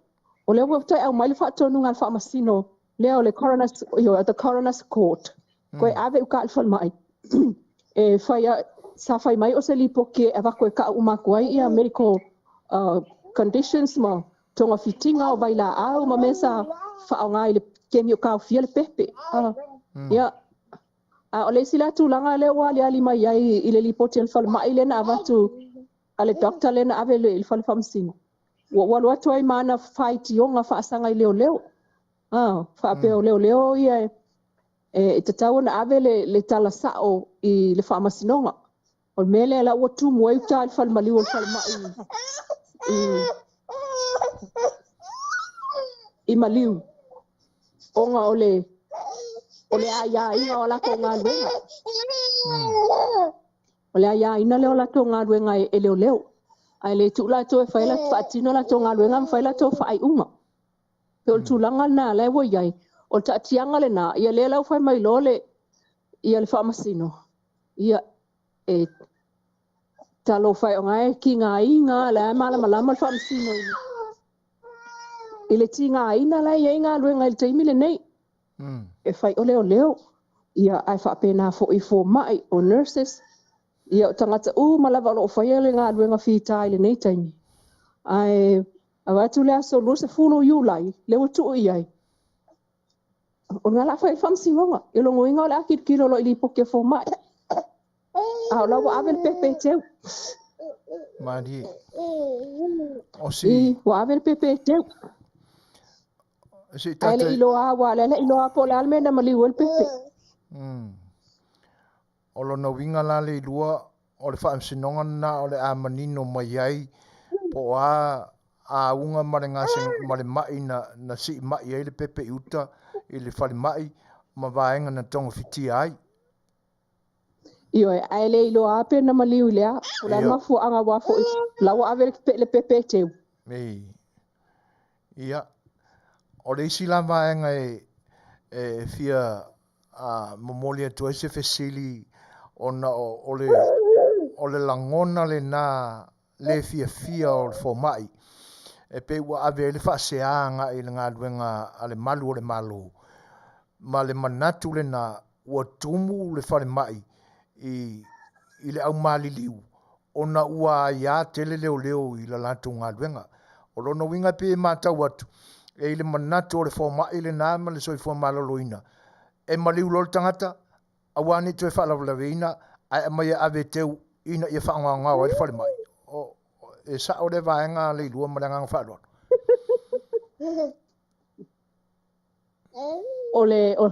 Speaker 4: O lea ua toe aumai le faatonuga a le faamasino lea o le Coroner's, ioe, the Coroner's Court. Toe ave i uka i le falemai e fai a, sa fai mai o se lipoti e avatu e tau uma atu ai ia medical conditions ma togafitiga o vailaau ma mea sa faaaoga i le taimi o taofia le pepe. Ia, a o le isi la tulaga lea ua aliali mai ai i le lipoti a le falemai lea na avatu a le doctor lea na ave i le fale faamasino, ua ua alu atu ai ma ana faitioga faasaga i leoleo. A, faapea o leoleo ia e tatau ona ave le tala sao i le faamasinoga. O le mea lea la ua tumu ai uta i le falemaliu o le falemai i Maliu, ona o le o le aiaiga o latou galuega. O le aiaina lea o latou galuega e leoleo. Ae le tuu latou e fai faatino latou galuega ma fai latou faaiuga. Pei o le tulaga lena lea ua i ai. O le taatiaga lena, ia lea la ua fai mai loa le ia le faamasino, ia e talofa e o e tigaina, la e malamalama le faamasino i le tigaina la e i ai galuega i le taimi lenei. E fai o leoleo, ia ae faapena foi i fomai, o nurses, ia o tagata uma lava o lo o faia le galuega fita i lenei taimi. Ae avatu le aso 20 o Iulai, lea ua tuu i ai. O lena la fai le faamasinoga. I lona uiga o le a tilotilo loa i lipoti a fomai. A o la ua ave le pepe e teu.
Speaker 1: Malie. O si...
Speaker 4: I, ua ave le pepe e teu.
Speaker 1: Si
Speaker 4: Ae le
Speaker 1: tate...
Speaker 4: i iloa aua lea le i iloa po o le a le mea na maliu ai le pepe.
Speaker 1: O lona uiga la le ilua o le faamasinoga lena o le a manino mai ai po o a auga ma le gase ma le mai na sii mai ai le pepe i uta i le falemai ma vaega na togafitia ai.
Speaker 4: Ioe, ae le iloa lava pe na maliu i le a. O le a le mafuaaga aua foi la ua ave le pepe e teu.
Speaker 1: Ei. Ia, o le isi la vaega e fia momoli atu ai se fesili ona o le o le lagona lena le fiafia o le fomai e pei ua ave ai le faasea agai i le galuega a le malu o le Malo ma le manatu lena ua tumu le falemai i le aumaliliu ona ua aia tele leoleo i la latou galuega. O lona uiga e pei e matau atu, e i le manatu o le fomai lena ma le soifua maloloina, e maliu loa le tagata, aua ne i toe faalavelaveina, ae aumai e ave e teu ina ia faagaogao ai le falemai. O, e sao lea vaega Leilua ma le agaga faaaloalo.
Speaker 4: O le o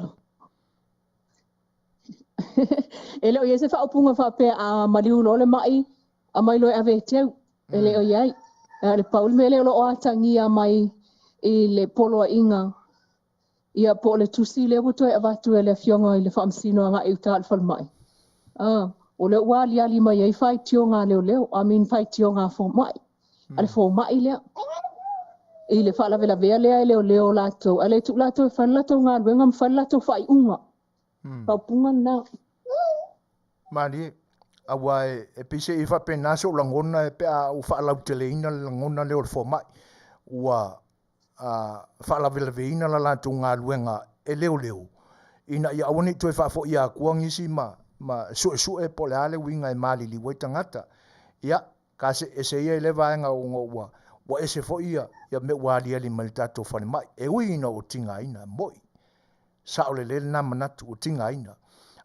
Speaker 4: E le o i ai se faaupuga faapea a maliu loa le mai, aumai loa e ave e teu. E le o i ai. A o le pau le mea lea o lo o atagia mai i le poloaiga, ia po o le tusi lea ua toe avatu e le Afioga i le Faamasino agai i uta i le falemai, o lea ua aliali mai ai faitioga a leoleo, I mean faitioga a fomai, a le fomai lea i le faalavelavea lea e leoleo latou, ae le tuu latou e fai le latou galuega ma fai le latou faaiuga. Faaupuga lena.
Speaker 1: Malie, aua e pei se i faapena sou lagona e pe a ou faalauteleina le lagona lea o le fomai, ua faalavelaveina la latou galuega e leoleo, ina ia aua ne i toe faafoia atua nisi ma suesue po o le a le uiga e maliliu ai tagata. Ia, ka see ese ia i lea vaega ona ua ua ese foi ia ia mea ua aliali mai i le tatou falemai. E ui ina ua tigaina, e moi, sao lelei lena manatu ua tigaina,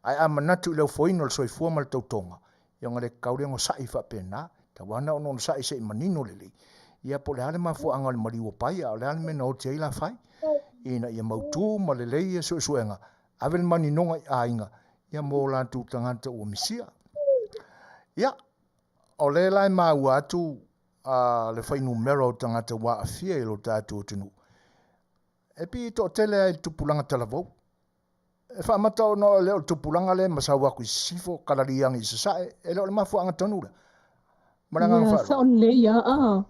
Speaker 1: ae a manatu i le ofoina o le soifua ma le tautoga, ia ona le tatau lea ona sai faapena. E tatau lava ona onosai se i manino lelei, ia po o le a le mafuaaga o le maliu o Pai, a o le a le mea na oti ai Lafai, ina ia mautu ma lelei ia suesuega, ave le maninoga i aiga, ia mo o latou tagata ua misia. Ia, O lea la e maua atu le fuainumera o tagata ua aafia i lo tatou atunuu, e pei e toatele lava i le tupulaga talavou. E faamata ona e le o le tupulaga lea e masau atu i sisifo, kalaliagi i sasae, e le o le mafuaaga tonu lea. Ma le agaga
Speaker 4: faaaloalo. Sao lelei lava,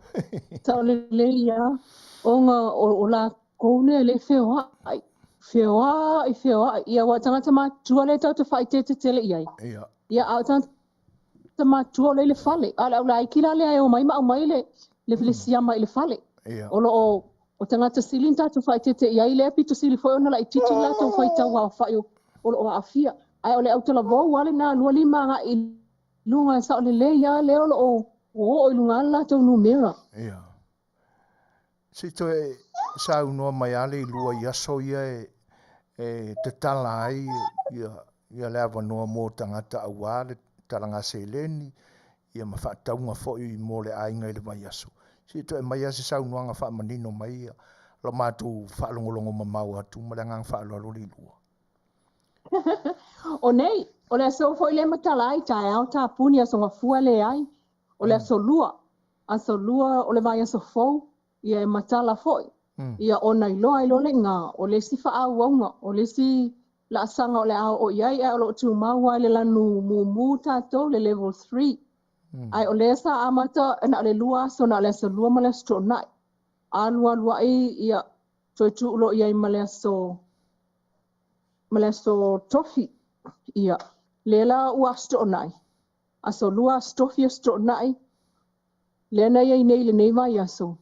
Speaker 4: sao lelei lava, ona o latou lea e le feoai, feoai, feoai. Ia aua o tagata matutua lea tatou te faaeteete tele i ai. Ia, a o tagata matutua o lea i le fale, a o le au laiti la lea e omai ma aumai le le siama i le fale. O lo o o tagata sili ona tatou faaeteete i ai, lea pito sili foi ona laitiiti le latou faitau aofai o lo o aafia. Ae o le autalavou lava lena 25 agai i luga, e sao lelei lava lea o lo o oo i luga lava le latou numera.
Speaker 1: Ia. Se i toe saunoa mai lava le ilua i aso ia e tatala ai ia le avanoa mo tagata aua le talaga seleni ia ma faatauga foi mo le aiga i le vaiaso. Se i toe aumai lava se saunoaga faamanino mai ia lo matou faalogologo mamao atu ma le agaga faaaloalo le ilua.
Speaker 4: O nei, o le aso foi lea e matala ai, taeao tapuni, aso gafua leai, O le aso lua, aso lua o le vaiaso fou, ia e matala foi. Ia ona iloa ai loa le iga, o le isi faaauauga, o le isi laasaga o le a oo i ai, ae o lo o tumau lava i le lanu mumu tatou, le level 3. Ae o lea sa amata na o le lua aso, na o le aso lua ma le aso toonai. Alualu ai, ia, toe tuu loa i ai ma le aso, ma le aso tofi. Ia, lea la ua aso toonai. Aso lua, aso tofi, aso toonai, lea na i ai nei i lenei vaiaso,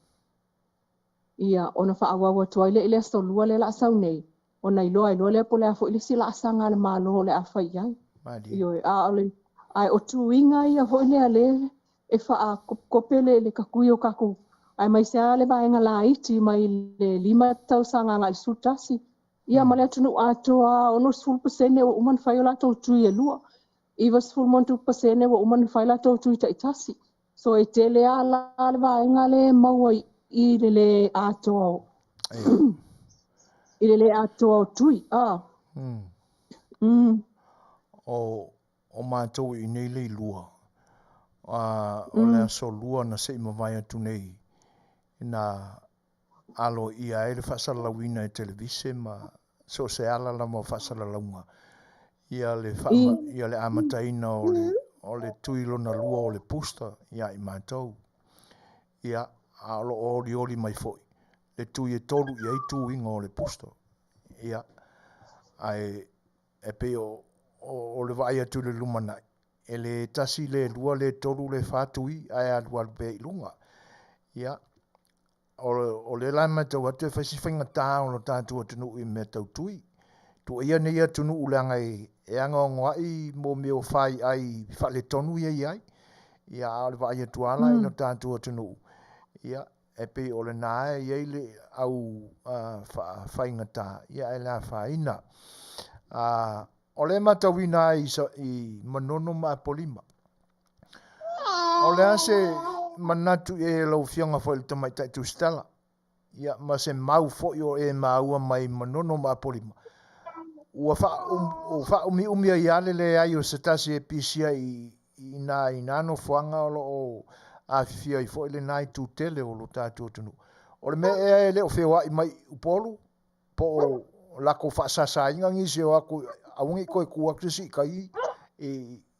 Speaker 4: ia, ona faaauau atu ai lea i le aso lua lea o le a sau nei, ona iloa ai loa lea po o le a foi le isi laasaga a le Malo o le a fai i ai. Ioe, a o le, ae o tuiga ia foi lea lea e faakopikope le, le tatui o tatou, aemaise lava le vaega laiti mai le 5 tausaga agai i le 11, ia ma le atunuu atoa, 60% ua uma ona fai o latou tui e lua. 90% ua uma ona fai latou tui taitasi. So e tele lava la le vaega lea e maua i i le le atoa o i le le atoa o tui. Ah.
Speaker 1: O matou i inei le ilua, o le aso lua na se i mavae atu nei na aloaia ai le faasalalauina e televise ma so o se ala lava o faasalalauga ia le faama, ia le amataina o le, o le tui lona lua o le booster ia i matou. Ia, a o lo o olioli mai foi le tui e tolu i ai tuiga o le booster. Ia, ae e pei o, o, o le vaai atu i le lumanai, e le tasi, le lua, le tolu, le fa tui, ae alualu pea i luga. Ia, o lea la e matau atu e fai si faigata o lo tatou atunuu i mea tau tui. Tuuaia nei atunuu leaga e anoanoai mo mea o faiai faaletonu ia i ai. Ia, a o le vaai atu lava la i lo tatou atunuu, ia, e pei o lena e i ai le au faafaigata, ia ae le afaina. O lea e matauina ai i Manono ma Apolima. O le a se manatu i ai o lau Afioga foi i le Tamaitai Tusitala? Ia, ma se mau foi o e maua mai Manono ma Apolima, ua faaumiumi ai lava le leai o se tasi e pisia i ina i nā nofoaga o lo o afifio ai foi lenā itu tele o lo tatou atunuu. O le mea ea e le o feoai mai i Upolu, po o lakou faasasaina nisi o atu aua ne i toe tu atu se isi i tai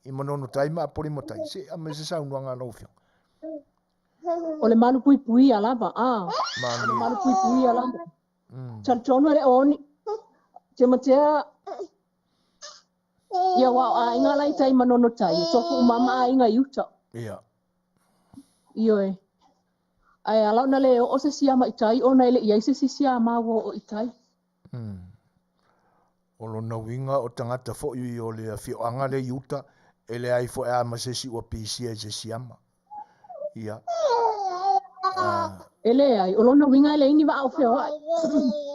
Speaker 1: i Manono tai ma Apolima tai? Se i aumai se saunoaga a lau Afioga.
Speaker 4: O le malu puipuia lava, a. O le malu puipuia lava. Talitonu e le o oni. Timotea, ia aua o aiga la i tai Manono tai, e tofu uma ma aiga i uta.
Speaker 1: Ia.
Speaker 4: Ioe. Ae ala ona le oo se siama i tai ona e le i ai se isi siama ua oo i tai.
Speaker 1: O lona uiga o tagata foi o le afioaga lea i uta, e leai foi a ma se isi ua pisia i se siama. Ia.
Speaker 4: E leai, o lona uiga e leai ni vaa o feoai.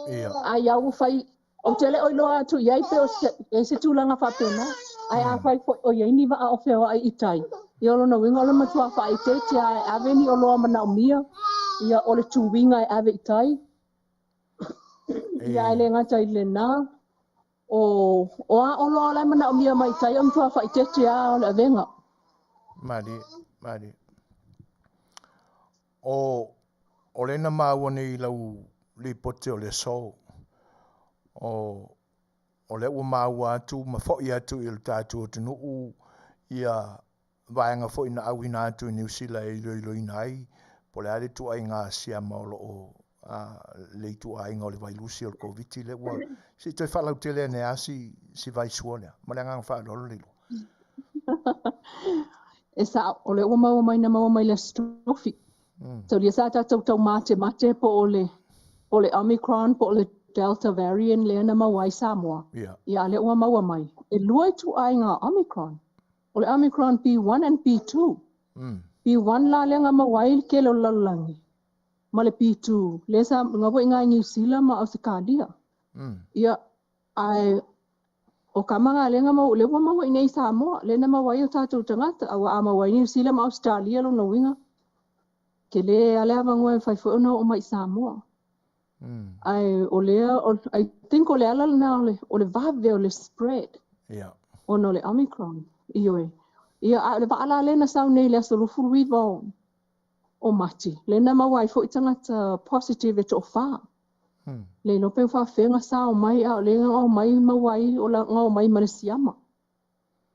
Speaker 1: Ia.
Speaker 4: Ai au ua fai, ou te le o iloa atu i ai pe o se, e se tulaga faapena. Ae afai foi o i ai ni vaa o feoai i tai, ia o lona uiga o le matua faaeteete lava e ave ni oloa manaomia, ia o le tuiga e ave i tai. Ia ae le gata i lena, o, o a oloa la e manaomia mai tai, o matua faaeteete lava o le avega.
Speaker 1: Malie, malie. O, o lea na maua nei i lau lipoti o le aso, o, o lea ua maua atu ma foi atu i le tatou atunuu ia vaega foi na auina atu i Niu Sila e iloiloina ai po o le a le ituaiga siama o lo o le ituaiga o le vailusi o le Koviti lea ua se i toe faalautele ane lava si, si vaisua lea. Ma le agaga faaaloalo Leilua.
Speaker 4: E sao, o lea ua maua mai na maua mai le Aso Tofi. Taulia sa tatou taumatemate po o le, po o le Omicron po o le Delta variant lea na maua ai Samoa.
Speaker 1: Yeah.
Speaker 4: Ia a lea ua maua mai. E lua ituaiga Omicron. O le Omicron B1 and B2. B1 la lea na maua ai le tele o le lalolagi ma le B2 lea sa gaua i ina i Niu Sila ma Ausetalia. Ia, ae o kama na lea na maua, lea ua maua i inei i Samoa, lea na maua ai o tatou tagata, aua a maua ai Niu Sila ma Ausetalia lona uiga, tele lava le avanoa e mafai foi ona oo mai i Samoa. Ae o lea, I think o le ala lena o le, o le vave o le spread.
Speaker 1: Yeah.
Speaker 4: Ona o le Omicron. Ioe. Ia, a o le vaa la lea na sau nei i le aso 29 o, o Mati, lea na maua ai foi tagata positive e toafa. Le iloa pe ua faafefea ona sao mai, a o lea na omai maua ai, o la, na omai ma le siama.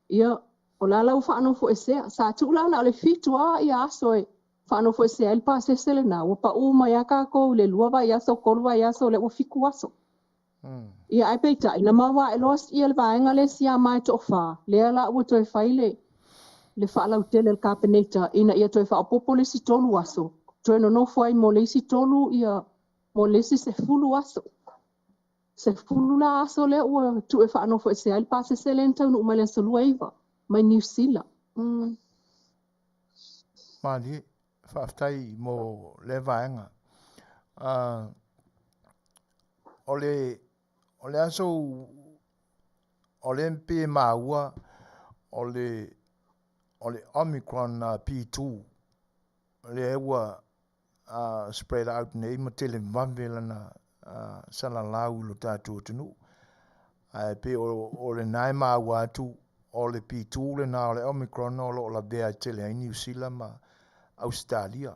Speaker 4: Ia, o la la ua faanofoesea. Sa tuu la na o le fitu lava ia aso e faanofoesea ai le pasese lena, ua pau mai lava tatou i le lua vaiaso, tolu vaiaso, lea ua fitu aso. Ia, ae peitai, na maua ae loa ia le vaega lea siama e toafa, lea la ua toe fai le, le faalautele a le Kapeneta ina ia toe faaopoopo le isi tolu aso, toe nonofo ai mo le isi tolu ia, mo le isi 10 aso. 10 la aso lea ua tuu e faanofoesea ai le pasese lea na taunuu mai le aso 29 mai Niu Sila.
Speaker 1: Malie, faafetai mo lea vaega. O le, o le aso o lea pei e maua o le, o le Omicron B2 lea ua spread out nei ma tele vave lana salalau i lo tatou atunuu. Ae pei o lena e maua atu o le B2 lena o le Omicron o lo o lavea tele ai Niu Sila ma Ausetalia.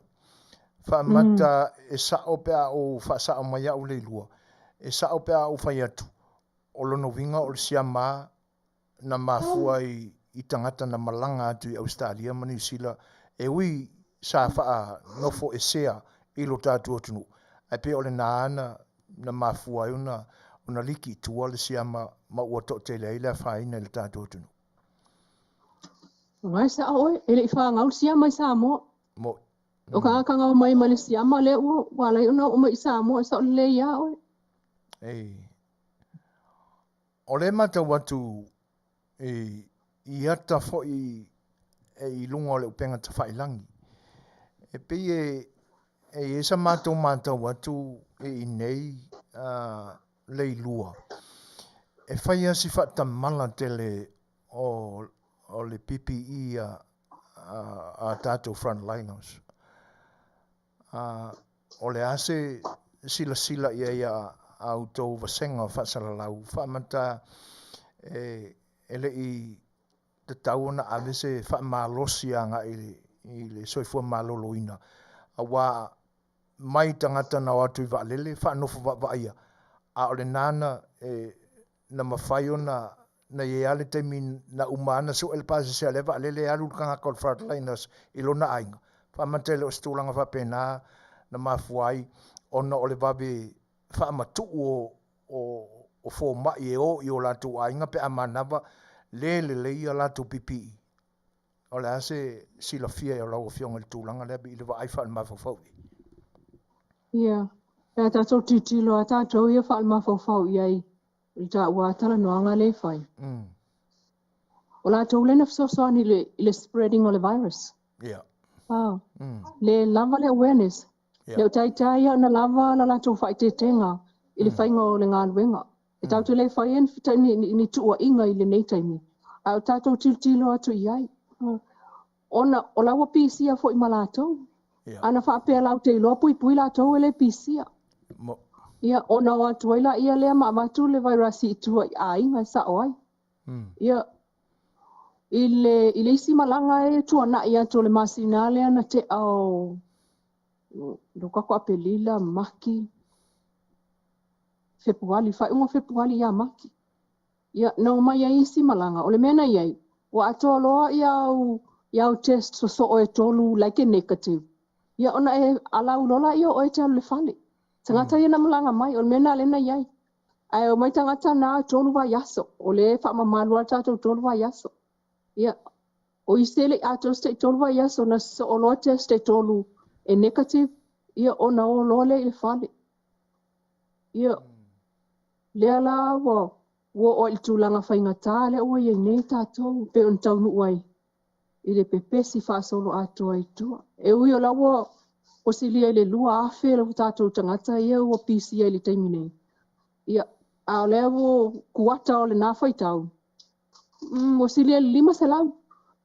Speaker 1: Faamata e sao pe a ou faasao mai au Leilua, e sao pe a ou fai atu, o lona uiga o le siama na mafua i tagata na malaga atu i Ausetalia ma Niu Sila e ui sa faanofoesea i lo tatou atunuu, ae pei o lena na na mafua ai ona ona liki i tua le siama ma ua toatele ai le afaina i le tatou atunuu.
Speaker 4: Ae sao oe, e le i fanau le siama i Samoa.
Speaker 1: Mo'i.
Speaker 4: O tagata na omai ma le siama lea ua ua ala ai ona oo mai i Samoa, e sao lelei lava oe.
Speaker 1: Ei. O lea e matau atu i ata foi e i luga o le upega tafailagi, e pei e i ai sa matou matau atu i inei Leilua, e fai lava si faatamala tele o le PPE a tatou frontliners. O le a se silasila i ai a outou vasega o faasalalau faamata e e le i tatau ona ave se faamalosi agai i le soifua maloloina aua mai tagata na o atu i vaalele faanofo vaavaaia a o lena na e na mafai ona na i ai lava le taimi na uma ana sue le pasese a lea vaalele e alu le tagata o le frontliners i lona aiga. Faamata e le o se tulaga faapena na mafua ai ona o le vave faamatuu o o o fomai e o i o latou aiga pe a manava le lelei a latou PPE. O le a se silafia o lau Afioga i le tulaga lea i le vaai faalemafaufau i ai?
Speaker 4: Ia, pe a tatou tilotilo lava tatou ia faalemafaufau i ai i le taua talanoaga lea e fai. O latou lea na fesoasoani i le spreading o le virus.
Speaker 1: Ia.
Speaker 4: Ah. Le lava le awareness.
Speaker 1: Ia.
Speaker 4: Le o taitai ia ona lava la latou faaeteetega i le faiga o le galuega. E tatou te le faia ni, ni, ni tuuaiga i lenei taimi, a o tatou tilotilo atu i ai. Ona o la ua pisia foi ma latou.
Speaker 1: Ia.
Speaker 4: Ana faapea latou te iloa puipui latou e le pisia.
Speaker 1: Mo.
Speaker 4: Ia, ona o atu ai laia lea ma avatu le vairasi i tua i aiga e sao ai. Ia, i le, i le isi malaga e tuanai atu o le masina lea na tea o Lukako, Apelila, Maki, Fepuali, faaiuga o Fepuali ia Maki. Ia, na omai ai isi malaga. O le mea na i ai, ua atoa loa ia au, ia au test sosoo e tolu like e negative. Ia ona e alau loa laia o oe e te alu i le fale. Tagata ia na malaga mai, o le mea lena lea na i ai. Ae omai tagata na 3 vaiaso, o lea e faamamalu lava le tatou 3 vaiaso. Ia, o isi e le i atoa se tai 3 vaiaso na sosoo loa test e 3 e negative, ia ona o loa lea i le fale. Ia, lea la ua ua oo i le tulaga faigata lea ua i ai nei tatou pei ona taunuu ai i le pepesi faasoloatoa i tua. E ui o la ua ua silia i le 2,000 o tatou tagata ia ua pisia i le taimi nei. Ia, a o lea ua kuata o lena faitau, ua silia i le 500.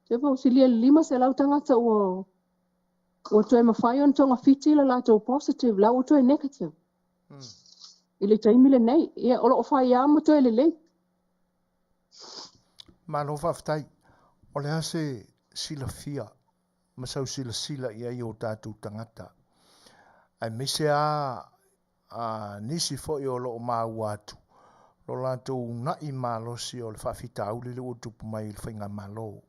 Speaker 4: Tefa ua silia i le 500 tagata ua ua toe mafai ona togafiti le latou positive, la ua toe negative. I le taimi lenei, ia, o lo o fai lava ma toe lelei.
Speaker 1: Malo faafetai. O le a se silafia ma sau silasila i ai o tatou tagata, aemaise lava a nisi foi o lo o maua atu lo latou uunai malosi o le faafitauli lea ua tupu mai i le faigamalo.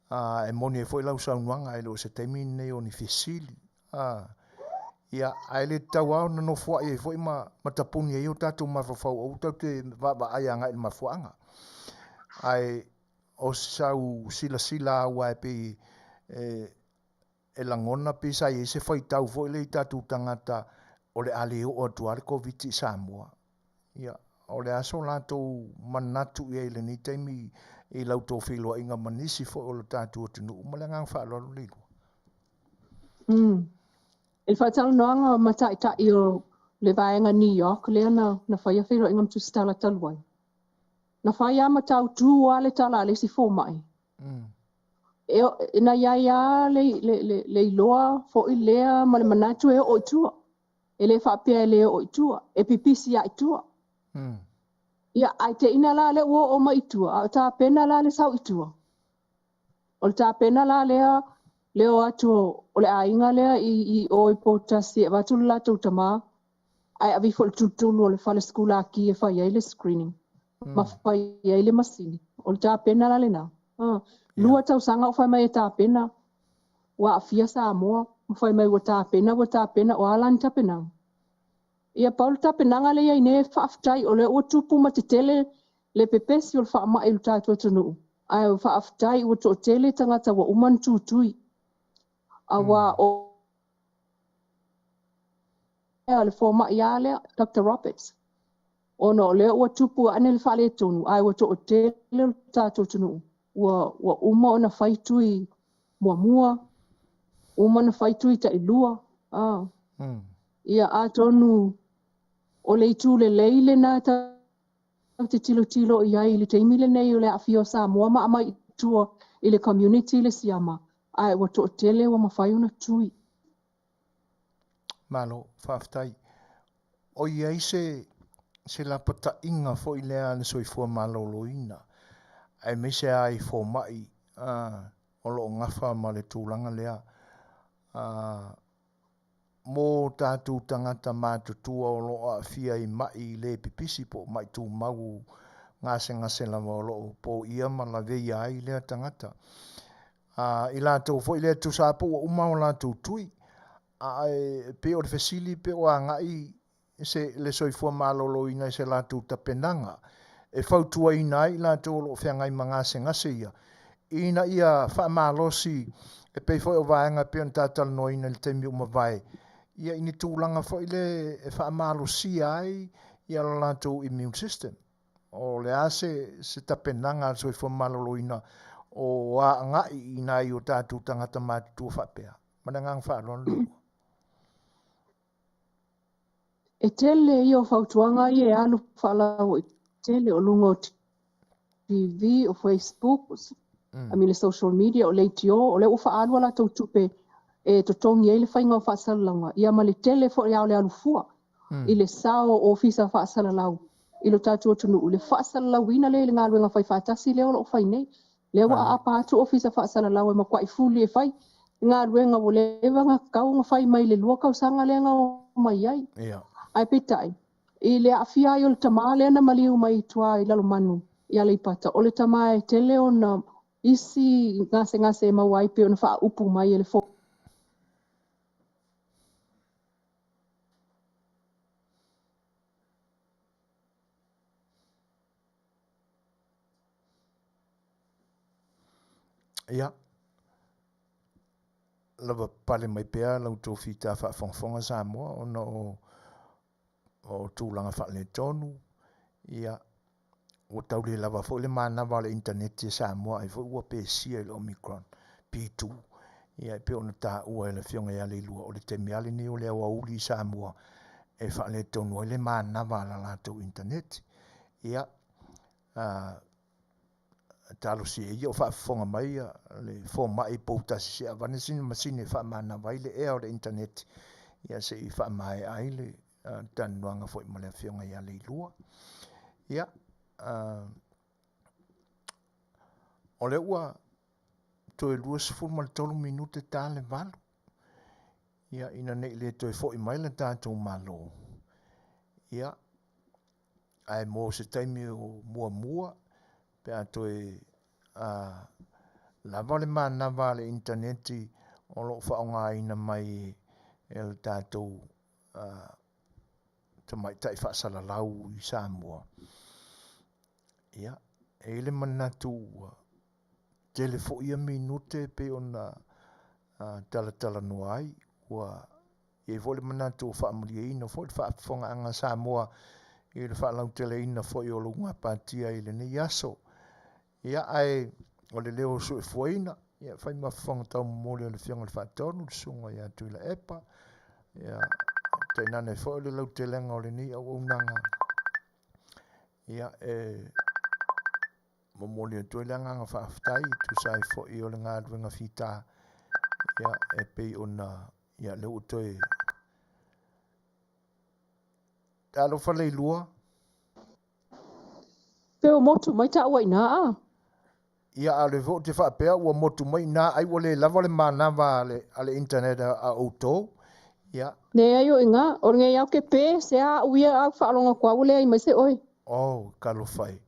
Speaker 1: A, e moni ai foi lau saunoaga, e le o se taimi lenei o ni fesili. A, ia, ae le tatau lava ona nofoai ai foi ma, ma tapuni ai o tatou mafaufau aua tatou te vaavaai agai i le mafuaaga. Ae o sau silasila aua e pei e, e lagona pei sa i ai se faitau foi lea i tatou tagata o le a le oo atu lava le Koviti i Samoa. Ia, o le a so latou manatu i ai i lenei taimi i la outou feiloaiga ma nisi foi o le tatou atunuu? Ma le agaga faaaloalo Leilua.
Speaker 4: I le faatalanoaga ma taitai o le vaega New York lea na, na faia feiloaiga ma Tusitala talu ai, na fai lava ma tautu lava le tala a le isi fomai. E, e, na i ai lava le, le, le, le iloa foi lea ma le manatu e oo i tua. E le faapea e le oo i tua, e pipisi lava i tua. Ia, ae teina la lea ua oo mai i tua, a o tapena la le sau i tua. O le tapena la lea, le o atu o le aiga lea i, i o i Poutasi e avatu le latou tamā, ae ave ifo i le tulutulu o le fale sikulaki e fai ai le screening, ma fai ai le masini. O le tapena la lena. Ah, 2 tausaga o fai mai e tapena, ua aafia Samoa, ma fai mai ua tapena, ua tapena, o a la ni tapenaga? Ia pau le tapenaga lea e i ai nei, faafetai o lea ua tupu ma tetele le pepesi o le faamai i le tatou atunuu, ae faafetai ua toatele tagata ua uma ona tutui. Aua o le fomai lava lea, Doctor Roberts, ona o lea ua tupu ae le faaletonu, ae ua toatele o le tatou atunuu ua, ua uma ona fai tui muamua, uma ona fai tui tailua. Ah. Ia, atonu o le itu lelei lena tatou te tilotilo i ai i le taimi lenei o le aafia o Samoa ma aumai i tua i le community le siama, ae ua toatele ua mafai ona tui.
Speaker 1: Malo, faafetai. O i ai se se lapataiga foi lea a le soifua maloloina, aemaise lava i fomai o lo o gafa ma le tulaga lea mo tatou tagata matutua o lo o aafia i mai le pipisi po o mai tumau gasegase lava o lo o poia ma laveia ai lea tagata. I latou foi lea e tusa lava po ua uma o latou tui, ae pei o le fesili pe o agai se le soifua maloloina i se latou tapenaga e fautuaina ai i latou o lo o feagai ma gasegase ia, ina ia faamalosi e pei foi o vaega e pei ona ta talanoaina i le taimi ua mavae, ia i ni tulaga foi lea e faamalosia ai ia lo latou immune system. O le a se, se tapenaga a le soifua maloloina o agai i nai o tatou tagata matutua faapea? Ma le agaga faaaloalo Leilua.
Speaker 4: E tele ia o fautuaga ia e alu faalauaitele o luga o TV, o Facebook, I mean le social media, o leitio, o lea ua faaalu a latou tupe e totogi ai le faiga o faasalalauga, ia ma le tele foi lava o le alu fua i le sao o ofisa faasalalau i lo tatou atunuu, le faasalalauina lea i le galuega faifaatasi lea o lo o fai nei. Lea ua aapa atu ofisa faasalalau e matuai fuli e fai galuega ua leva ona tatau ona fai mai le 2 tausaga lea na omai ai. Ae peitai, i le aafia ai o le tama lea na maliu mai i tua i Lalomanu i Aleipata, o le tama e tele ona isi gasegase e maua ai pei ona faaupu mai e le
Speaker 1: Ia, lava pale mai pea la outou fita faafogafoga Samoa ona o o tulaga faaletonu, ia, ua tau le lava foi le manava o le initaneti a Samoa ai foi ua pesia i le Omicron B2. Ia, e pei ona taua e le Afioga ia Leilua, o le taimi lava lenei o le aoauli i Samoa e faaletonu ai le manava a la latou initaneti. Ia, talosia ia o faafofoga mai le fomai i Poutasi se i avane sina masini e faamanava ai le ea o le initaneti, ia se i faamaea ai le talanoaga foi ma le Afioga ia Leilua. Ia, o lea ua toe 23 minute ta le 8, ia, ina ne i le toe foi mai le tatou Malo, ia, ae mo se taimi o muamua pe a toe lava le manava a le initaneti o lo o faaaogaina mai e le tatou tamaitai faasalalau i Samoa. Ia, e i ai le manatu ua tele foi ia minute e pei ona talatalanoa ai, ua I ai foi le manatu ua faamalieina foi le faafofogaaga a Samoa i le faalauteleina foi o lou gapatia i lenei aso. Ia, ae o le leo suefuaina, ia, fai ma fofoga taumomoli o le Afioga i le Faatonu, le Susuga ia Tuilaepa, ia, tainane foi o le lautelega o lenei auaunaga, ia, e momoli atu ai le agaga faafetai e tusa ai foi o le galuega fita, ia, e pei ona Ia, lea ua toe... Talofa Leilua.
Speaker 4: Pe ua motu mai taua i ina a?
Speaker 1: Ia, a o lea foi ou te faapea ua motu mai i ina, ai ua le lava le manava a le, a le internet a, a outou. Ia.
Speaker 4: Leai o i ina, o lenei au ke pe, se a au ia au faalogo atu au ua leai mai se oe.
Speaker 1: Oh, talofa e.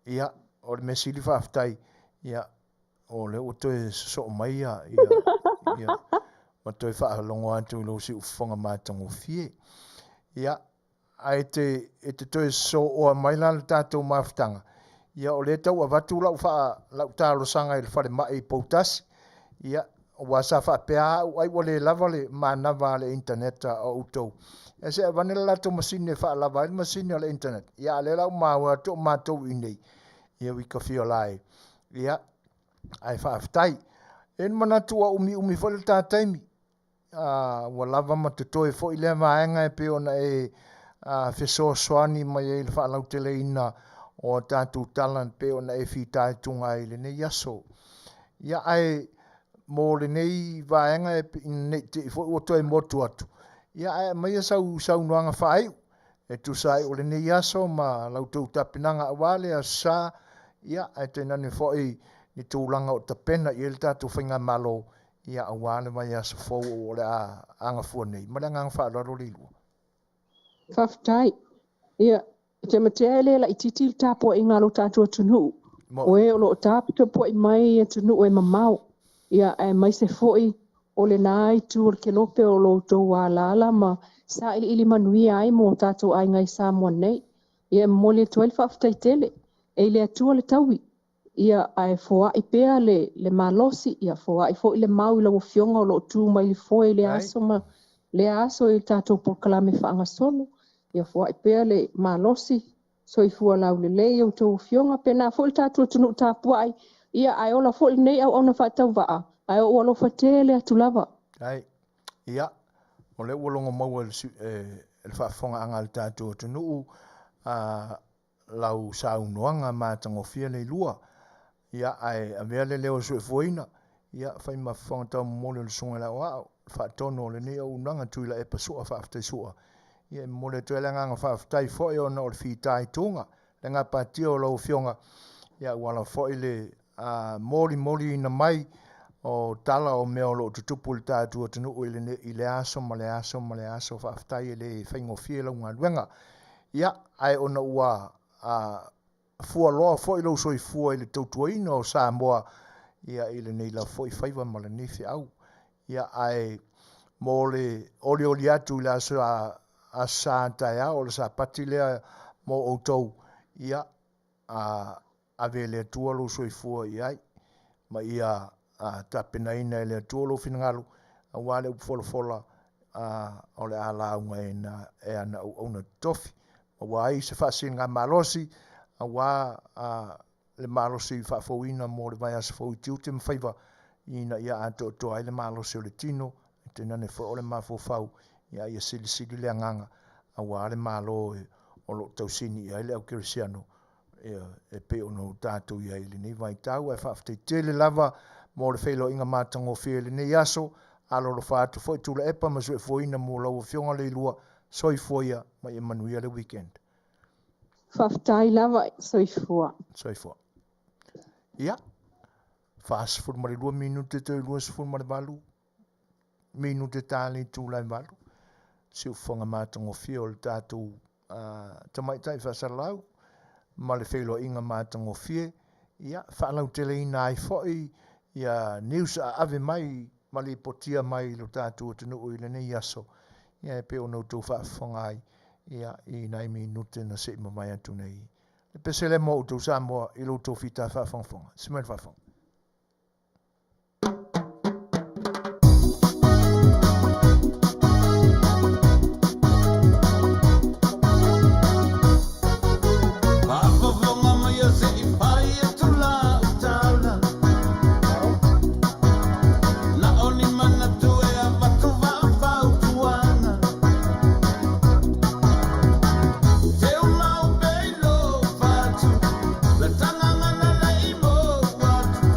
Speaker 1: Ia, o le mea sili faafetai, ia, O lea ua toe sosoo mai ia, ia, ia, ma toe faalogo atu i lou siufofoga matagofie. Ia, ae te, e te toe sosooa mai la le tatou mafutaga, ia o lea tau avatu lau, faa, lau talosaga i le falemai i Poutasi, ia, aua sa faapea au ai ua le lava le manava a le internet a outou. Ia se avane le latou masini e faalava ai le masini a le internet. Ia, a o lea la ua maua atu o matou i inei, ia wika fiola e. Ia, ae faafetai. E ni manatu ua umiumi foi le ta taimi. Ua lava ma totoe foi lea vaega e pei ona e fesoasoani mai ai i le faalauteleina o a tatou tala e pei ona e fitaituga ai i lenei aso. Ia, ae mo lenei vaega e, ne i te i foi ua toe motu atu, ia ae aumaia sau saunoaga faaiu. e tusa ai o lenei aso ma la outou tapenaga aua le Aso Sa, ia, ae tainane foi ni tulaga o tapena i ai le tatou faigamalo, ia, aua le vaiaso fou o le a agafua nei. Ma le agaga faaaloalo Leilua.
Speaker 4: Faafetai. Ia, te matea e le laitiiti le tapuaiga a lo tatou atunuu. O e o lo o taputapuai mai i atunuu e mamao. Ia, aemaise foi o lena itu o le kelope o lo outou alaala ma sailiili manuia ai mo tatou aiga i Samoa nei. Ia, e momoli atu ai le faafetai tele. E i le Atua le taui. Ia, ae foai pea le malosi, ia foai foi le mau i lau Afioga o lo o tu mai i le foe i lea aso ma lea aso i le tatou polokalame faagasolo. Ia foai pea le malosi, soifua laulelei i a outou afioga, pena foi le tatou atunuu tapuai, ia ae ola foi lenei auauna faatauvaa, ae ou alofa tele atu lava.
Speaker 1: Ai, ia, o lea ua logo maua e le faafofogaaga a le tatou atunuu a lau saunoaga matagofie Leilua. Ia, ae avea le leo e suefuaina, ia, fai ma fofoga taumomoli o le Susuga i le Aoao, le faatonu o lenei auaunaga Tuilaepa Sua faafetai Sua. Ia, e momoli atu ai le agaga faafetai foi ona o le fitaituga, le gapatia o lau Afioga, ia, ua ala foi le molimoliina mai o tala o mea o lo o tutupu i le tatou atunuu i le, i le aso ma le aso ma le aso. Faafetai e le faigofie lau galuega. Ia, ae ona ua fualoa foi lou soifua i le tautuaina o Samoa, ia, i lenei lava foi faiva ma lenei feau. Ia, ae mo le olioli atu i le aso Aso Sa taeao, o le Sapati lea mo outou, ia, ave e le Atua lou soifua i ai, ma ia tapenaina e le Atua lou finagalo, aua le upu folafola o le a lauga e ana auauna totofi, aua ai se faasiligamalosi, aua le malosi faafouina mo le vaiaso fou i tiute ma faiva, ina ia atoatoa ai le malosi o le tino, e tainane foi o le mafaufau, ia ia silisili le agaga, aua le Malo o lo o tausini i ai le au kerisiano, e pei ona o tatou i ai i lenei vaitau. Ae faafetai tele lava mo le feiloaiga matagofie i lenei aso. Alolofa atu foi Tuilaepa ma Suefuaina mo lau Afioga Leilua. Soifua ia ma ia manuia le weekend.
Speaker 4: Faafetai lava, soifua.
Speaker 1: Soifua. Ia, 42 minute toe 28 minute ta le itula e 8. Siufofoga matagofie o le tatou tamaitai faasalalau ma le feiloaiga matagofie, ia, faalauteleina ai foi ia news a ave mai ma lipotia mai i lo tatou atunuu i lenei aso, ia e pei ona outou faafofoga ai, ia, i nai minute na se i mavae atu nei. Le pese lea mo outou Samoa i lo outou fita faafogafoga. Se mai le faafofoga.
Speaker 3: Faafofoga mai a se i fai atu lau tala. Na o ni manatu e avatu faafautuaga. Teu mau pei lo fatu, la tagaga na lei mo atu.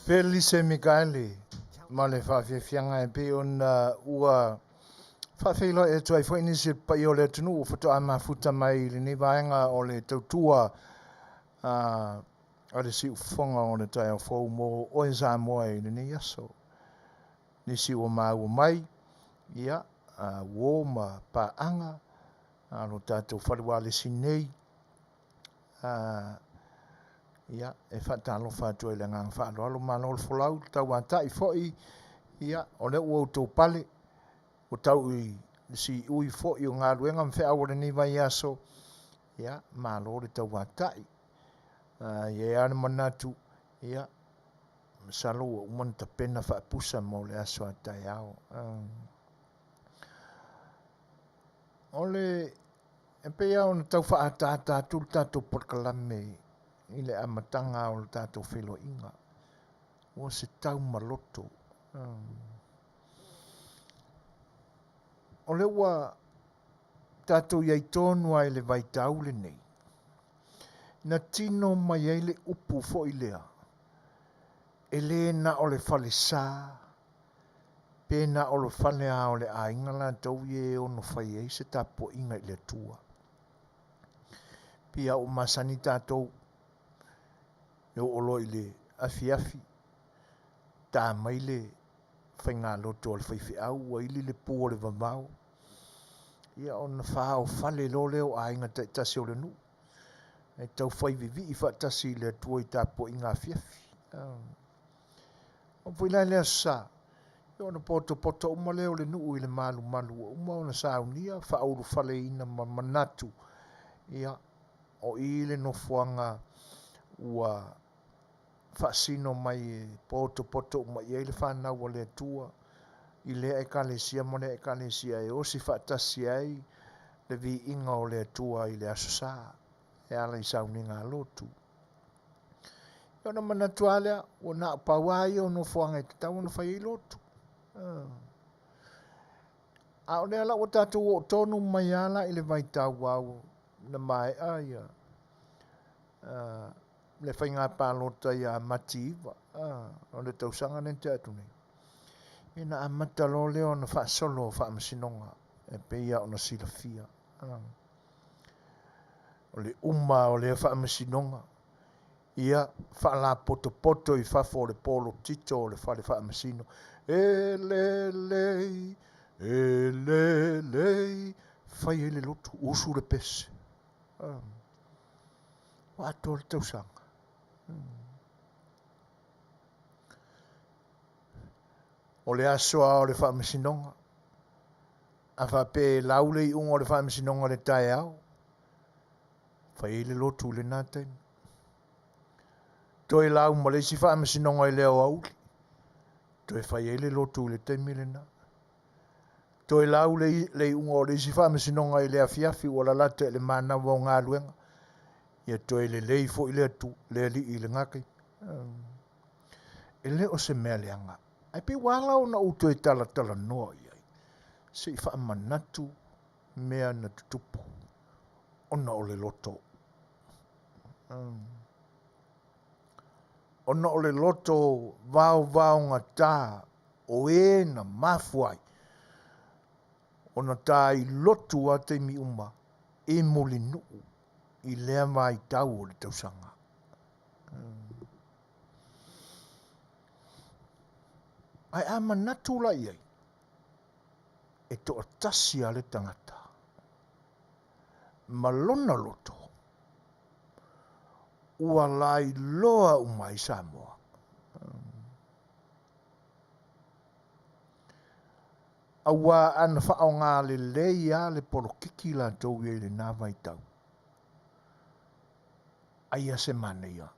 Speaker 1: Felise Mikaele ma le faafiafiaga e pei ona ua faafeiloai atu ai foi nisi o le paia o le atunuu ua faatoa mafuta mai i lenei vaega o le tautua a le siufofoga o le taeao fou mo oe Samoa i lenei aso. Nisi ua maua mai, ia, uo ma paaga a lo tatou fale ualesi nei, ia, e faatalofa atu ai i le agaga faaaloalo, malo le folau, le tauatai foi, ia, o lea ua outou pale, ua tau i le siui foi o galuega ma feau o lenei vaiaso, ia, malo le tauatai. E i ai lava le manatu, ia, masalo ua uma ona tapena faapusa mo le aso a taeao. O le e pei lava ona tau faaataata atu le tatou polokalame i le amataga o le tatou feiloaiga, ua se taumaloto. O lea ua tatou i ai tonu lava i le vaitau lenei, na tino mai ai le upu foi lea, e le na o le falesa pe na o le fale lava o le aiga latou ia e ono fai ai se tapuaiga i le Atua. Pei lava ua masani tatou e oo loa i le afiafi, ta mai le faigalotu a le faifeau ua ili le pu o le vavao, ia ona faaofale loa lea o aiga taitasi o le nuu e tau fai vivii faatasi i le Atua i tapuaiga afiafi. Oo foi la i le Aso Sa, ia ona potopoto uma lea o le nuu i le malumalu ua uma ona saunia, faaulufaleina ma manatu, ia, o i le nofoaga ua faasino mai e potopoto uma i ai le fanau a le Atua i lea Ekalesia ma lea Ekalesia e osi faatasi ai le viiga o le Atua i le Aso Sa e ala i sauniga a lotu. Ia ona manatu lava lea, ua na o pau lava ia o nofoaga e tatau ona fai ai lotu. A o lea la ua tatou oo tonu mai lava la i le vaitau au na maea ia le faiga palota ia Mati 9 o le tausaga lea na tea atu nei, ia na amata loa lea ona faasolo o faamasinoga e pei lava ona silafia. O le uma o lea faamasinoga, ia faalapotopoto i fafo o le polotito o le fale faamasino, e lelei, e lelei, fai ai le lotu, usu le pese. Ua atoa le tausaga. O le aso lava o le faamasinoga, a faapea e lau le iuga o le faamasinoga i le taeao, fai ai le lotu i lena taimi. Toe lau ma le isi faamasinoga i le aoauli, toe fai ai le lotu i le taimi lena. Toe lau le, le iuga o le isi faamasinoga i le afiafi ua lalata i le manava o galuega, ia toe lelei foi le atu, le alii i lena taimi. E le o se mea leaga, ae pei ua ala ona ou toe talatalanoa i ai, se i faamanatu mea na tutupu ona o le loto. Ona o le loto vaovaogata o e na mafua ai ona ta i lotu a taimi uma i Mulinuu i lea vaitau o le tausaga. Ae a manatu la i ai, e toatasi lava le tagata ma lona loto ua lailoa uma ai Samoa. Auā ana faaaoga lelei lava le polokiki latou i ai i lena vaitau, aia se manaia.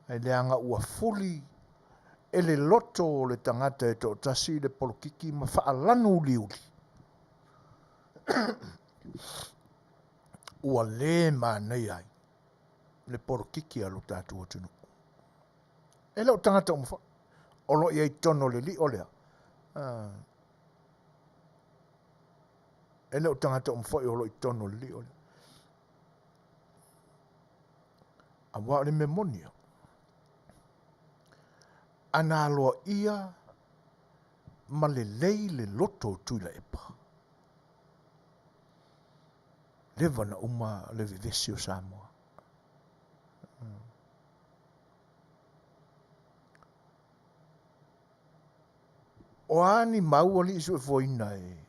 Speaker 1: Ae leaga ua fuli e le loto o le tagata e toatasi le polokiki ma faalanu uliuli, ua le manaia ai le polokiki a lo tatou atunuu. E le o tagata uma foi o lo o i ai i totonu o le lio lea. E le o tagata uma foi o lo o i totonu o le lio lea. Aua o le mea moni ia. Ana aloaia ma lelei le loto o Tuilaepa, leva na uma le vevesi o Samoa. O a ni mau alii suefuaina e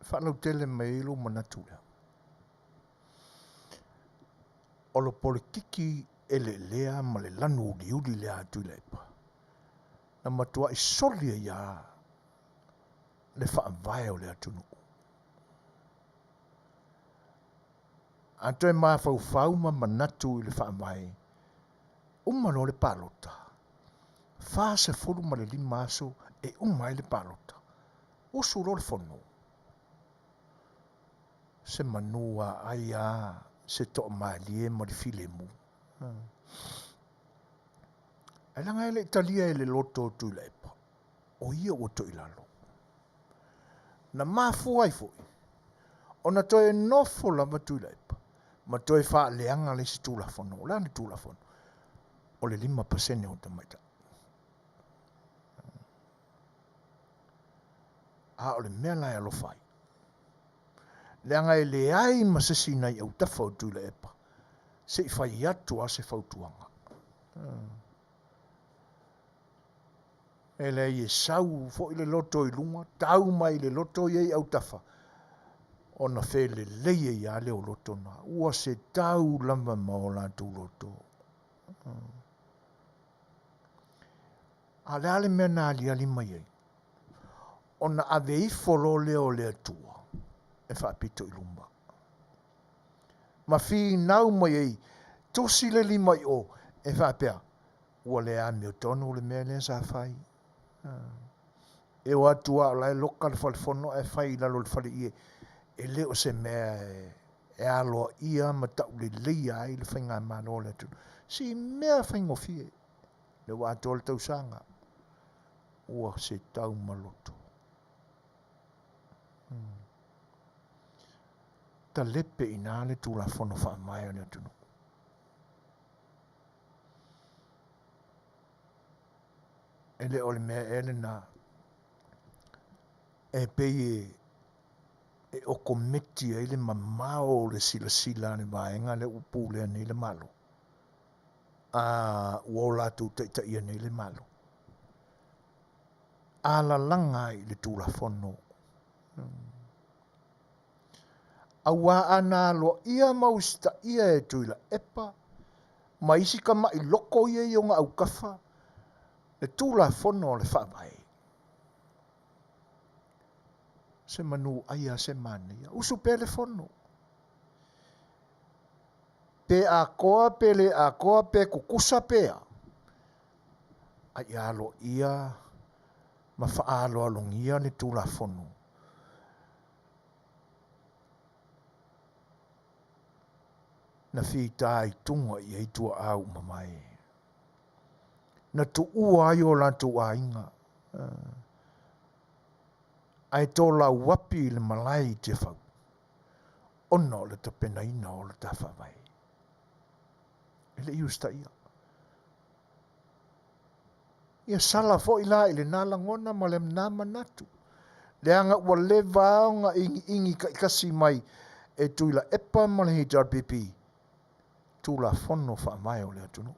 Speaker 1: faalautele mai ai lou manatu lea? O le polokiki eleelea ma le lanu uliuli lea a Tuilaepa, na matuai soli ai lava le faavae o le atunuu. A toe mafaufau ma manatu i le faavae, uma loa le palota, 45 aso e uma ai le palota, usu loa le fono. Se manu a ai a se toamalie ma le filemu. Ae leaga e le i talia e le loto o Tuilaepa, o ia ua toilalo. Na mafua ai foi ona toe nofo lava Tuilaepa ma toe faaleaga le isi Tulafono. O le a le Tulafono? O le 5% o tamaitai. A o le mea la e alofa ai, leaga e leai ma se isi nai autafa o Tuilaepa se i fai atu a se fautuaga. E leai e sau foi le loto i luga, tau mai le loto ia i autafa, ona felelei ai lava lea o loto na. Ua se tau lava ma o latou loto. A o le a le mea na aliali mai ai? Ona ave ifo loa lea o le Atua e faapito i luma. Ma finau mai ai, tusi le lima i o, e faapea, ua le amiotonu le mea lea sa fai. E o atu lava o la e loka le falefono ae fai i lalo o le faleie. E le o se mea e aloaia ma tauleleia ai le faigamalo a le atunuu. Si mea faigofie. Lea ua atoa le tausaga, ua se tau maloto. Talepe i ina le Tulafono Faavae a le atunuu. E le o le mea ea lena e pei e e okometi ai le mamao o le silasila a le vaega lea ua pulea nei le Malo, a ua o latou taitaia nei le Malo. A lalaga ai i le Tulafono. Auā ana aloaia ma usitaia e Tuilaepa ma isi tama'i loko ia i ona autafa le Tulafono a le Faavae. Se manu ai a se manaia, usu pea le fono. Pe atoa pe le atoa pe tutusa pe a, a ia aloaia ma faaaloalogia le Tulafono. Na fitaituga i ai tuaa uma mai. Na tuua ai o latou aiga, ae tolauapi i le malae i Tiafau, ona o le tapenaina o le ta faavae. E le i usitaia. Ia sala foi la i lena lagona ma lena manatu, leaga ua leva ona igiigi taitasi mai e Tuilaepa ma le HRPP Tulafono Faavae o le atunuu.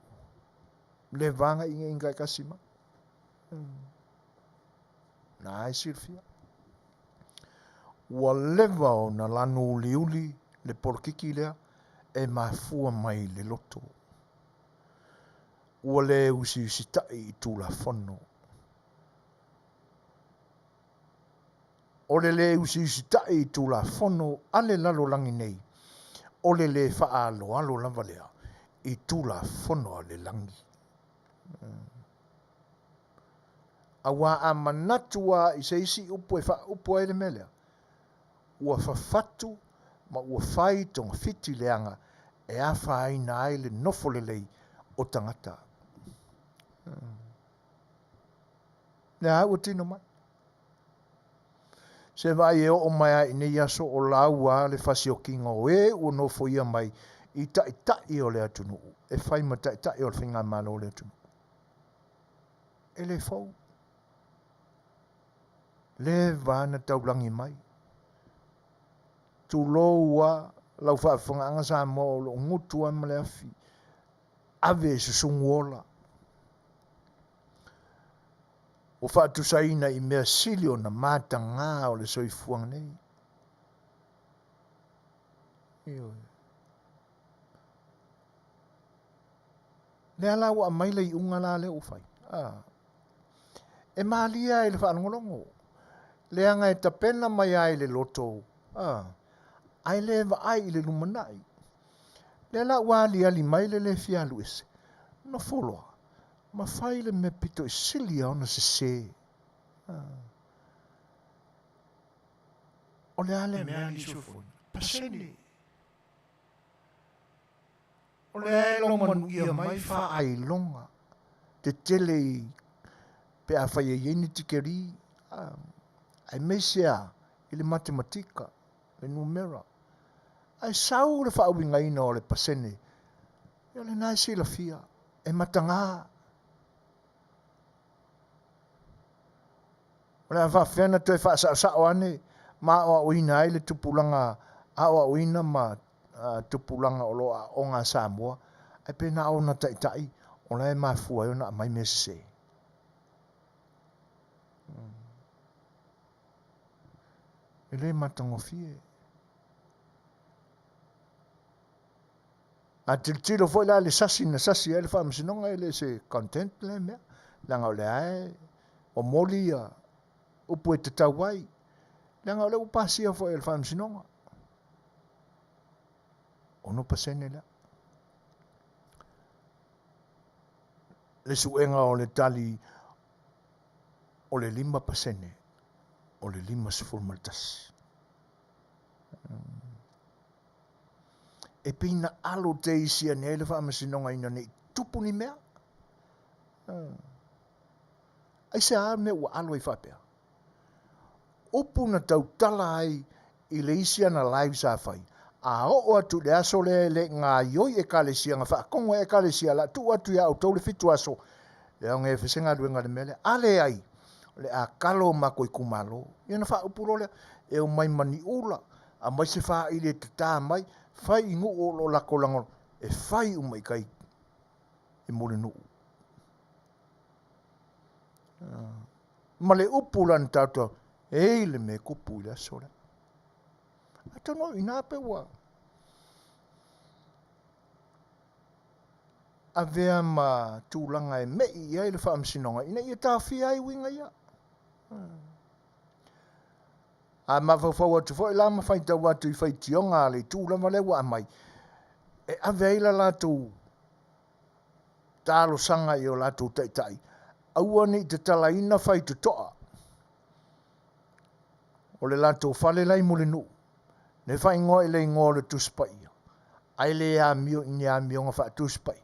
Speaker 1: Leva ona igiigi taitasi mai. Na e silafia. Ua leva ona lanu uliuli le polokiki lea e mafua mai le loto. Ua le usiusitaʻi i Tulafono. O le le usiusitaʻi i Tulafono a le lalolagi nei, o le le faaaloalo lava lea i Tulafono a le lagi. Auā a manatu lava i se isi upu e faaupu ai le mea lea, ua fafatu ma ua fai togafiti leaga e afaina ai le nofo lelei o tagata. Lea ua tino mai. Se vaai e oo mai lava i nei aso o laua le fasiokiga o e ua nofoia mai i taitai o le atunuu e fai ma taitai o le faigamalo o le atunuu. E le fou. Leva na taulagi mai. Tulou a lau faafofogaaga Samoa o lo o gutu lava ma le afi. Ave e susugu ola. Ua faatusaina i mea sili ona matagā o le soifuaga nei. Ioe. Lea la ua aumai le iuga la lea ua fai. Ah. E malie ai le faalogologo, leaga e tapena mai ai le loto, ah, ae le vaai i le lumanai. Lea la ua aliali mai le le fia alu ese, nofo loa, ma fai le mea pito i sili a ona sese. Ah. O le a lea mea a nisi o foina? Pasene. O lea e logomanuia mai faailoga tetele i pe afai e i ai ni tikeri, aemaise a i le matematika, le numera. Ae sau le faauigaina o le pasene, ia o lena e silafia, e mataga. O le a faapefea ona toe faasaosao ane ma aoaoina ai le tupulaga aoaoina ma tupulaga o lo o aooga a Samoa, ae pe na ona taitai o la e mafua ai ona aumai mea sese. E le matagofie. A tilotilo foi la le sasi na sasi ai le faamasinoga, e le o se content lea mea, leaga o lea e momoli ia upu e tatau ai, leaga o lea ua pasia foi e le faamasinoga. 6% lea. Le suega o le tali o le 5% o le 51. E pei na alo te isi ane ai le faamasinoga ina ne i tupu ni mea. Aisea mea ua alo ai faapea? Upu na tautala ai i le isi ana live sa fai, a oo atu i le aso lea e le gaioi Ekalesia, na faakogo ai Ekalesia, la tuu atu ia outou le 7 aso, e aoga e fai se galuega i le mea lea. A leai, o le a kalo o makou itumalo. Ia ona faaupu loa lea, e omai ma ni ula, aumai se faili e tata mai, fai i nuu o lo o latou lagolago, e fai uma i tai i Mulinuu. Ma le upu la na tatou, e i le mea e tupu i le aso lea. Atonu o i ina pe ua avea ma tulaga e me'i i ai le faamasinoga ina ia taofia ai uiga ia. A mafaufau atu foi la ma faitau atu i faitioga a le itu lava lea ua aumai, e ave ai la latou talosaga i o latou taitai, aua ne i tatalaina faitotoa o le latou fale la i Mulinuu, ne faaigoa i le igoa o le Tusi Paia, ae le amio i ni amioga faa-Tusi Paia.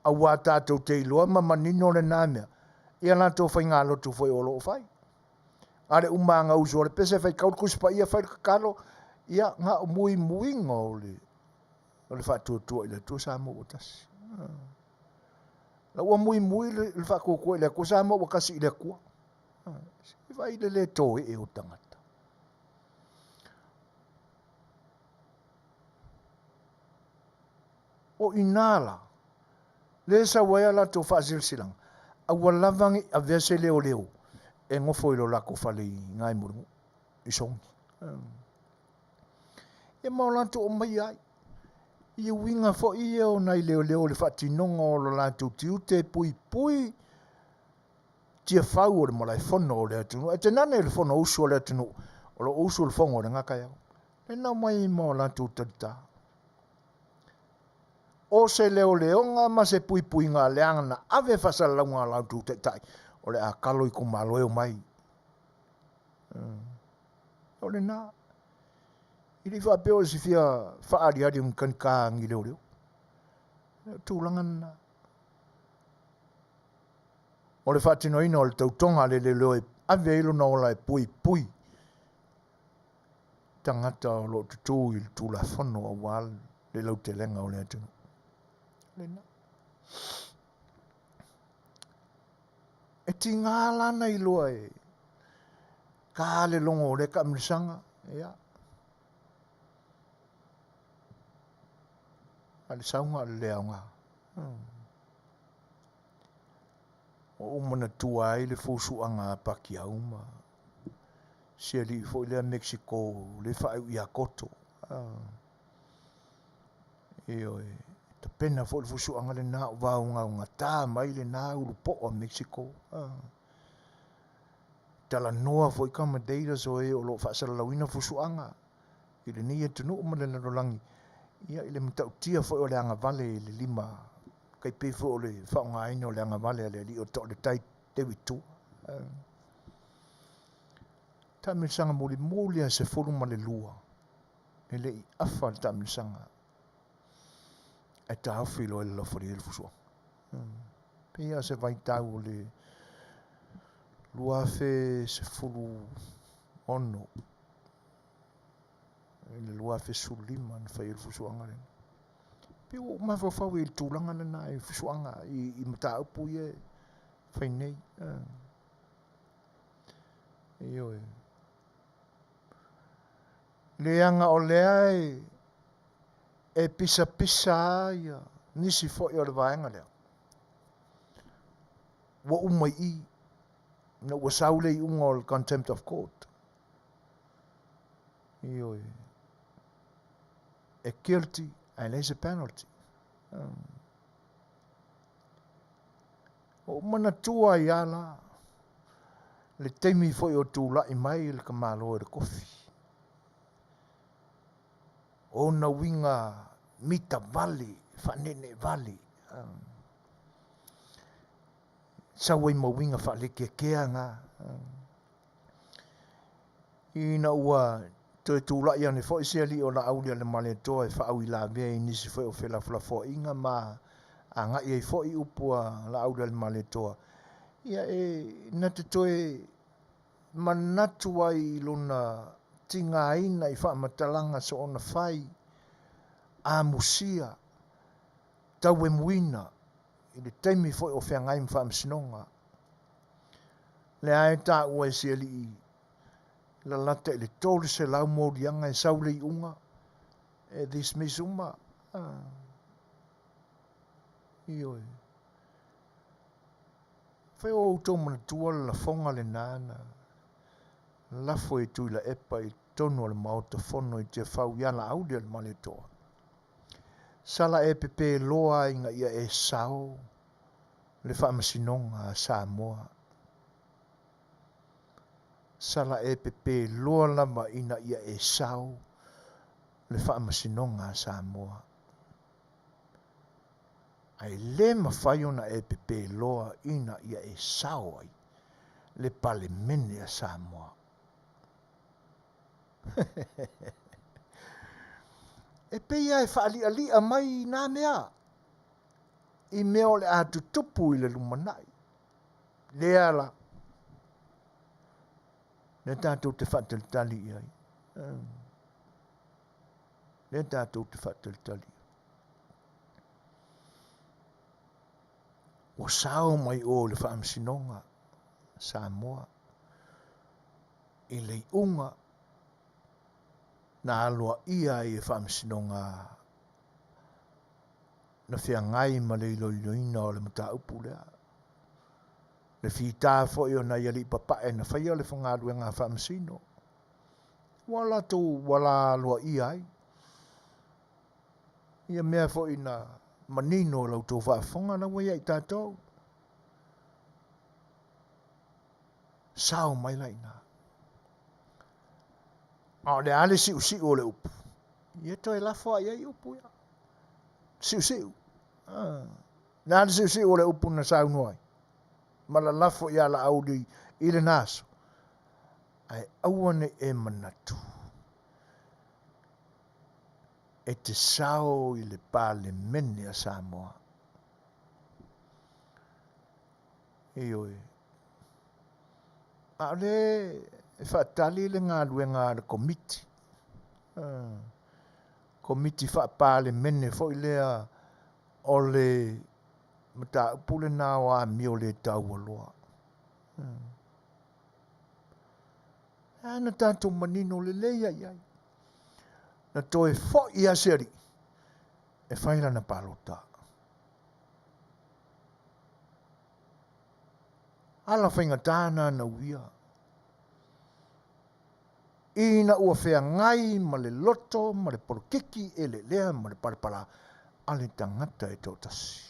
Speaker 1: Auā tatou te iloa ma manino lena mea, ia latou faigalotu foi o lo o fai. A le umaga usu o le pese faitau le Tusi Paia fai le tatalo, ia na o muimuiga o le o le faatuatua i le Atua Samoa ua tasi. La ua muimui le faatuatua i le Atua Samoa ua tasi i le Atua. Se vaai le le toe'e o tagata. O i ina la, le sau ai a latou faasilasilaga, a ua lava ne i avea se leoleo e nofo i lo latou fale i Gaemulinuu, i Sogi. Ia ma o latou aumaia ai. I uiga foi ia o nai leoleo i le faatinoga o lo latou tiute e puipui tiafau o le malaefono o le atunuu. Ae tainane le fonousu a le atunuu o lo o usu le fono i lena taeao. Le na omai ai ma o latou talita. O se leoleoga ma se puipuiga leaga na ave faasalalauga a la outou taitai o le a kalo itumalo e omai. O lena. E le i faapea o se fia faaaliali o ni kanika ni leoleo. O tulaga lena. O le faatinoina o le tautoga a le leoleo e ave ai lona ola e puipui tagata o lo o tutū i le Tulafono aua le lautelega o le atunuu. lena. E tiga la na iloa e ka le logo o lea taamilosaga, ia. A le sauga o le le aoga. Ua ou manatua ai le fusuaga a Pakiau ma si alii foi lea Mexico le faaiu ia Koto. Ioe, tapena foi le fusuaga lena o vaogaogata mai lena ulupo'o a Mexico. Talanoa foi commentators o e o lo o faasalalauina fusuaga i lenei atunuu ma le lalolagi, ia i le matautia foi o le agavale i le lima, tai pei foi o le faaaogaina o le agavale a le alii o le tai David Tua. Taamilosaga mulimuli a 12 e le i afa le taamilosaga ae taofi loa e le laufalia le fusuaga. Pei lava o se vaitau o le 2016 i le 2015 na fai ai le fusuaga lena. Pei ua ou mafaufau i le tulaga lena i fusuaga i mataupu ia e fai nei. Ioe. Leaga o lea e pisapisa lava ia nisi foi o le vaega lea. Ua uma i i, ina ua sau le iuga o le contempt of court. Ioe. E guilty ae leai se penalty. Ua ou manatua ai lava la le taimi foi o tulai mai le tamaloa i le kofi. Ona uiga mita vale, faaneenee vale. Sau ai ma uiga faalekeakea na. Ina ua toe tulai ane foi se alii o Laaulialemalietoa e faauilavea i nisi foi o felafolafoaiga ma agai ai foi upu a Laaulialemalietoa, ia e na te toe manatu ai i lona tigaina i faamatalaga soona fai, amusia, tauemuina i le taimi foi o feagai ma faamasinoga. Lea e taua e si alii lalata i le 300 moliaga e sau le iuga e dismiss uma. Ah. Ioe. Fai o outou manatua le lafoga lena na lafo e Tuilaepa i totonu o le Maota Fono i Tiafau ia Laauli-o-le-Malietoa. Sala e pepe loa ina ia e sao le Faamasinoga a Samoa. Sala e pepe loa lava ina ia e sao le Faamasinoga a Samoa. Ae le mafai ona e pepe loa ina ia e sao ai le Palemene a Samoa. E pei lava e faali'ali'a mai nā mea i mea o le a tutupu i le lumanai. Lea la, lea tatou te faatalitali i ai. Lea tatou te faatalitali i ai. Ua sao mai o i le Faamasinoga Samoa i le iuga na aloaia ai e Faamasinoga na feagai ma le iloiloina o le mataupu lea. Le fita foi o nai alii papae na faia le galuega a Faamasino, ua latou ua la aloaia ai ia mea foi na manino i la outou faafofoga la ua ia i tatou. Sao mai la i ina. A o le a le siusiu o le upu, ia toe lafo lava i ai upu ia. Siusiu. Ah. Le a le siusiu o le upu na saunoa ai ma lalafo ia Laauli i lena aso. Ae aua ne i e manatu e te sao i le Palemene a Samoa. Ioe. A o lea e faatali le galuega a le Komiti, Komiti Faa-Palemene foi lea. O le mataupu lena o amio le taualoa. A na tatou manino lelei ai ai. Na toe foi a se alii e fai lana palota. Ala faigata na na uia. Ina ua feagai ma le loto ma le polokiki eleelea ma le palapala a le tagata e toatasi.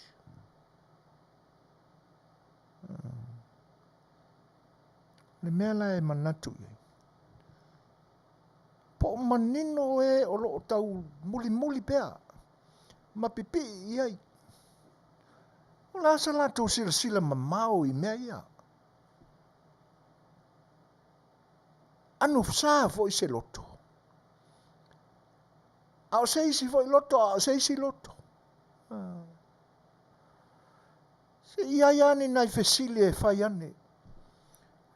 Speaker 1: O le mea la e manatu i ai, po o manino e o lo o tau mulimuli pea ma pipii i ai. O le a sa latou silasila mamao i mea ia? Ano sa foi se loto. A o se isi foi loto, a o se isi loto. Se i ai ane nai fesili e fai ane.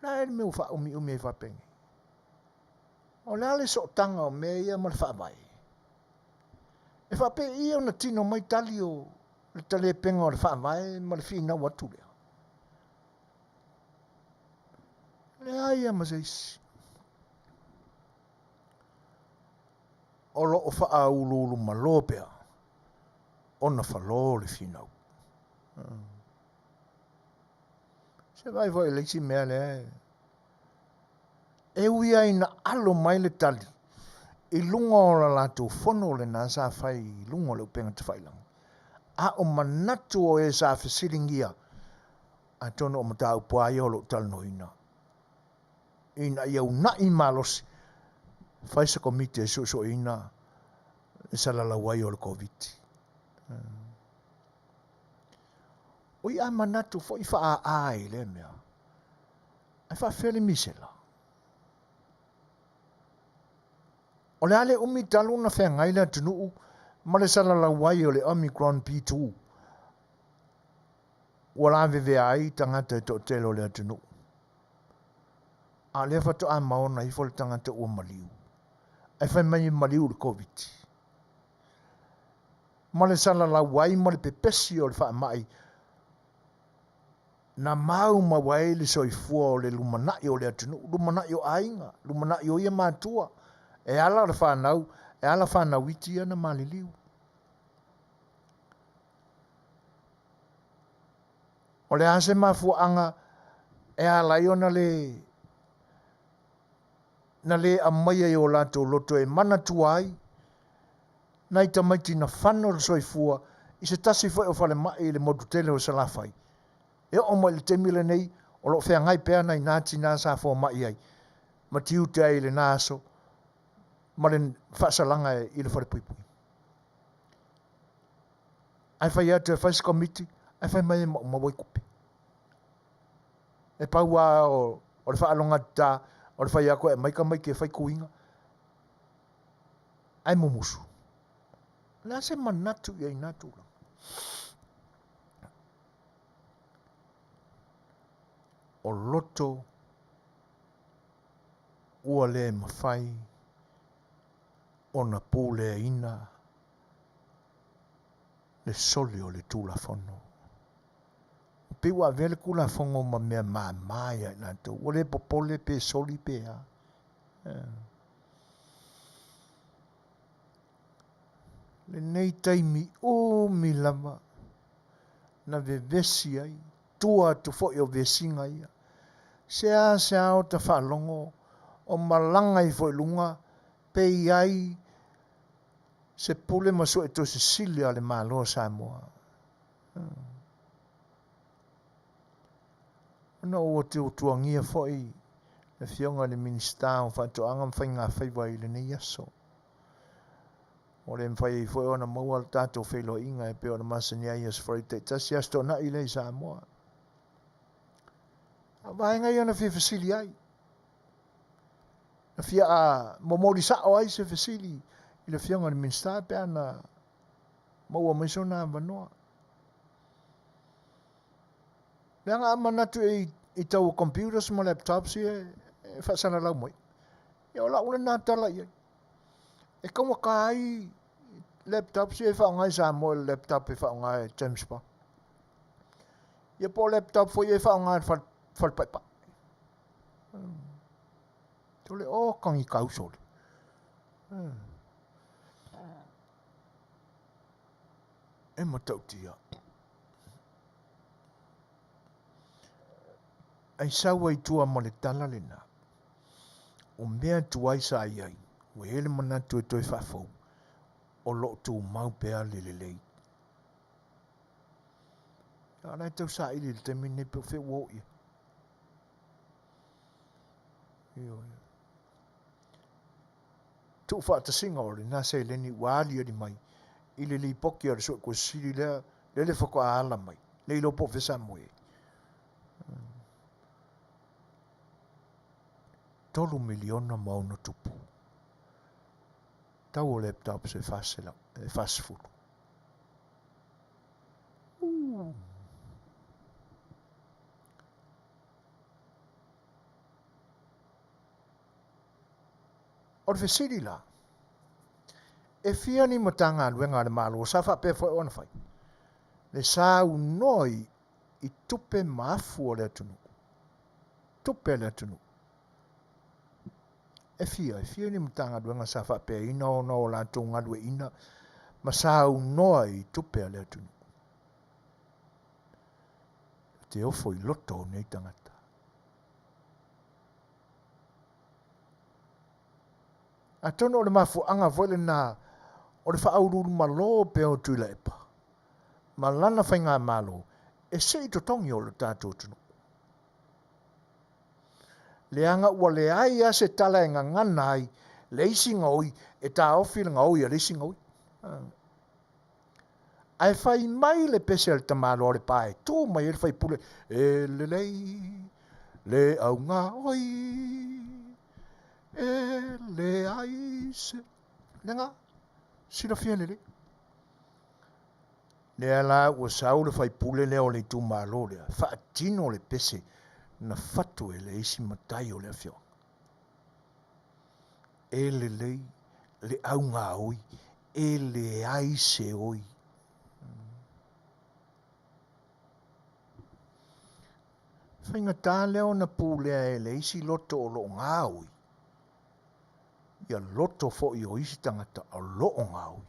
Speaker 1: La e le mea ua faaumiumi ai faapenei. O le a le sootaga o mea ia ma le faavae? E faapei ia ona tino mai tali o le talepega o le faavae ma le finau atu lea? Leai ia ma se isi. O lo o faauluulu malo pea ona falō le finau. Se vaai foi i le isi mea lea e ui lava ina alo mai le tali i luga o la latou fono lena sa fai i luga o le upega tafailagi, a o manatu o e sa fesiligia, atonu o mataupu lava ia o lo o talanoaina ina ia una'i malosi, fai se komiti e suesueina le salalau ai o le Koviti. O ia manatu foi faaā i lea mea, ae faafefea le misela? O le a le umi talu ona feagai le atunuu ma le salalau ai o le Omicron B2 ua lavevea ai tagata e toatele o le atunuu. A o lea faatoa maona ifo le tagata ua maliu. Ae fai mai e maliu i le Koviti. Ma le salalau ai ma le pepesi o le faamai na maumau ai le soifua o le lumanai o le atunuu, lumanai o aiga, lumanai o ia matua, e ala le fanau, e ala fanau iti ia na maliliu. O le a se mafuaaga e ala ai ona le na le aumaia i o latou loto e manatua ai nai tamaiti na fano le soifua i se tasi foi o falemai i le motu tele o Salafai. E oo mai i le taimi lenei o lo o feagai pea nai na tina sa fomai ai ma tiute ai i lena aso ma le faasalaga i le falepuipui. Ae fai atu e fai se komiti, ae fai mai e maumau ai tupe. E pau lava o le faalogatata o le fai atu e aumai tamaiti e fai tuiga, ae mumusu. O le a se manatu i ai i na tulaga? O loto ua le mafai ona puleaina le soli o le Tulafono. E pei ua avea le Tulafono ma mea māmā ia i latou, ua le popole pe soli pe a. Lenei taimi umi lava na vevesi ai, tua atu foi o vesiga ia. Seasea o ta faalogo o malaga ifo i luga pe i ai se pule ma suetusi sili a le Malo o Samoa. Ona ua tuatuagia foi le Afioga i le Minisita o Faatoaga ma Faigafaiva i lenei aso. Ua le mafai ai foi ona maua le tatou feiloaiga e pei ona masani ai i Aso Faraile taitasi, Aso Toonai lea i Samoa. A o vaega ia na fia fesili ai. Na fia momoli sao ai se fesili i le Afioga i le Minisita pe a na maua mai sona avanoa. Leaga a manatu i tau o computers ma laptops ia e faasalalau mai, ia o lau lena tala i ai. E taugata ai Laptops ia e faaaoga i Samoa i le laptop e faaaoga e James Bond. Ia po o laptop foi ia e faaaoga e le fale, fale paepae. Tole o kangi kau sole. E matautia. Ai sau ai tua ma le tala lena. O mea tuai sa i ai, ua i ai le manatu e toe faafou, o lo o tumau pea le lelei. A o la e tau saili i le taimi lenei pe o fea ua oo i ai. Ioe. Tuufaatasiga o lena seleni ua aliali mai i le lipoti a le Suetusi Sili lea, lele faatoa ala mai, le iloa po o fea sa moe ai. $3 miliona ma ono tupu. Tau o laptops e 400, e 40. Uh. O le fesili la, e fia ni Matagaluega a le Malo sa faapea foi ona fai le saunoa i tupe ma afu o le atunuu? Tupe a le atunuu. E fia, e fia ni Matagaluega sa faapeaina ona o latou galueaiina ma saunoa i tupe a le atunuu? Te ofo i loto o nei tagata. Atonu o le mafuaaga foi lena o le faauluulumalō pea o Tuilaepa ma lana faigamalo e sii totogi o le tatou atunuu. Leaga ua leai lava se tala e gagana ai le isi gaoi e taofi le gaoi a le isi gaoi. Ae fai mai le pese a le tamaloa o le pa e tu mai ai le faipule, E lelei le augaoi, e leai se lega. Silafia lelei. Lea la ua sau le faipule lea o le itumalo lea, faatino le pese na fatu e le isi matai o le afioaga. E lelei le augaoi, e leai se oi. Faigata lea ona pulea e le isi loto o lo o gaoi, ia loto foi o isi tagata o lo o gaoi.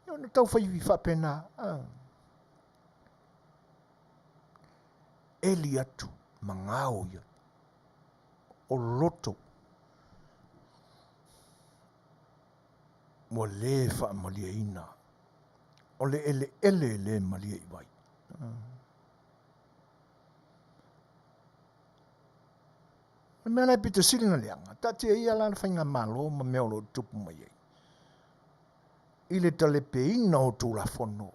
Speaker 1: Ia ona tau fai faapena, eli atu ma gaoi atu. O loto ua le faamalieina, o le eleele e le malie i vai. O le mea la e pito sili ona leaga, taatia ia la le faigamalo ma mea o lo o tutupu mai ai i le talepeina o Tulafono,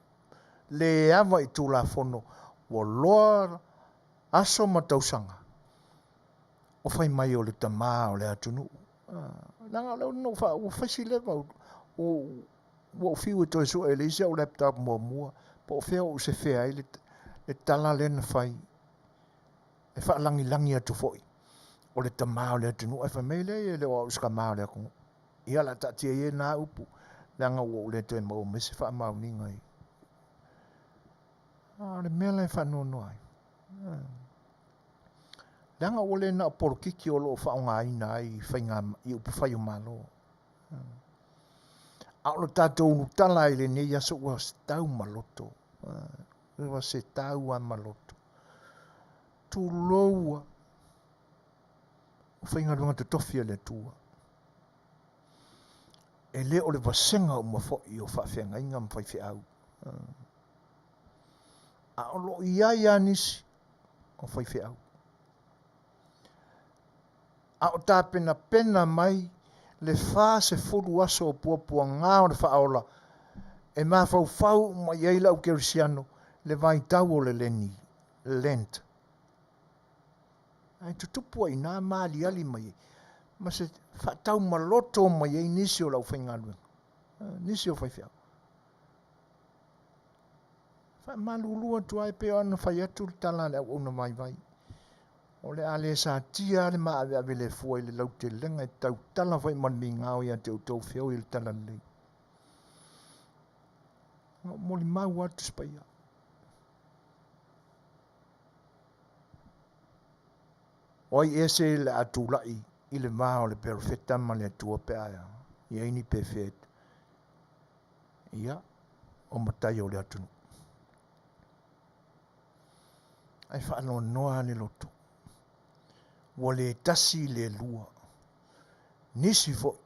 Speaker 1: le ava i Tulafono ua loa aso ma tausaga o fai mai o le tama o le atunuu. Leaga o lea na ou faa, ua fai si leva, ua ou fiu e toe sue e le isi au laptop muamua, po o fea o ou sefea ai le tala lea na fai e faalagilagi atu foi o le tama o le atunuu, ae fai mai, leai e le o au o se tama o le atunuu. Ia o le a taatia ia na upu, leaga ua ou le toe maua mai se faamaoniga i. A o le mea la e faanoanoa ai, leaga ua le na o polokiki o lo o faaaogaina ai i faiga i upufai o Malo. A o le tatou ulutala i lenei aso ua tau maloto. Ua se tau a maloto. Tulou a o faigaluega totofi a le Atua. E le o le vasega uma foi o faafeagaiga ma faifeau. A o lo o i ai lava nisi o faifeau. A o tapenapena mai le 40 aso o puapuaga o le faaola e mafaufau uma i ai le au kerisiano le vaitau o le leni, Lent. Ae tutupu ai i ina ma aliali mai ai ma se faataumaloto mai ai nisi o le aufaigaluega, nisi o faifeau. Faamalulu atu ai pei ona fai atu le tala a le auauna vaivai. O le a le satia lava le maaveave le fua i le lautelega e tautala foi ma le migao ia te outou feoi o le Talalelei. Na ou molimau atu se paia. O ai ese le a tulai i le va o le perofeta ma le Atua pe a i ai ni pefeta? Ia, o matai o le atunuu. Ae faanoanoa le loto. Ua le tasi le lua. Nisi foi,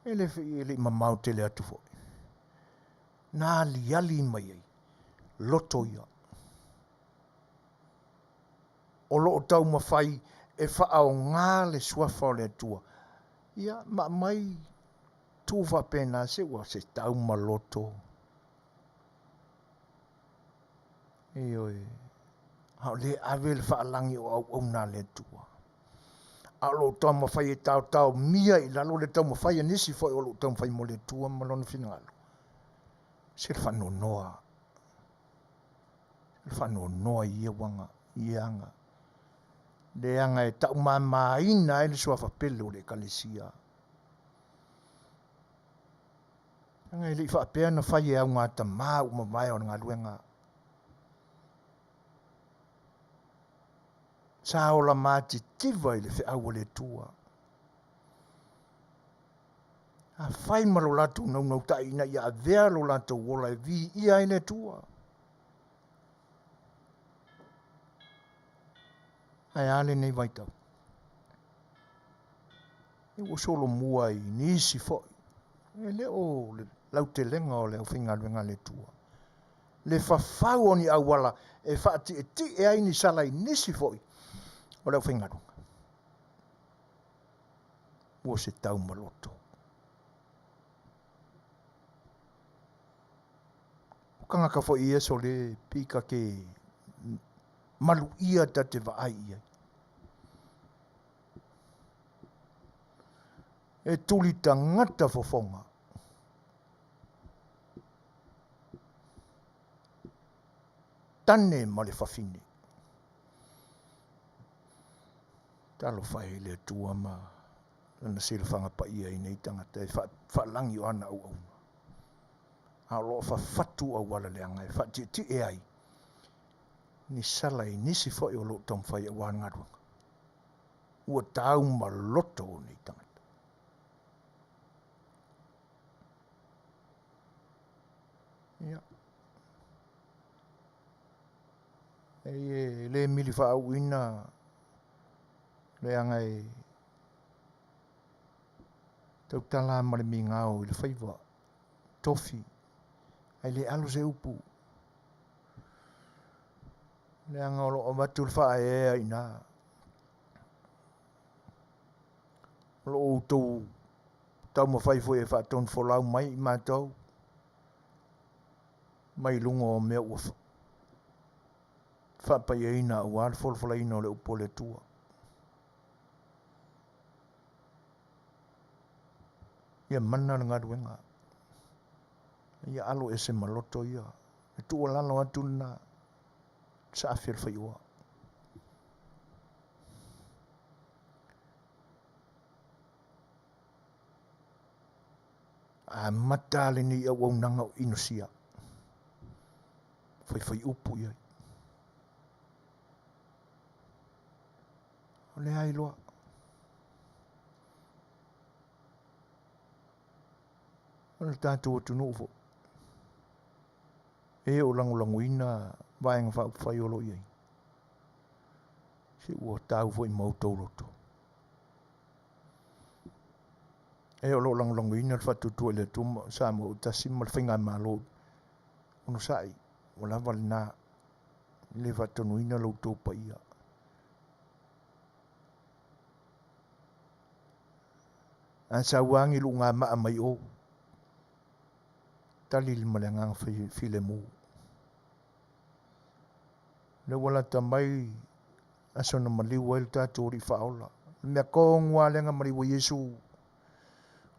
Speaker 1: e le, e le i mamao tele atu foi. Na aliali mai ai loto ia. O lo o taumafai e faaaoga le suafa o le Atua. Ia, ma aumai tuu faapena se ua se taumaloto. Ioe. A o lea e ave le faalagi o auauna a le Atua. A o lo o taumafai e taotaomia i lalo le taumafai a nisi foi o lo o taumafai mo le Atua ma Lona finagalo. Se le faanoanoa. Se le faanoanoa i ia uaga, i ia aga. Leaga e taumamaina ai le suafa pele o le Ekalesia. Leaga e le i faapea na fai e augatama ua mavae o le galuega. Sa ola matitiva i le feau a le Atua. A fai ma lo latou naunautai ina ia avea lo latou ola e viia ai le Atua. Ae a lenei vaitau? E ua solomua i nisi foi, e le o le lautelega o le aufaigaluega a le Atua, le fafau o ni auala e faatietie ai ni sala i nisi foi o le aufaigaluega. Ua se taumaloto. O tagata foi ia sole pika ke maluia ta te vaai i ai. E tuli tagata fofoga. Tane ma le fafine. Talofa e le Atua ma lana silafaga paia i nei tagata e faalagi o ana auauna. A o lo o fafatu auala leaga e faatietie ai ni sala i nisi foi o lo o taumafai aua le galuega. Ua taumaloto nei tagata. Ia. E le mili faaauuina leaga e tautala ma le migao i le faiva tofi ae le alo se upu leaga o lo o avatu le faaeaea i ina. O lo o outou taumafai foi e faatonufolau mai i matou mai luga o mea ua faapaiaina aua le folafolaina o le upu a le Atua. Ia mana le galuega. Ia alo ese ma loto ia. E tuualalo atu lena saafi o le faioa. Amata lenei auaunaga o Inosia. Faifai upu i ai. O le a iloa. O le tatou atunuu foi. E o lagolagoina Vaega Faaupufai o lo o i ai. Se ua tau foi ma outou loto. E o lo o lagolagoina le faatuatua i le Atua Samoa Autasi ma le Faigamalo onosai, ua lava lena, e le faatonuina lo outou paia. A sauagi luugamaa mai o, tali ma le agaga filemu. Lea ua lata mai aso na maliu ai le tatou Alii Faaola. O le mea tonu lava lea na maliu ai Iesu,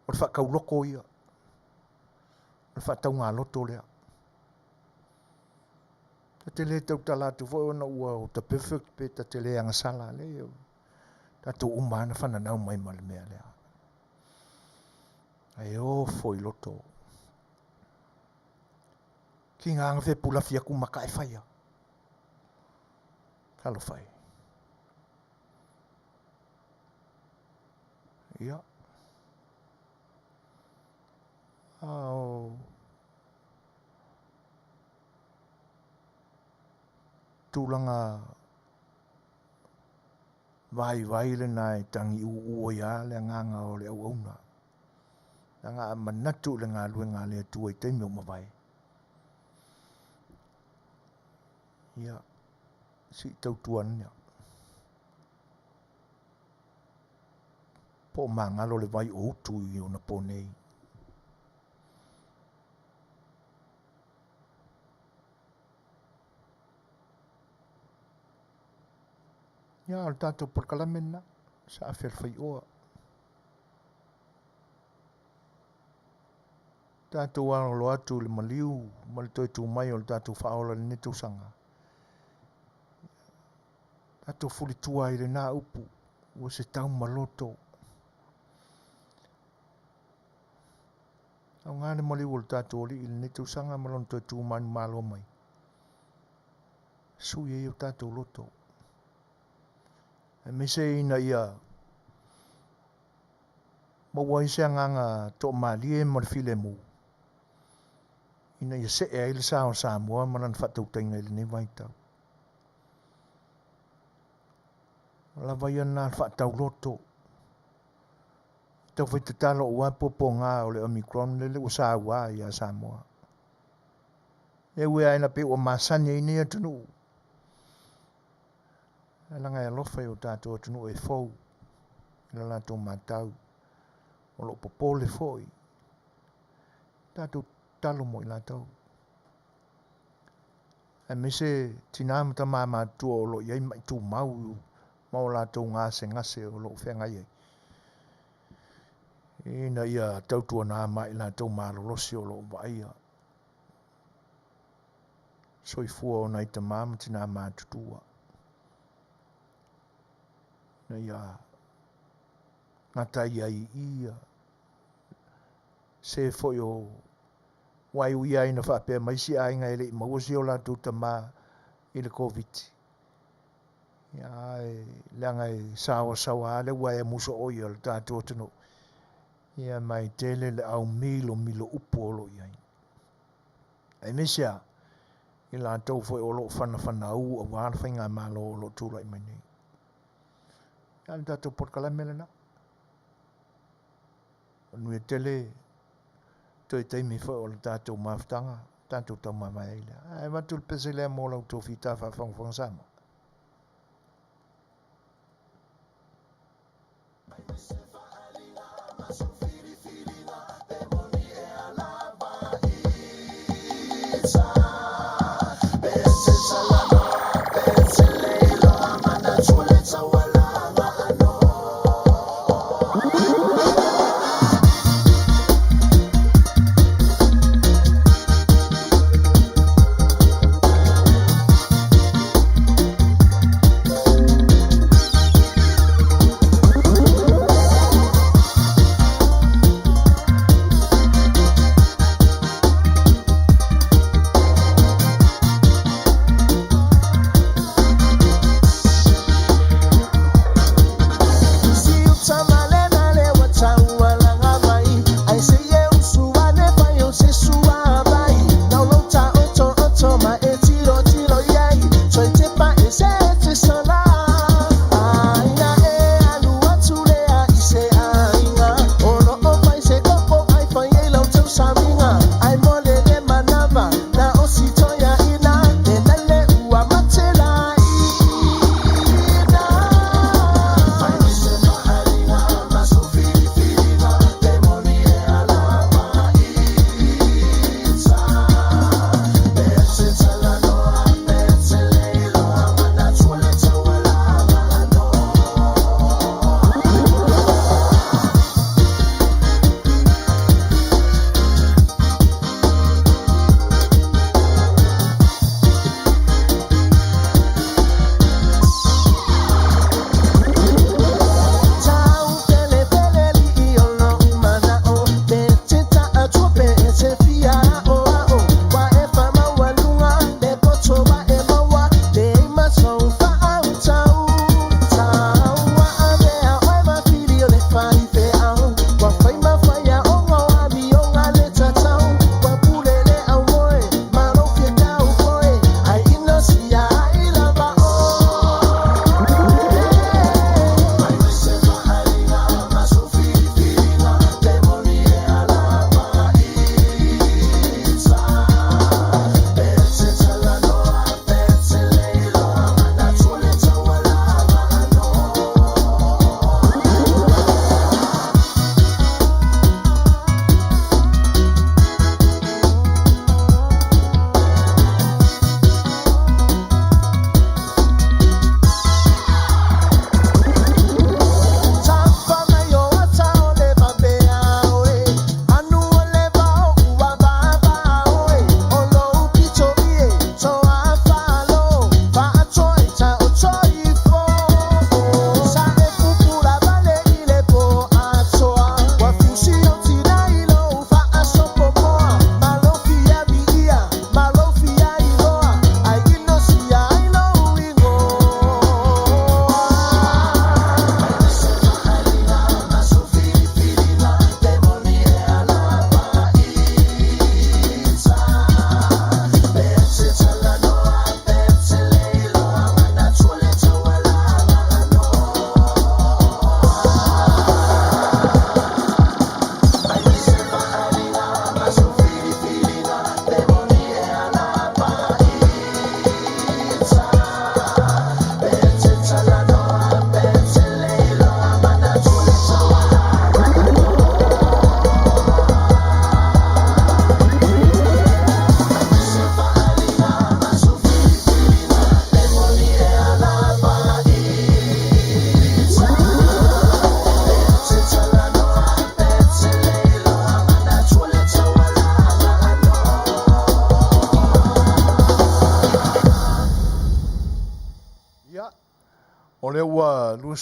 Speaker 1: o le faatauloko ia, o le faataugaloto lea. Ta te le tautala atu foi ona ua ta perfect pe ta te le agasala le tatou uma lava na fananau mai ma le mea lea. Ae ofo i loto. Ki ngā nga fepulafi aku maka e whaia. Talofa e. Ia. A o tulaga vaivai lena e tagiuu ai lava le agaga o le auauna. Leaga a manatu i le galuega a le Atua i taimi ua mavae, ia, se i tautua ane. Po o magalo le vai o utu i ona po nei. Ia, o le tatou polokalame lena, saafi a le faioa. Tatou alolo atu i le maliu ma le toe tu mai o le tatou faaola i lenei tausaga. Tatou fulitua ai lena upu, ua se taumaloto. Aoga le maliu o le tatou Alii i lenei tausaga ma lona toe tu manumalo mai. Sui ai o tatou loto. Aemaise ina ia maua ai se agaga toamalie ma le filemu ina ia see ai le sa o Samoa ma lana faatautaiga i lenei vaitau. Ua lava ia lena faatauloto. Taufai tatalo aua puapuaga o le Omicron lele ua saua ia Samoa. E ui lava ina pei ua masani ai nei atunuu, ae leaga e alofa i o tatou atunuu e fou i le latou matau, o lo o popole foi. Tatou tatalo mo i latou. Aemaise tina ma tama matutua o lo o i ai ma'i tumau ma o latou gasegase o lo o feagai ai, ina ia tautuana ma i latou malolosi o lo o vaaia soifua o nai tama ma tina matutua, ina ia gata ai i i se foi o aua e ui lava ina faapea mai isi aiga e le i maua si o latou tama i le Koviti, ae leaga e saoasaoa lava le uaea musooi a le tatou atunuu, ia ma e tele le au milomilo upu o lo o i ai. Aemaise lava i latou foi o lo o fanafanau aua le faigamalo o lo o tulai mai nei. Ia, o le tatou polokalame lena. Manuia tele toe taimi foi o le tatou mafutaga, tatou taumavae ai lea. Ae avatu le pese lea mo la outou fita faafogafoga Samoa.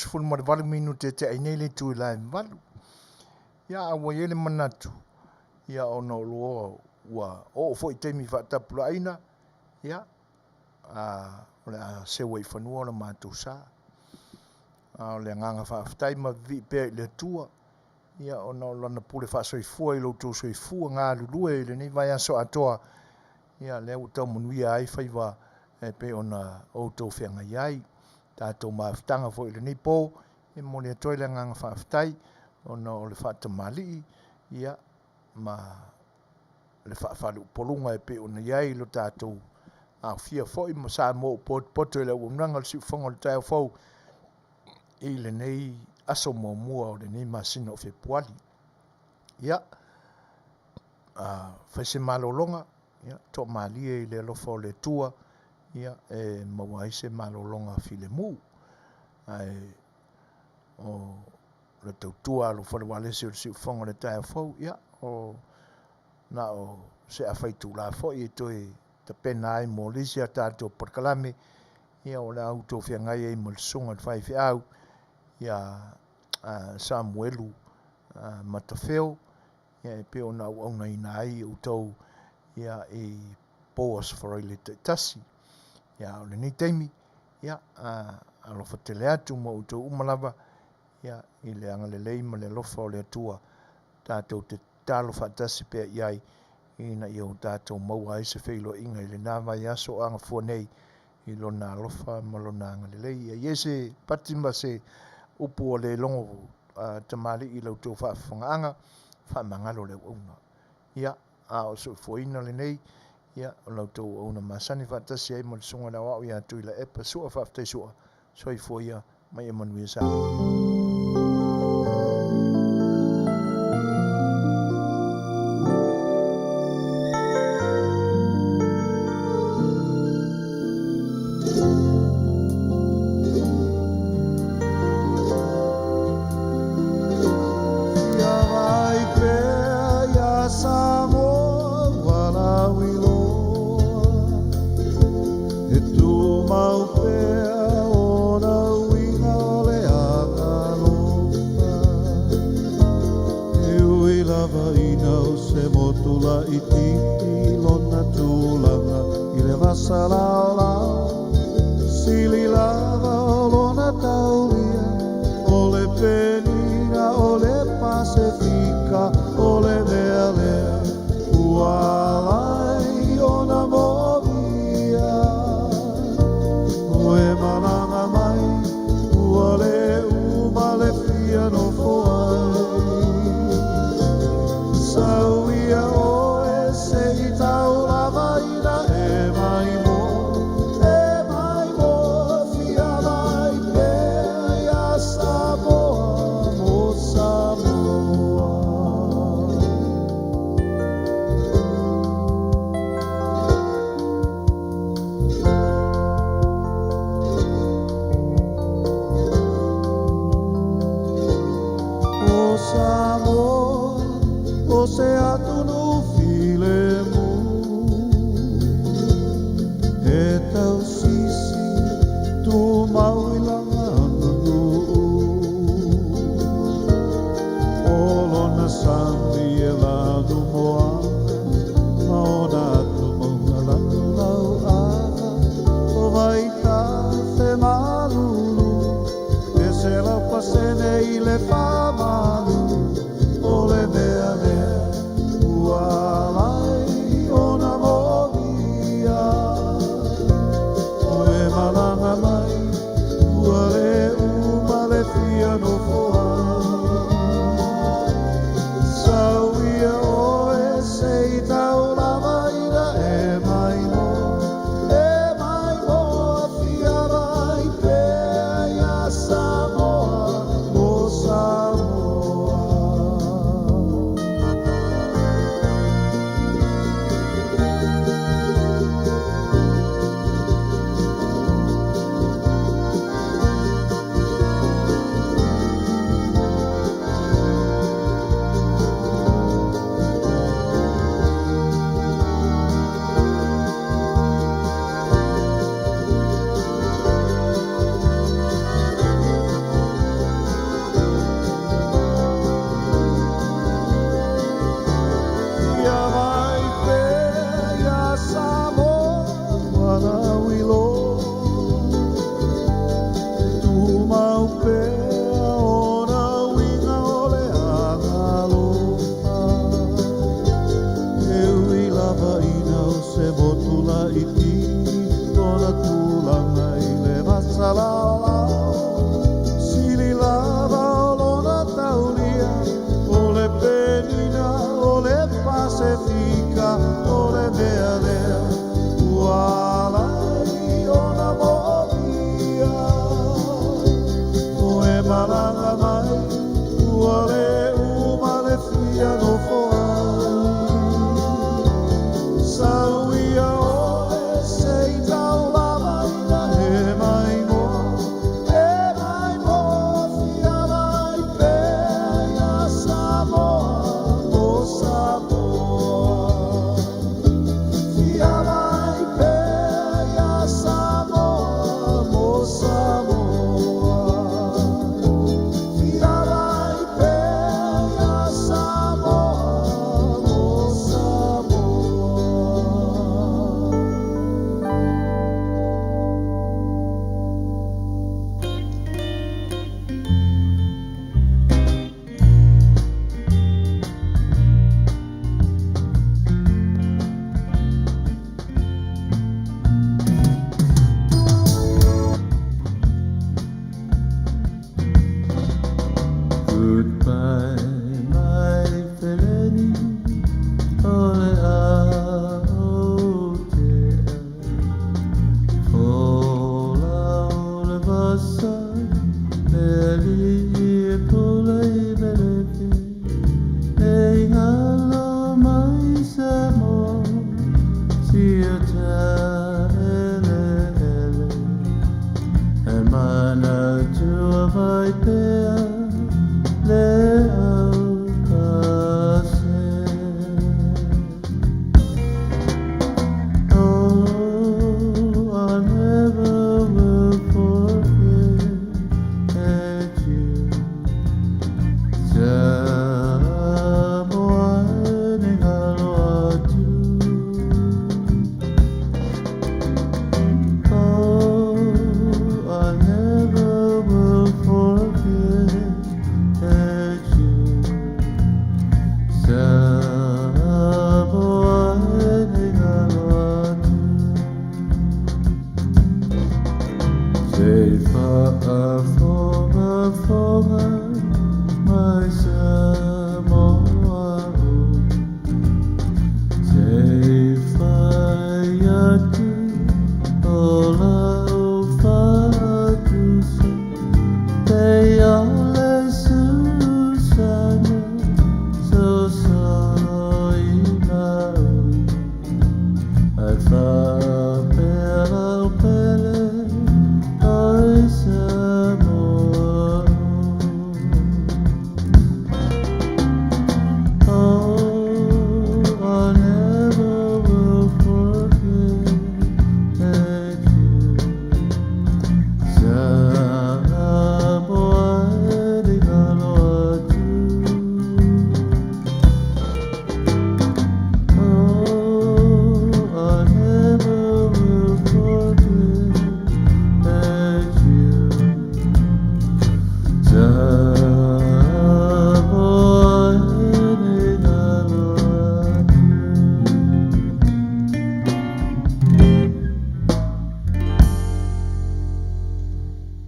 Speaker 1: 28 minute e tea ai nei le itula e 8. Ia, a ua i ai le manatu, ia ona o loa ua oo foi i taimi faatapulaaina, ia, a, o le a seu ai i fanua lo matou sa. A o le agaga faafetai ma vivii pea i le Atua, ia ona o lana pule faasoifua i lo outou soifua galulue i lenei vaiaso atoa, ia lea ua tau manuia ai faiva e pei ona outou feagai ai. Tatou mafutaga foi i lenei po, e momoli atu ai le agaga faafetai ona o le faatamalii, ia, ma le faafaleupoluga e pei ona i ai lo tatou aofia foi ma Samoa ua potopoto i le auaunaga o le siufofoga o le taeao fou i lenei aso muamua o lenei masina o Fepuali. Ia, a fai se malologa, ia, toamalie i le alofa o le Atua, ia, e maua ai se malologa filemu. Ae o le tautua alofa le ualesi o le siufofoga o le taeao fou, ia, o na o se afa itula foi e toe tapena ai mo le isi a tatou polokalame, ia o le a outou feagai ai ma le susuga i le faifeau ia Samuelu Matafeo, ia e pei ona auaunaina ai outou ia i po Aso Faraile taitasi. Ia, o lenei taimi, ia, alofa tele atu ma outou uma lava, ia, i le agalelei ma le alofa o le Atua, tatou te tatalo faatasi pea i ai, ina ia o tatou maua ai se feiloaiga i lena vaiaso o agafua nei, i Lona alofa ma Lona agalelei. Ia i ai se pati ma se upu ua le logo tamalii i la outou faafofogaaga, faamagalo le auauna. Ia, a o soifuaina lenei, ia, o la outou auauna masani faatasi ai ma le Susuga i le Aoao ia Tuilaepa Sua, faafetai Sua, soifua ia ma ia manuia Samoa.
Speaker 6: Goodbye.